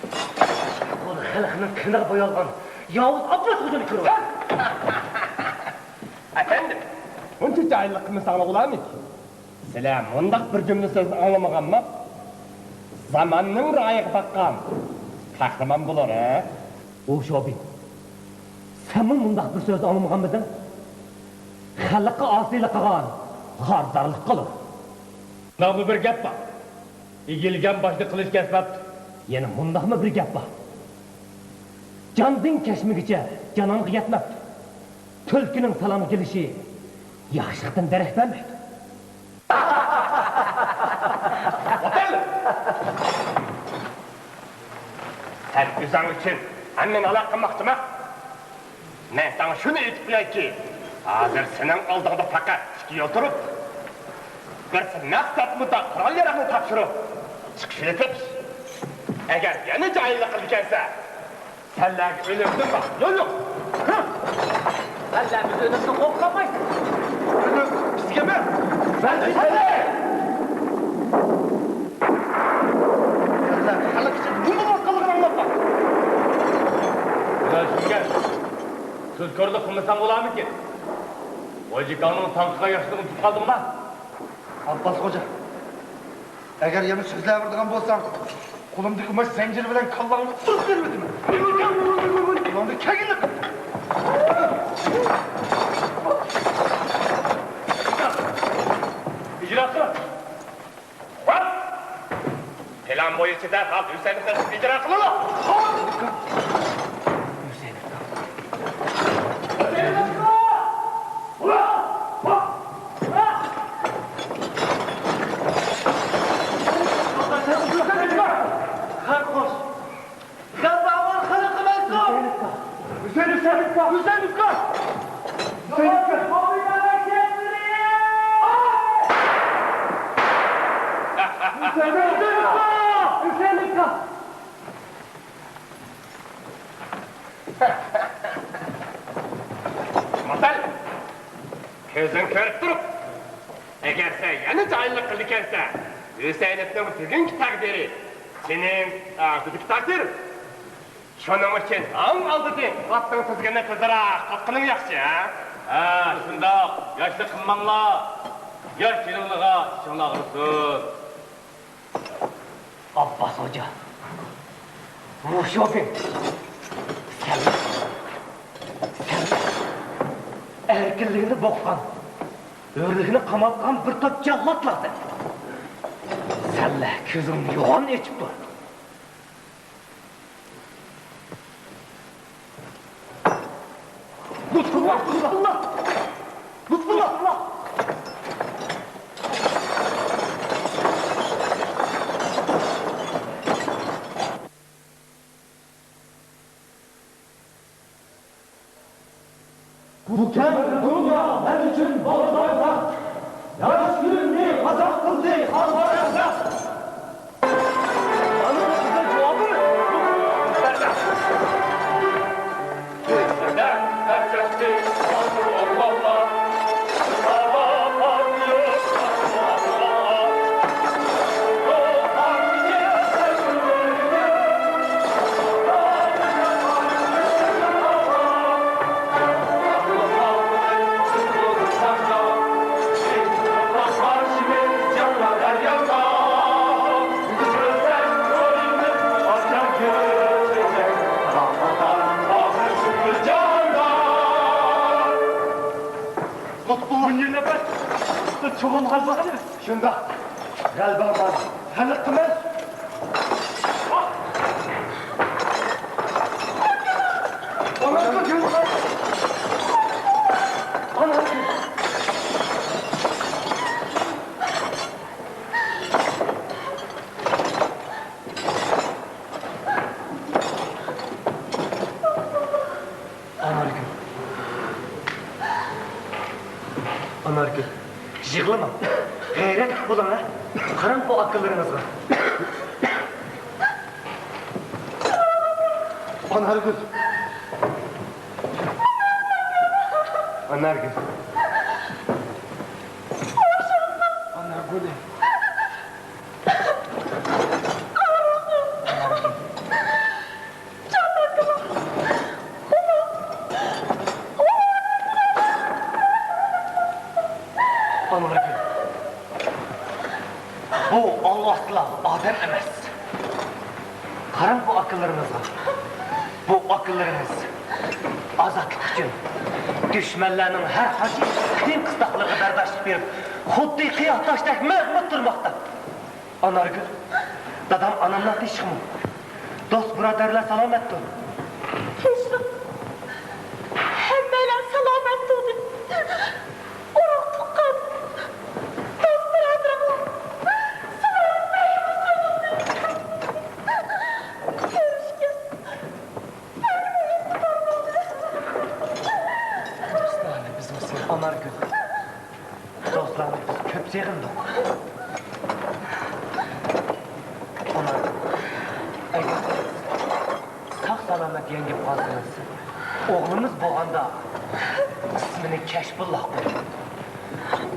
ئىككى قولى خەلقنىڭ قېنىغا بويالغان ياۋۇز ئابباس خوجىنى كۆرۈۋاتىمەن. ئەپەندىم! بۇنچە جاھىللىق قىلمىساڭلار بولارمىكىن؟ سىلەر مۇنداق بىر جۈملە سۆزنى ئاڭلىمىغانما؟ زاماننىڭ رايىغا باققان قەھرىمان بولۇر، ھە؟ ئۇ شوبىن، سەنمۇ مۇنداق بىر سۆزنى ئاڭلىمىغانمىدىڭ؟ خەلققە ئاسىيلىق قىلغان خارىدارلىق قىلىدۇ. مۇنداقمۇ بىر گەپ بار. ئېگىلگەن باشنى قىلىچ كەسمەپتۇ. يەنە مۇنداقمۇ بىر گەپ بار. جاندىن كەچمىگۈچە جانانغا يەتمەپتۇ. تۈلكىنىڭ تالانغا كېلىشى ياخشىلىقتىن دېرەك بەرمەيدۇ. ئوتەل! سەن ئۆزۈڭ ئۈچۈن ھەممىنى ھالاك قىلماقچىما؟ مەن ساڭا شۇنى ئېيتىپ قويايكى، ھازىر سېنىڭ ئالدىڭدا پەقەت ئىككى يول تۇرۇپتۇ. بىرسى مەقسەت مۇنداق قورال-ياراغنى تاپشۇرۇپ، چىقىشىنى تېپىش. ئەگەر يەنە جاھىللىق قىلىدىكەنسەن، سەنلەرگە ئۆلۈمدىن باشقا يول يوق. ھە! سەنلەر بىز ئۆلۈمدىن قورقالمايسىز. ئۆلۈم بىزگە ئەمەس. خەلق ئىچىدە نېمە بولۇۋاتقانلىقىنى ئاڭلاپ باق. سۆز كورلۇق قىلمىساڭ بولارمىكىن؟ غوجىكاڭنىڭ تاڭقىغا ياشلىقىنى تۇتۇپ قالدىڭما؟ ئابباس خوجا، ئەگەر يەنە سۆزلەۋېرىدىغان بولساڭ، قولۇمدىكى ماش زەنجىر بىلەن كاللاڭنى ئۇرۇپ بېرىۋېتىمەن. قولۇڭدىن كەلگىنىنى قىل. ئىجرا قىل. پىلان بويىچە دەرھال ھۈسەيىننى ئىجرا قىلىڭلار. مۇسەل، كۆزۈڭ كۆرۈپ تۇرۇپ، ئەگەر سەن يەنە جاھىللىق قىلىدىكەنسەن، ھۈسەيىنوۋنىڭ بۈگۈنكى تەقدىرى سېنىڭ ئالدىدىكى تەقدىر. شۇنىڭ ئۈچۈن ئەڭ ئالدىدىن ئاتنىڭ تىزگىنىنى تېزراق تۇتقىنىڭ ياخشى، ھە؟ ھە، شۇنداق. ياشلىق قىلماڭلار. ياش جېنىڭلارغا چىشىڭلار ئاغرىسۇن. ئابباس خوجا، ۋۇشۇبىڭ، سەن، سەن ئەركىنلىكنى بوغقان، ھۆرلۈكنى قاماتقان بىر توپ جاللاتلارسەن. سەنلەر كۆزۈڭنى يوغان ئېچىپ تۇر. لۇتپۇللا! لۇتپۇللا! لۇتپۇللا! بۇ كەڭ دۇنيا مەن ئۈچۈن بالىدايلا. ياش كۈنۈمنى قازاق قىلدى خالىغان ئەخمەق. ئانا، سىزدىن جاۋابىمۇ؟ لۇتپۇللا، نەپەس چوغۇن غەلىبە قىلىمىز. شۇنداق. غەلىبە بار. خەلق قىمىز. ئانارگۈل. ئانارگۈل، يىغلىماڭ. غەيرەتلىك بولۇڭ، ھە؟ قاراڭ بۇ ئاكىلىرىڭىزغا. ئانارگۈل. ئانارگۈل. ئانارگۈل. ئانارگۈل. بۇ ئالۋاستىلار ئادەم ئەمەس. قاراڭ بۇ ئاكىلىرىڭىزغا. بۇ ئاكىلىرىڭىز ئازادلىق ئۈچۈن دۈشمەنلەرنىڭ ھەر قانچە قىيىن-قىستاقلىرىغا بەرداشلىق بېرىپ، خۇددى قىيا تاشتەك مەزمۇت تۇرماقتا. ئانارگۈل، دادام ئاناملار تىنچلىقمۇ؟ دوست-بۇرادەرلەر سالامەتتۇ؟ تىنچلىق. ھەممەيلەن سالامەتتۇ دەپ. ئۇرۇق-تۇغقان، دوست-بۇرادىرىڭلار سىلەرنى مەيۈس قىلدى. كۆرۈشكەن. دوستلارنى بىزمۇ سېغىندۇق. ئانارگۈل. دوستلارنى بىز كۆپ سېغىندۇق. ئانارگۈل. ئەگەر ساق-سالامەت يەڭگىپ قالسىڭىز، ئوغلىمىز بولغاندا ئىسمىنى كەشپۇللا قويۇڭ.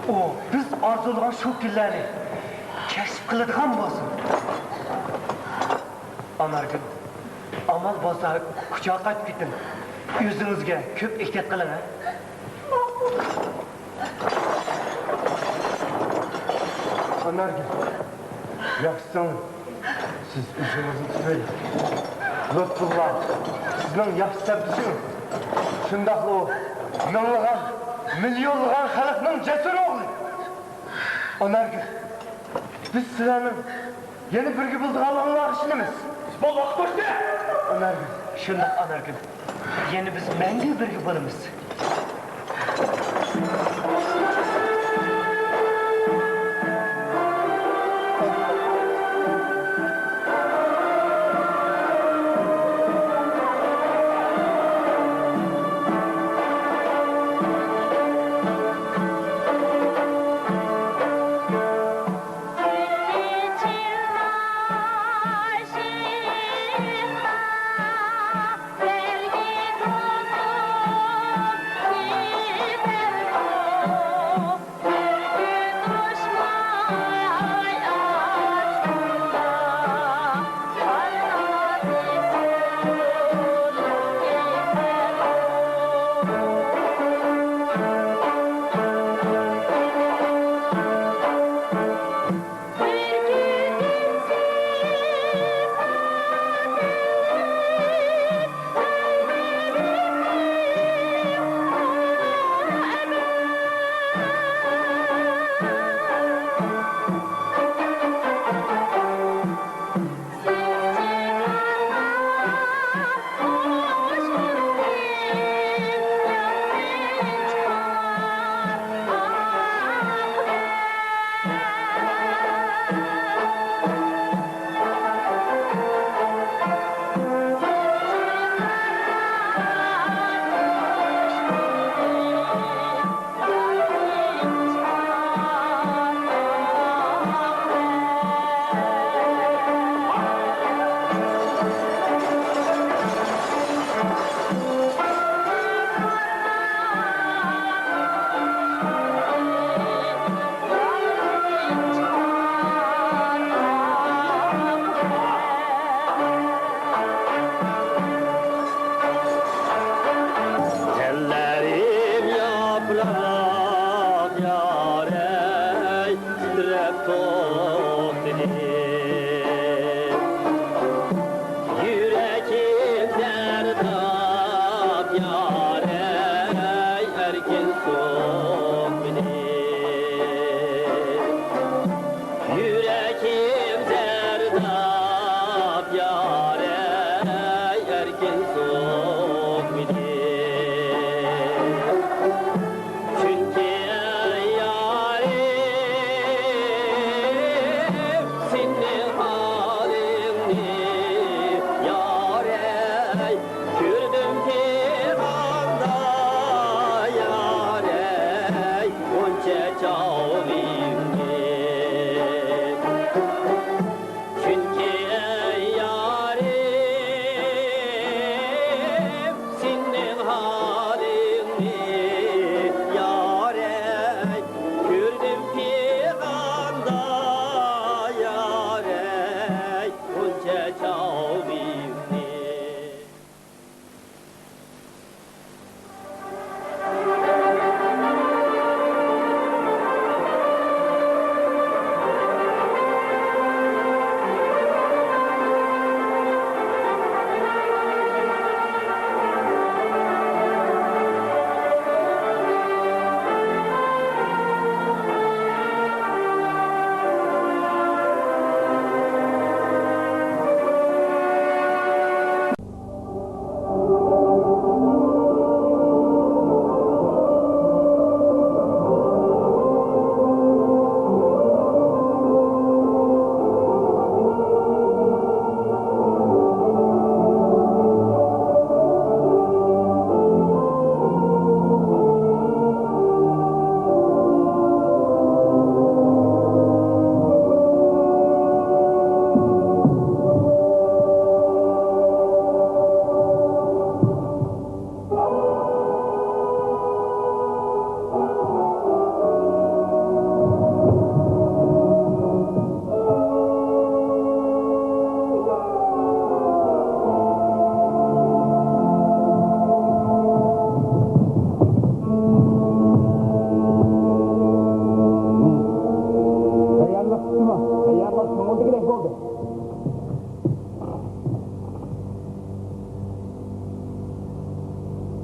ئۇ بىز ئارزۇلىغان شۇ كۈنلەرنى كەشىپ قىلىدىغان بولسۇن. ئانارگۈل، ئامال بولسا كۇچاغا قايتىپ كېتىڭ. ئۆزىڭىزگە كۆپ ئېھتىيات قىلىڭ، ھە؟ ئانارگۈل، ياخشىسىڭىز؟ سىز ئۆزىڭىزنى تۇتۇۋېلىڭ. لۇتپۇللا سىزنىڭ ياخشى سەپدىشىڭىز. شۇنداقلا ئۇ مىڭلىغان، مىليونلىغان خەلقنىڭ جەسۇر ئوغلى. ئانارگۈل، بىز سىلەرنىڭ يەنە بىرگە بولىدىغانلىقىڭلارغا ئىشىنىمىز. بول، ۋاقىت توشتى! ئانارگۈل. شۇنداق، ئانارگۈل. يەنە بىز مەڭگۈ بىرگە بولىمىز.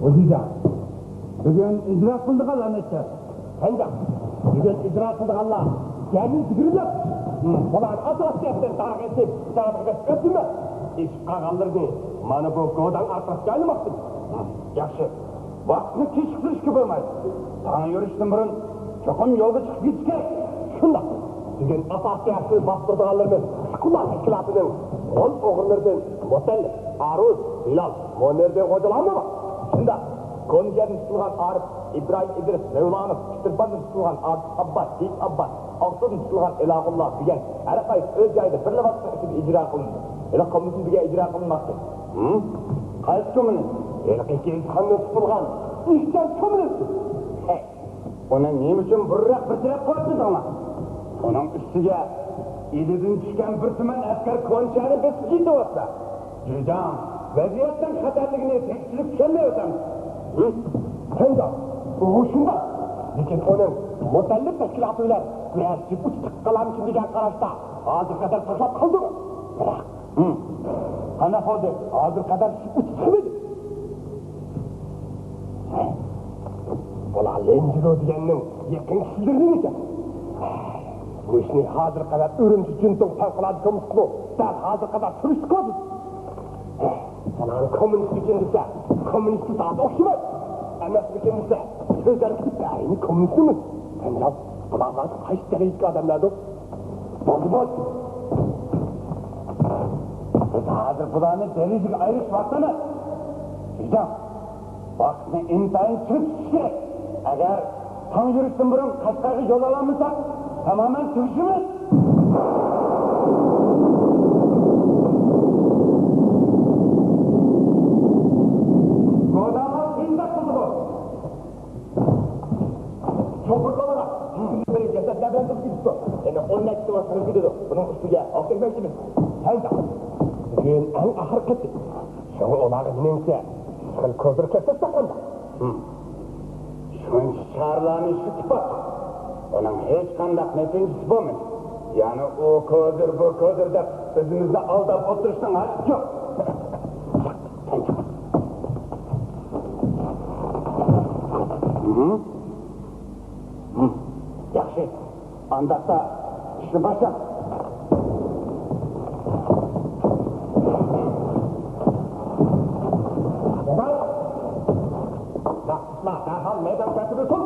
خوجىجان، بۈگۈن ئىجرا قىلىدىغانلار نەچچە؟ قانداق؟ بۈگۈن ئىجرا قىلىدىغانلار جەمئىي يىگىرمە تۆت. بۇلارنى ئاساسىي ھەقتىن تارقىتىپ، ئىجرا قىلىش ئۆتۈمى. ئېشىپ قالغانلىرىنى مانا بۇ گوداڭ ئارقىسىغا ئايلىماقچىمەن. ياخشى. ۋاقىتنى كېچىكتۈرۈشكە بولمايدۇ. تاڭ يورۇشتىن بۇرۇن چوقۇم يولغا چىقىپ كېتىش كېرەك. شۇنداق. بۈگۈن ئاساسىي ھەقنى باستۇرىدىغانلىرىمىز ئىستىقلال تەشكىلاتىنىڭ غول ئوغرىلىرىدىن مۇتەللىپ، ئارۇز، بىلال، مۇنىردىن غوجىلارمۇ بار؟ شۇنداق. كونجەدىن تۇتۇلغان ئارىپ ئىبراھىم ئىدرىس مەۋلانوف، پېتىرپاندىن تۇتۇلغان ئابدۇس ئابباس، سېيىت ئابباس، ئاقسۇدىن تۇتۇلغان ئېلاغۇللا دېگەن ھەر قايسى ئۆز جايىدا بىرلا ۋاقىتنىڭ ئىچىدە ئىجرا قىلىندى. ھېلىقى كوممۇنىزم دېگەن ئىجرا قىلىنماپتۇ. ھىم؟ قايسى كوممۇنىزم؟ ھېلىقى كىرىزخاندىن تۇتۇلغان ئىشچان كوممۇنىزمى. ھەي، ئۇنى نېمە ئۈچۈن بۇرۇنراق بىر تەرەپ قىلىپ قويمىدىڭلار؟ ئۇنىڭ ئۈستىگە ئىلىدىن چۈشكەن بىر تۈمەن ئەسكەر كونچانى بېسىپ كېتىۋاتىدۇ. جۈجاڭ، ۋەزىيەتنىڭ خەتەرلىكىنى تەكشۈرۈپ چۈشەنمەيۋاتامسىز؟ ھە؟ شۇنداق، ئۇ شۇنداق. لېكىن ئۇنىڭ مۇتەللىپ تەشكىلاتى بىلەن كۈرەشچى ئۇچۇپ قالامىكىن دېگەن قاراشتا ھازىرغا قەدەر ساقلاپ قالدىمۇ؟ بىراق، ھىم، قانداق بولدى؟ ھازىرغا قەدەر ئۇچۇپ چىقمىدى. بۇلار لېنجىلۇ دېگەننىڭ يېقىن كىشىلىرىمىكەن؟ بۇ ئىشنى ھازىرغا قەدەر ئۈرۈمچى جۇنتۇڭ پەۋقۇلئاددە كومىتېتىمۇ دەل ھازىرغا قەدەر سۈرۈشتۈرۈۋاتىدۇ. بۇلارنى كوممۇنىست ئىكەن دېسە، كوممۇنىستقا زادى ئوخشىمايدۇ. ئەمەسمىكەن دېسە، سۆزلەرگە بەرىنى كوممۇنىستمۇ؟ سەنجان، بۇلار زادى قايسى دەرىجىدىكى ئادەملەردۇ؟ بولدى، بولدى. بىز ھازىر بۇلارنى دەرىجىگە ئايرىش ۋاقتى ئەمەس. جۈجاڭ، ۋاقىتنى ئىنتايىن چىڭ تۇتۇش كېرەك. ئەگەر تاڭ يورۇشتىن بۇرۇن قەشقەرگە يول ئالالمىساق، تامامەن تۈگىشىمىز. گوداڭلار قىيىنداق قىلدى بۇ. چوڭقۇر كامانا، بىر جەسەتلەر بىلەن توپ كېتىپتۇ. يەنە ئون نەچچە توننا سىرىپ كېتىدۇ. بۇنىڭ ئۈستىگە ئوق چەكمەكچىمىز. ھەي، بۈگۈن ئەڭ ئاخىرقى قېتىم. شۇڭا ئۇلارغا مېنىڭچە خېلى كوزىر كۆرسەتسەك قانداق؟ ھىم. شۇنچە چارىلارنى ئىشلىتىپ باقتۇق. ئۇنىڭ ھېچقانداق نەتىجىسى بولمىدى. يەنە ئۇ كوزىر، بۇ كوزىر دەپ ئۆزىمىزنى ئالداپ ئولتۇرۇشنىڭ ھاجىتى يوق. ھىم؟ ھىم. ياخشى. ئانداقتا ئىشنى باشلاڭ. دەرھال مەيدان تەرتىپىگە تۇر.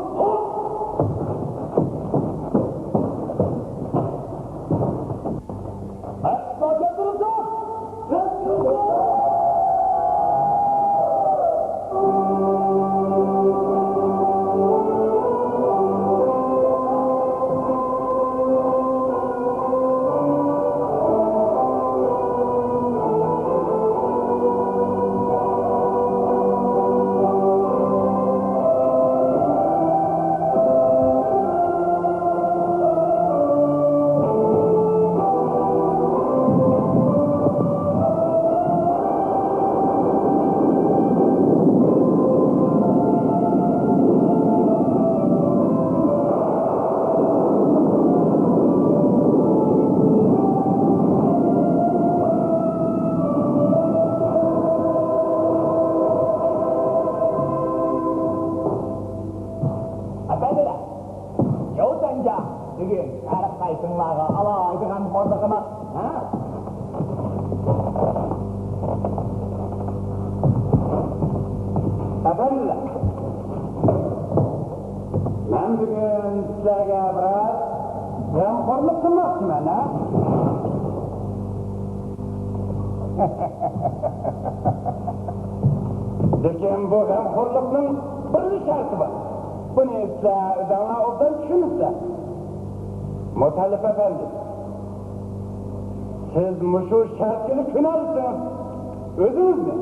ئەپەندىلەر، ياۋتەنجاڭ بۈگۈن ھەر قايسىڭلارغا ئالاھىدە غەمخورلۇق قىلماق، ھە؟ ئەپەندىلەر، مەن بۈگۈن سىلەرگە بىرەر غەمخورلۇق قىلماقچىمەن، ھە؟ لېكىن بۇ غەمخورلۇقنىڭ بىرلا شەرتى بار. بۇنى سىلەر ئۆزۈڭلار ئوبدان چۈشىنىسىلەر. مۇتەللىپ ئەپەندى، سىز مۇشۇ شەرتكىلا كۆنەلىسىڭىز، ئۆزىڭىزنى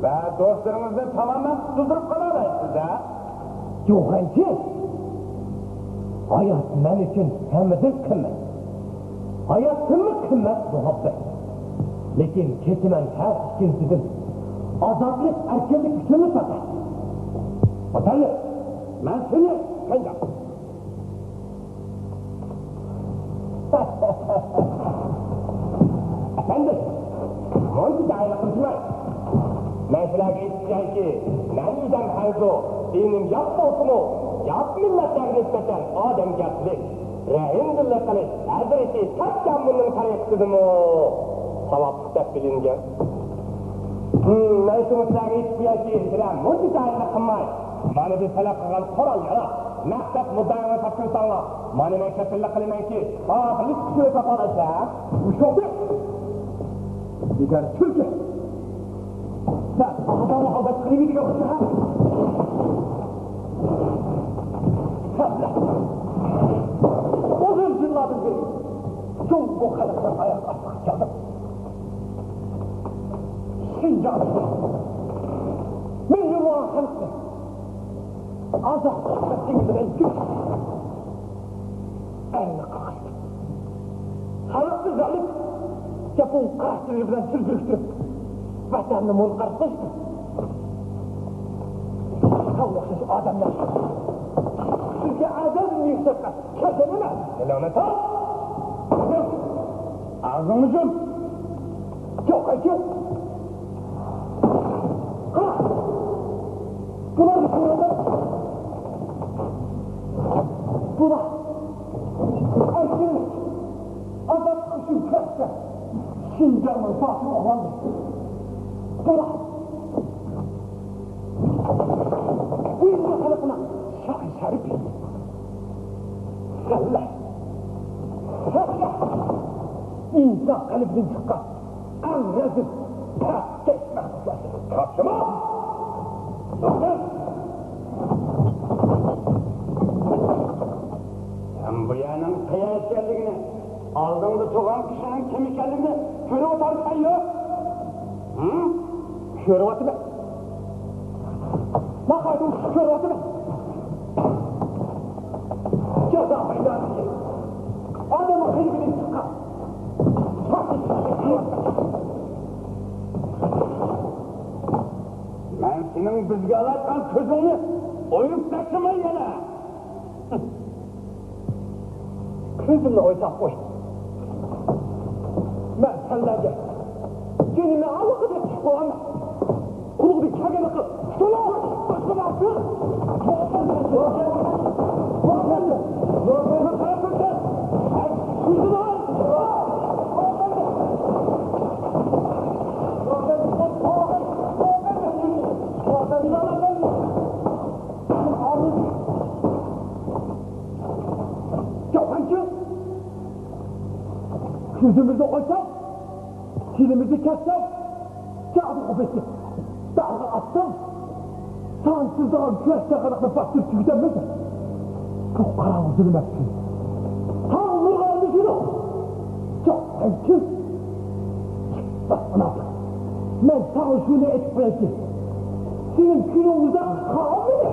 ۋە دوستلىرىڭىزنى تامامەن قۇتۇلدۇرۇپ قالالايسىز، ھە؟ جۇغەنچى، ھايات مەن ئۈچۈن ھەممىدىن قىممەت. ھاياتتىنمۇ قىممەت مۇھەببەت. لېكىن كېتىمەن ھەر ئىككىنچىدىن. ئازادلىق، ئەركىنلىك ئۈچۈنمۇ پەقەت. ئاتايىن، مەن سېنى قانداق؟ ئەپەندىم، مۇنچە جاھىللىق قىلماڭ. مەن سىلەرگە ئېيتىپ قويايكى، مەن ئىدەم خەنزۇ، دىنىم يات بولسىمۇ، يات مىللەتلەرگە نىسبەتەن ئادەمگەرچىلىك، رەھىمدىللىق قىلىش ھەزرىتى تەككەمۇننىڭ تەرىقىسىدىمۇ ساۋابلىق دەپ بىلىنگەن. ھىم، مەن شۇنى سىلەرگە ئېيتىپ قويايكى، سىلەر مۇنچە جاھىللىق قىلماي. مانا بىز تەلەپ قىلغان قورال ياراغ، مەقسەت مۇددىئاڭلارنى تاپشۇرساڭلار، مانا مەن كەپىللىك قىلىمەنكى، ئاخىرى ئىككى كۈنى تاپالايسىلەر. ئۇششۇقتى. دىگەر چۈركە. سەن ئادەمنى ئالداپ قىلىمى دېگەن ئۇششۇق، ھە؟ سەن بىلەن. ئۇزۇن يىللاردىن بېرى جۇڭگو خەلقىنىڭ ئاياغ ئاستىغا كەلدىم. شىنجاڭدىكى مىليونلىغان خەلقنى ئازادلىق بىلەن ئەلنى قاقاشتۇرۇپ، خەلقنى زالىم ياپون قاراشلىرى بىلەن تىل بىرىكتۈرۈپ، ۋەتەننى مۇنقەرز قىلىشتى. ساۋلۇقسىز ئادەملەر سىزگە ئەزەلدىن يۈكسەلگەن كەلگەن ئەمەس. تىلىڭنى تۇت! ئاغزىڭنى يۇم! يوق، ئايتىڭ! قارا! بۇلارنى كۆرۈڭلار! بۇلار ئەركىنلىك، ئازادلىق ئۈچۈن كۈرەشكەن شىنجاڭنىڭ باتۇر ئوغلانلىرى. بۇلار بۇ يىلقى خەلقنىڭ شان شەرىپى. سەللە! سەللە! ئىنسان قەلبىدىن چىققان ئەڭ رەزىل، پەسكەش مەخلۇقلار. تاپشۇرما! سەن بۇ يەرنىڭ قەيەر ئىكەنلىكىنى، ئالدىڭدا تۇرغان كىشىنىڭ كىم ئىكەنلىكىنى كۆرۈۋاتامسەن يوق؟ ھە؟ كۆرۈۋاتىمەن. ناھايىتى ئوچۇق كۆرۈۋاتىمەن. جازا مەيدانىدىكى ئادەم قېلىپىدىن چىققان. مەن سېنىڭ بىزگە ئالايتقان كۆزۈڭنى ئويۇپ تاشلىماي يەنە. كۆزۈمنى ئويساپ قوي. مەن سەنلەرگە جېنىمنى ئاللىقاچان تىكىپ قويغانمەن. قۇلىقىدىن كەلگەننى قىل. تۇتۇڭلار! باشقا نەرسە! كۆزىمىزنى ئويساق، تىلىمىزنى كەسسەك، جادۇغا بېسىپ، داغغا ئاتساڭ، سانسىزلىغان كۈرەش چاقىرىقنى باستۇرۇپ تۈگىتەلمەيسەن. بۇ قاراڭغۇ زۇلمەت كۈن تاڭ نۇرغا ئالمىشىدۇ. جاھانكۈن! مۇناپىق! مەن ساڭا شۇنى ئېيتىپ قويايچى. سېنىڭ كۈنۈڭ ئۇزاققا قالمىدى.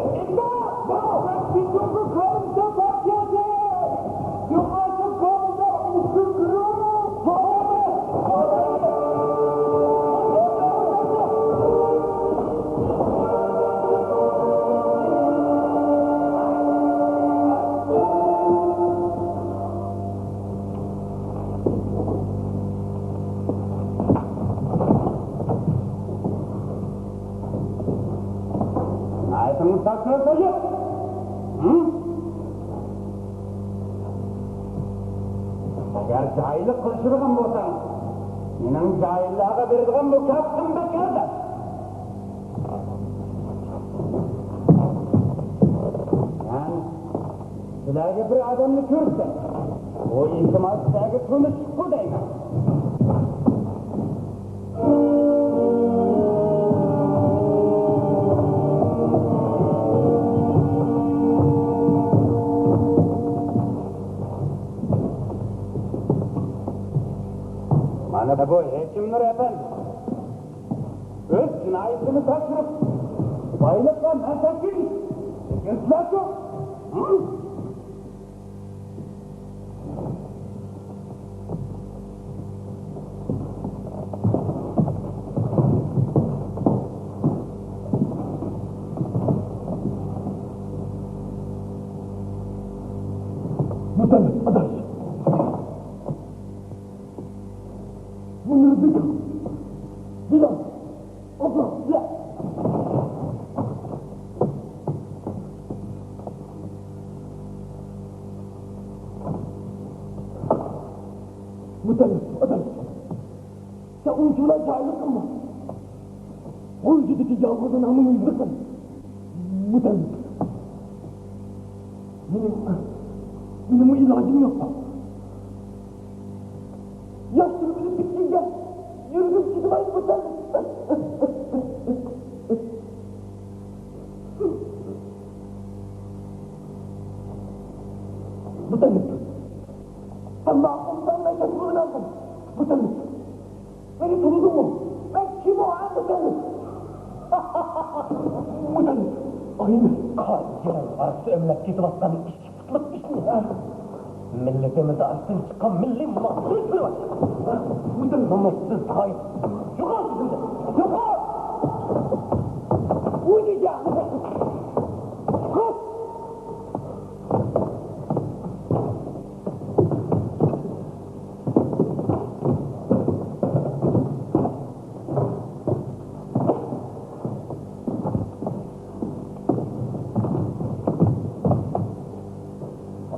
ناھايىتى مۇستەقىل قويۇپ. ھە؟ ئەگەر جاھىللىق قىلىشىدىغان بولساڭ، مېنىڭ جاھىللارغا بېرىدىغان مۇكاپاتىم بەك ئەرزان. مەن سىلەرگە بىر ئادەمنى كۆرسەتسەم، ئۇ ئىلتىماس سىلەرگە تونۇشۇپقۇ دەيمەن. مانا بۇ ھېكىمنۇر ئەپەندى. ئۆز جىنايىتىنى تاپشۇرۇپ، بايلىققا مەنپەئەتكە ئېرىشتى. لېكىن سىلەرچۇ؟ ھە؟ مۇتەللىپ ئاداش. بۇنى بىلىڭ. بىلىڭ. ئابلا، سىلەر بايلىقىم بار. بۇ يېزىدىكى يالغۇز ئانامنىڭ يۈزى قىز. مۇتەللىپ. مېنىڭ، مېنىڭمۇ ئىلاجىم يوق. ياخشىلىقىنى پىچىڭگە يۈرگۈم چىدىمايدۇ، مۇتەللىپ. مۇتەللىپ. ئاللاھۇ تائالا ياشىغىنىڭدىن مۇتەللىپ. مېنى تونۇدۇڭمۇ؟ مەن كىم ئۇ، ھە، مۇتەللىپ؟ مۇتەللىپ. ئاينى قاجىران ئارىسى ئۆمىلەپ كېتىۋاتقان ئىككى پۇتلۇق ئىشنى، ھە؟ مىللىتىمىز ئاستىن چىققان مىللىي مۇناپىقنى قىلىۋاتىدۇ. مۇتەللىپ. نومۇسسىز تايىن. يوقال كۆزۈمدىن. يوقال! ئۇيدى يا.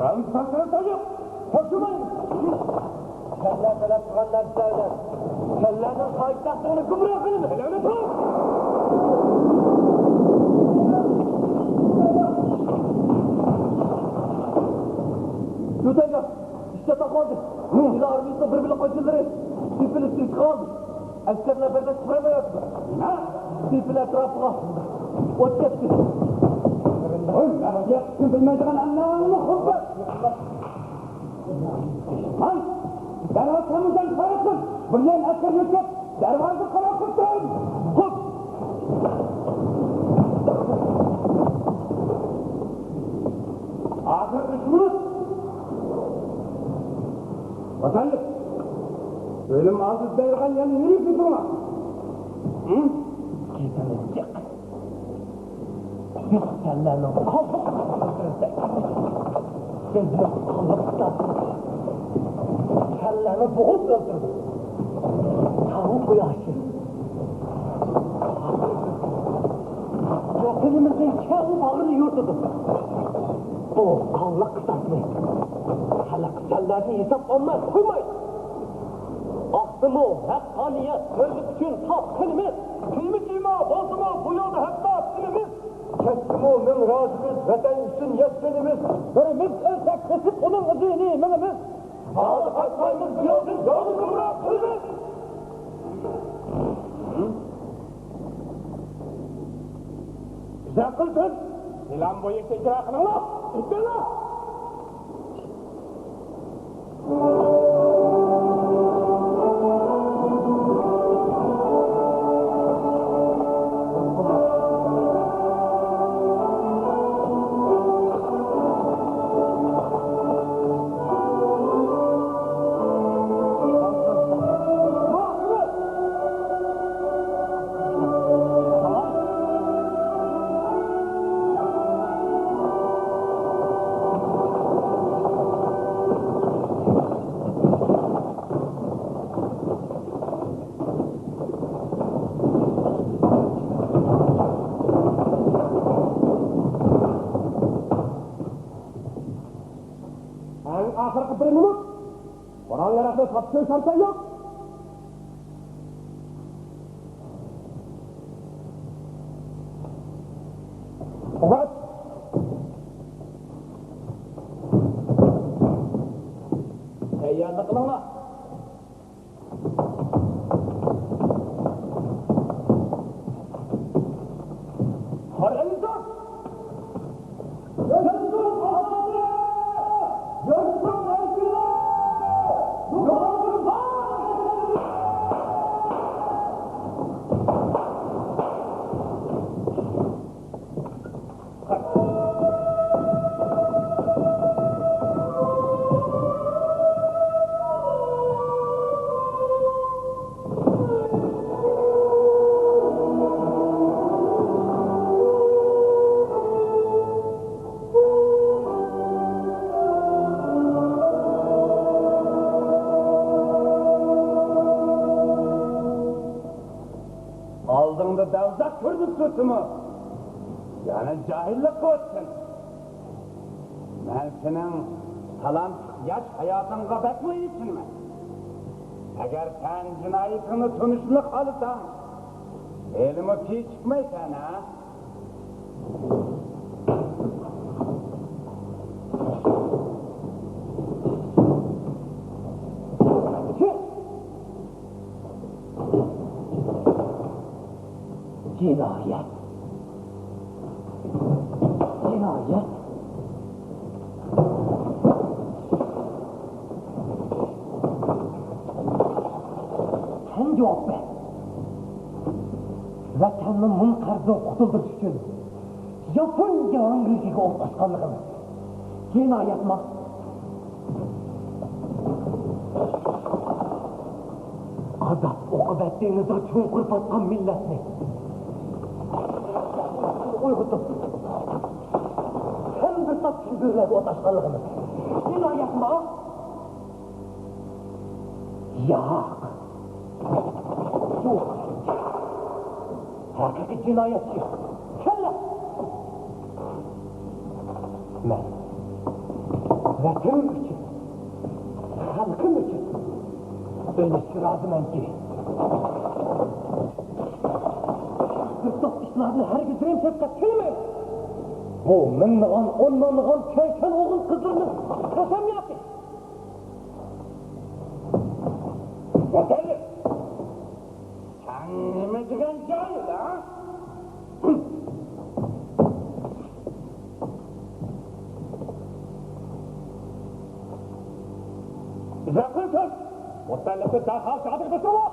قۇرئان ساقلىرى تويۇپ، توشۇماي! كەللە تەلەپ قىلغان نەرسىلەر بىلەن كەللەنىڭ پايتەختىنى گۇمراھ قىلىمىز! كەللەنى تۇت! يۆتەيلى! ئىشتە تاقالدى! ئىلى ئارمىيىسىنىڭ بىر بۆلەك قوشۇنلىرى سېپىلىپ تىركىپ قالدى! ئەسكەرلەر بەرداشلىق بېرەلمەيۋاتىدۇ. نېمە؟ سېپىل ئەتراپىغا ئوت چەكتى. بىلمەيدىغان ئەللەرنى خۇببەت. دەرھال تېمىزدىن قاراپ تۇر. بىر يان ئەسكەر يۆتكەپ، دەرۋازىغا قاراپ تۇر. خوپ. ئاخىرقى ئۈچ مىنۇت. ۋاتانلىق، ئۆلۈم ئالدىدا دەيدىغان يەنە يۈرۈپ يۈرۈڭلار. ھە؟ گېپىمىز جىق. بىز سەنلەرنىڭ قالدۇق ئۆلتۈرسەك، سەنلەرنىڭ قالدۇق سەنلەرنى بوغۇپ ئۆلتۈردۇق. تاڭ قۇياشى ۋەتىنىمىزنىڭ كەڭ باغرىنى يورۇتىدۇ. بۇ قانلىق قىساسنى خەلق سەنلەرنى ھېسابلانماي قويمايدۇ. ئاقسىمۇ ھەققانىيەت، بىرلىك ئۈچۈن تاپقىنىمىز. قىيما-چىيما بولسىمۇ بۇ يولدا ھەتتا تېنىمىز. كەچسىمۇ مىڭ رازىمىز، ۋەتەن ئۈچۈن يەتكىنىمىز. بىرىمىز ئۆلسەك، قېچىپ ئۇنىڭ ئىزىنى مېڭىمىز. زادى قايتمايمىز بۇ يولدىن، يولنى گۇمراھ قىلىمىز. گۈزەل قىلسۇن. پىلان بويىچە ئىجرا قىلىڭلار. ئېيتىڭلار. ئەڭ ئاخىرقى بىر مىنۇت. قورال-ياراغنى تاپشۇرۇش ھەم يوق. ئۇۋات! تەييارلىق قىلىڭلار. ئالدىڭدا بەزەك كۆرۈنۈپ تۇرسىمۇ، يەنە جاھىللىق قىلىۋاتىسەن. مەن سېنىڭ تالانتلىق ياش ھاياتىڭغا بەكمۇ ئېچىنىمەن. ئەگەر سەن جىنايىتىڭنى تونۇشنى خالىساڭ، ھېلىمۇ كېچىكمەيسەن، ھە؟ جىنايەت. جىنايەت. سەن جاۋاب بەر. ۋەتەننى مۇڭ قەرزدىن قۇتۇلدۇرۇش ئۈچۈن ياپون جاھانگىرىگە ئوت ئاچقانلىقىمىز جىنايەتما؟ ئازاب ئوقۇبەت دېڭىزىغا چوڭقۇر پاتقان مىللەتنى ئويغىتىپ، ھەم بىر تاپ كۈلدۈرلەرگە ئوت ئاچقانلىقىمىز جىنايەتما؟ ياق. بۇ ھەقىقىي جىنايەتچى. كەللە! مەن ۋەتىنىم ئۈچۈن، خەلقىم ئۈچۈن ئۆلۈشكە رازىمەنكى، بىر توپ ئىشلارنى ھەرگىز رەنجىپ قىلماي. بۇ مىڭلىغان، ئون مىڭلىغان كۆركەم ئوغۇل قىزلىرىمىز قەسەم ياكى ۋەتەنلىك. سەن نېمە دېگەن جاھىل، ھە؟ ئىزاھ قىلسۇن! مۇتەللىپنى دەرھال شاھادەتكە بېسىۋال!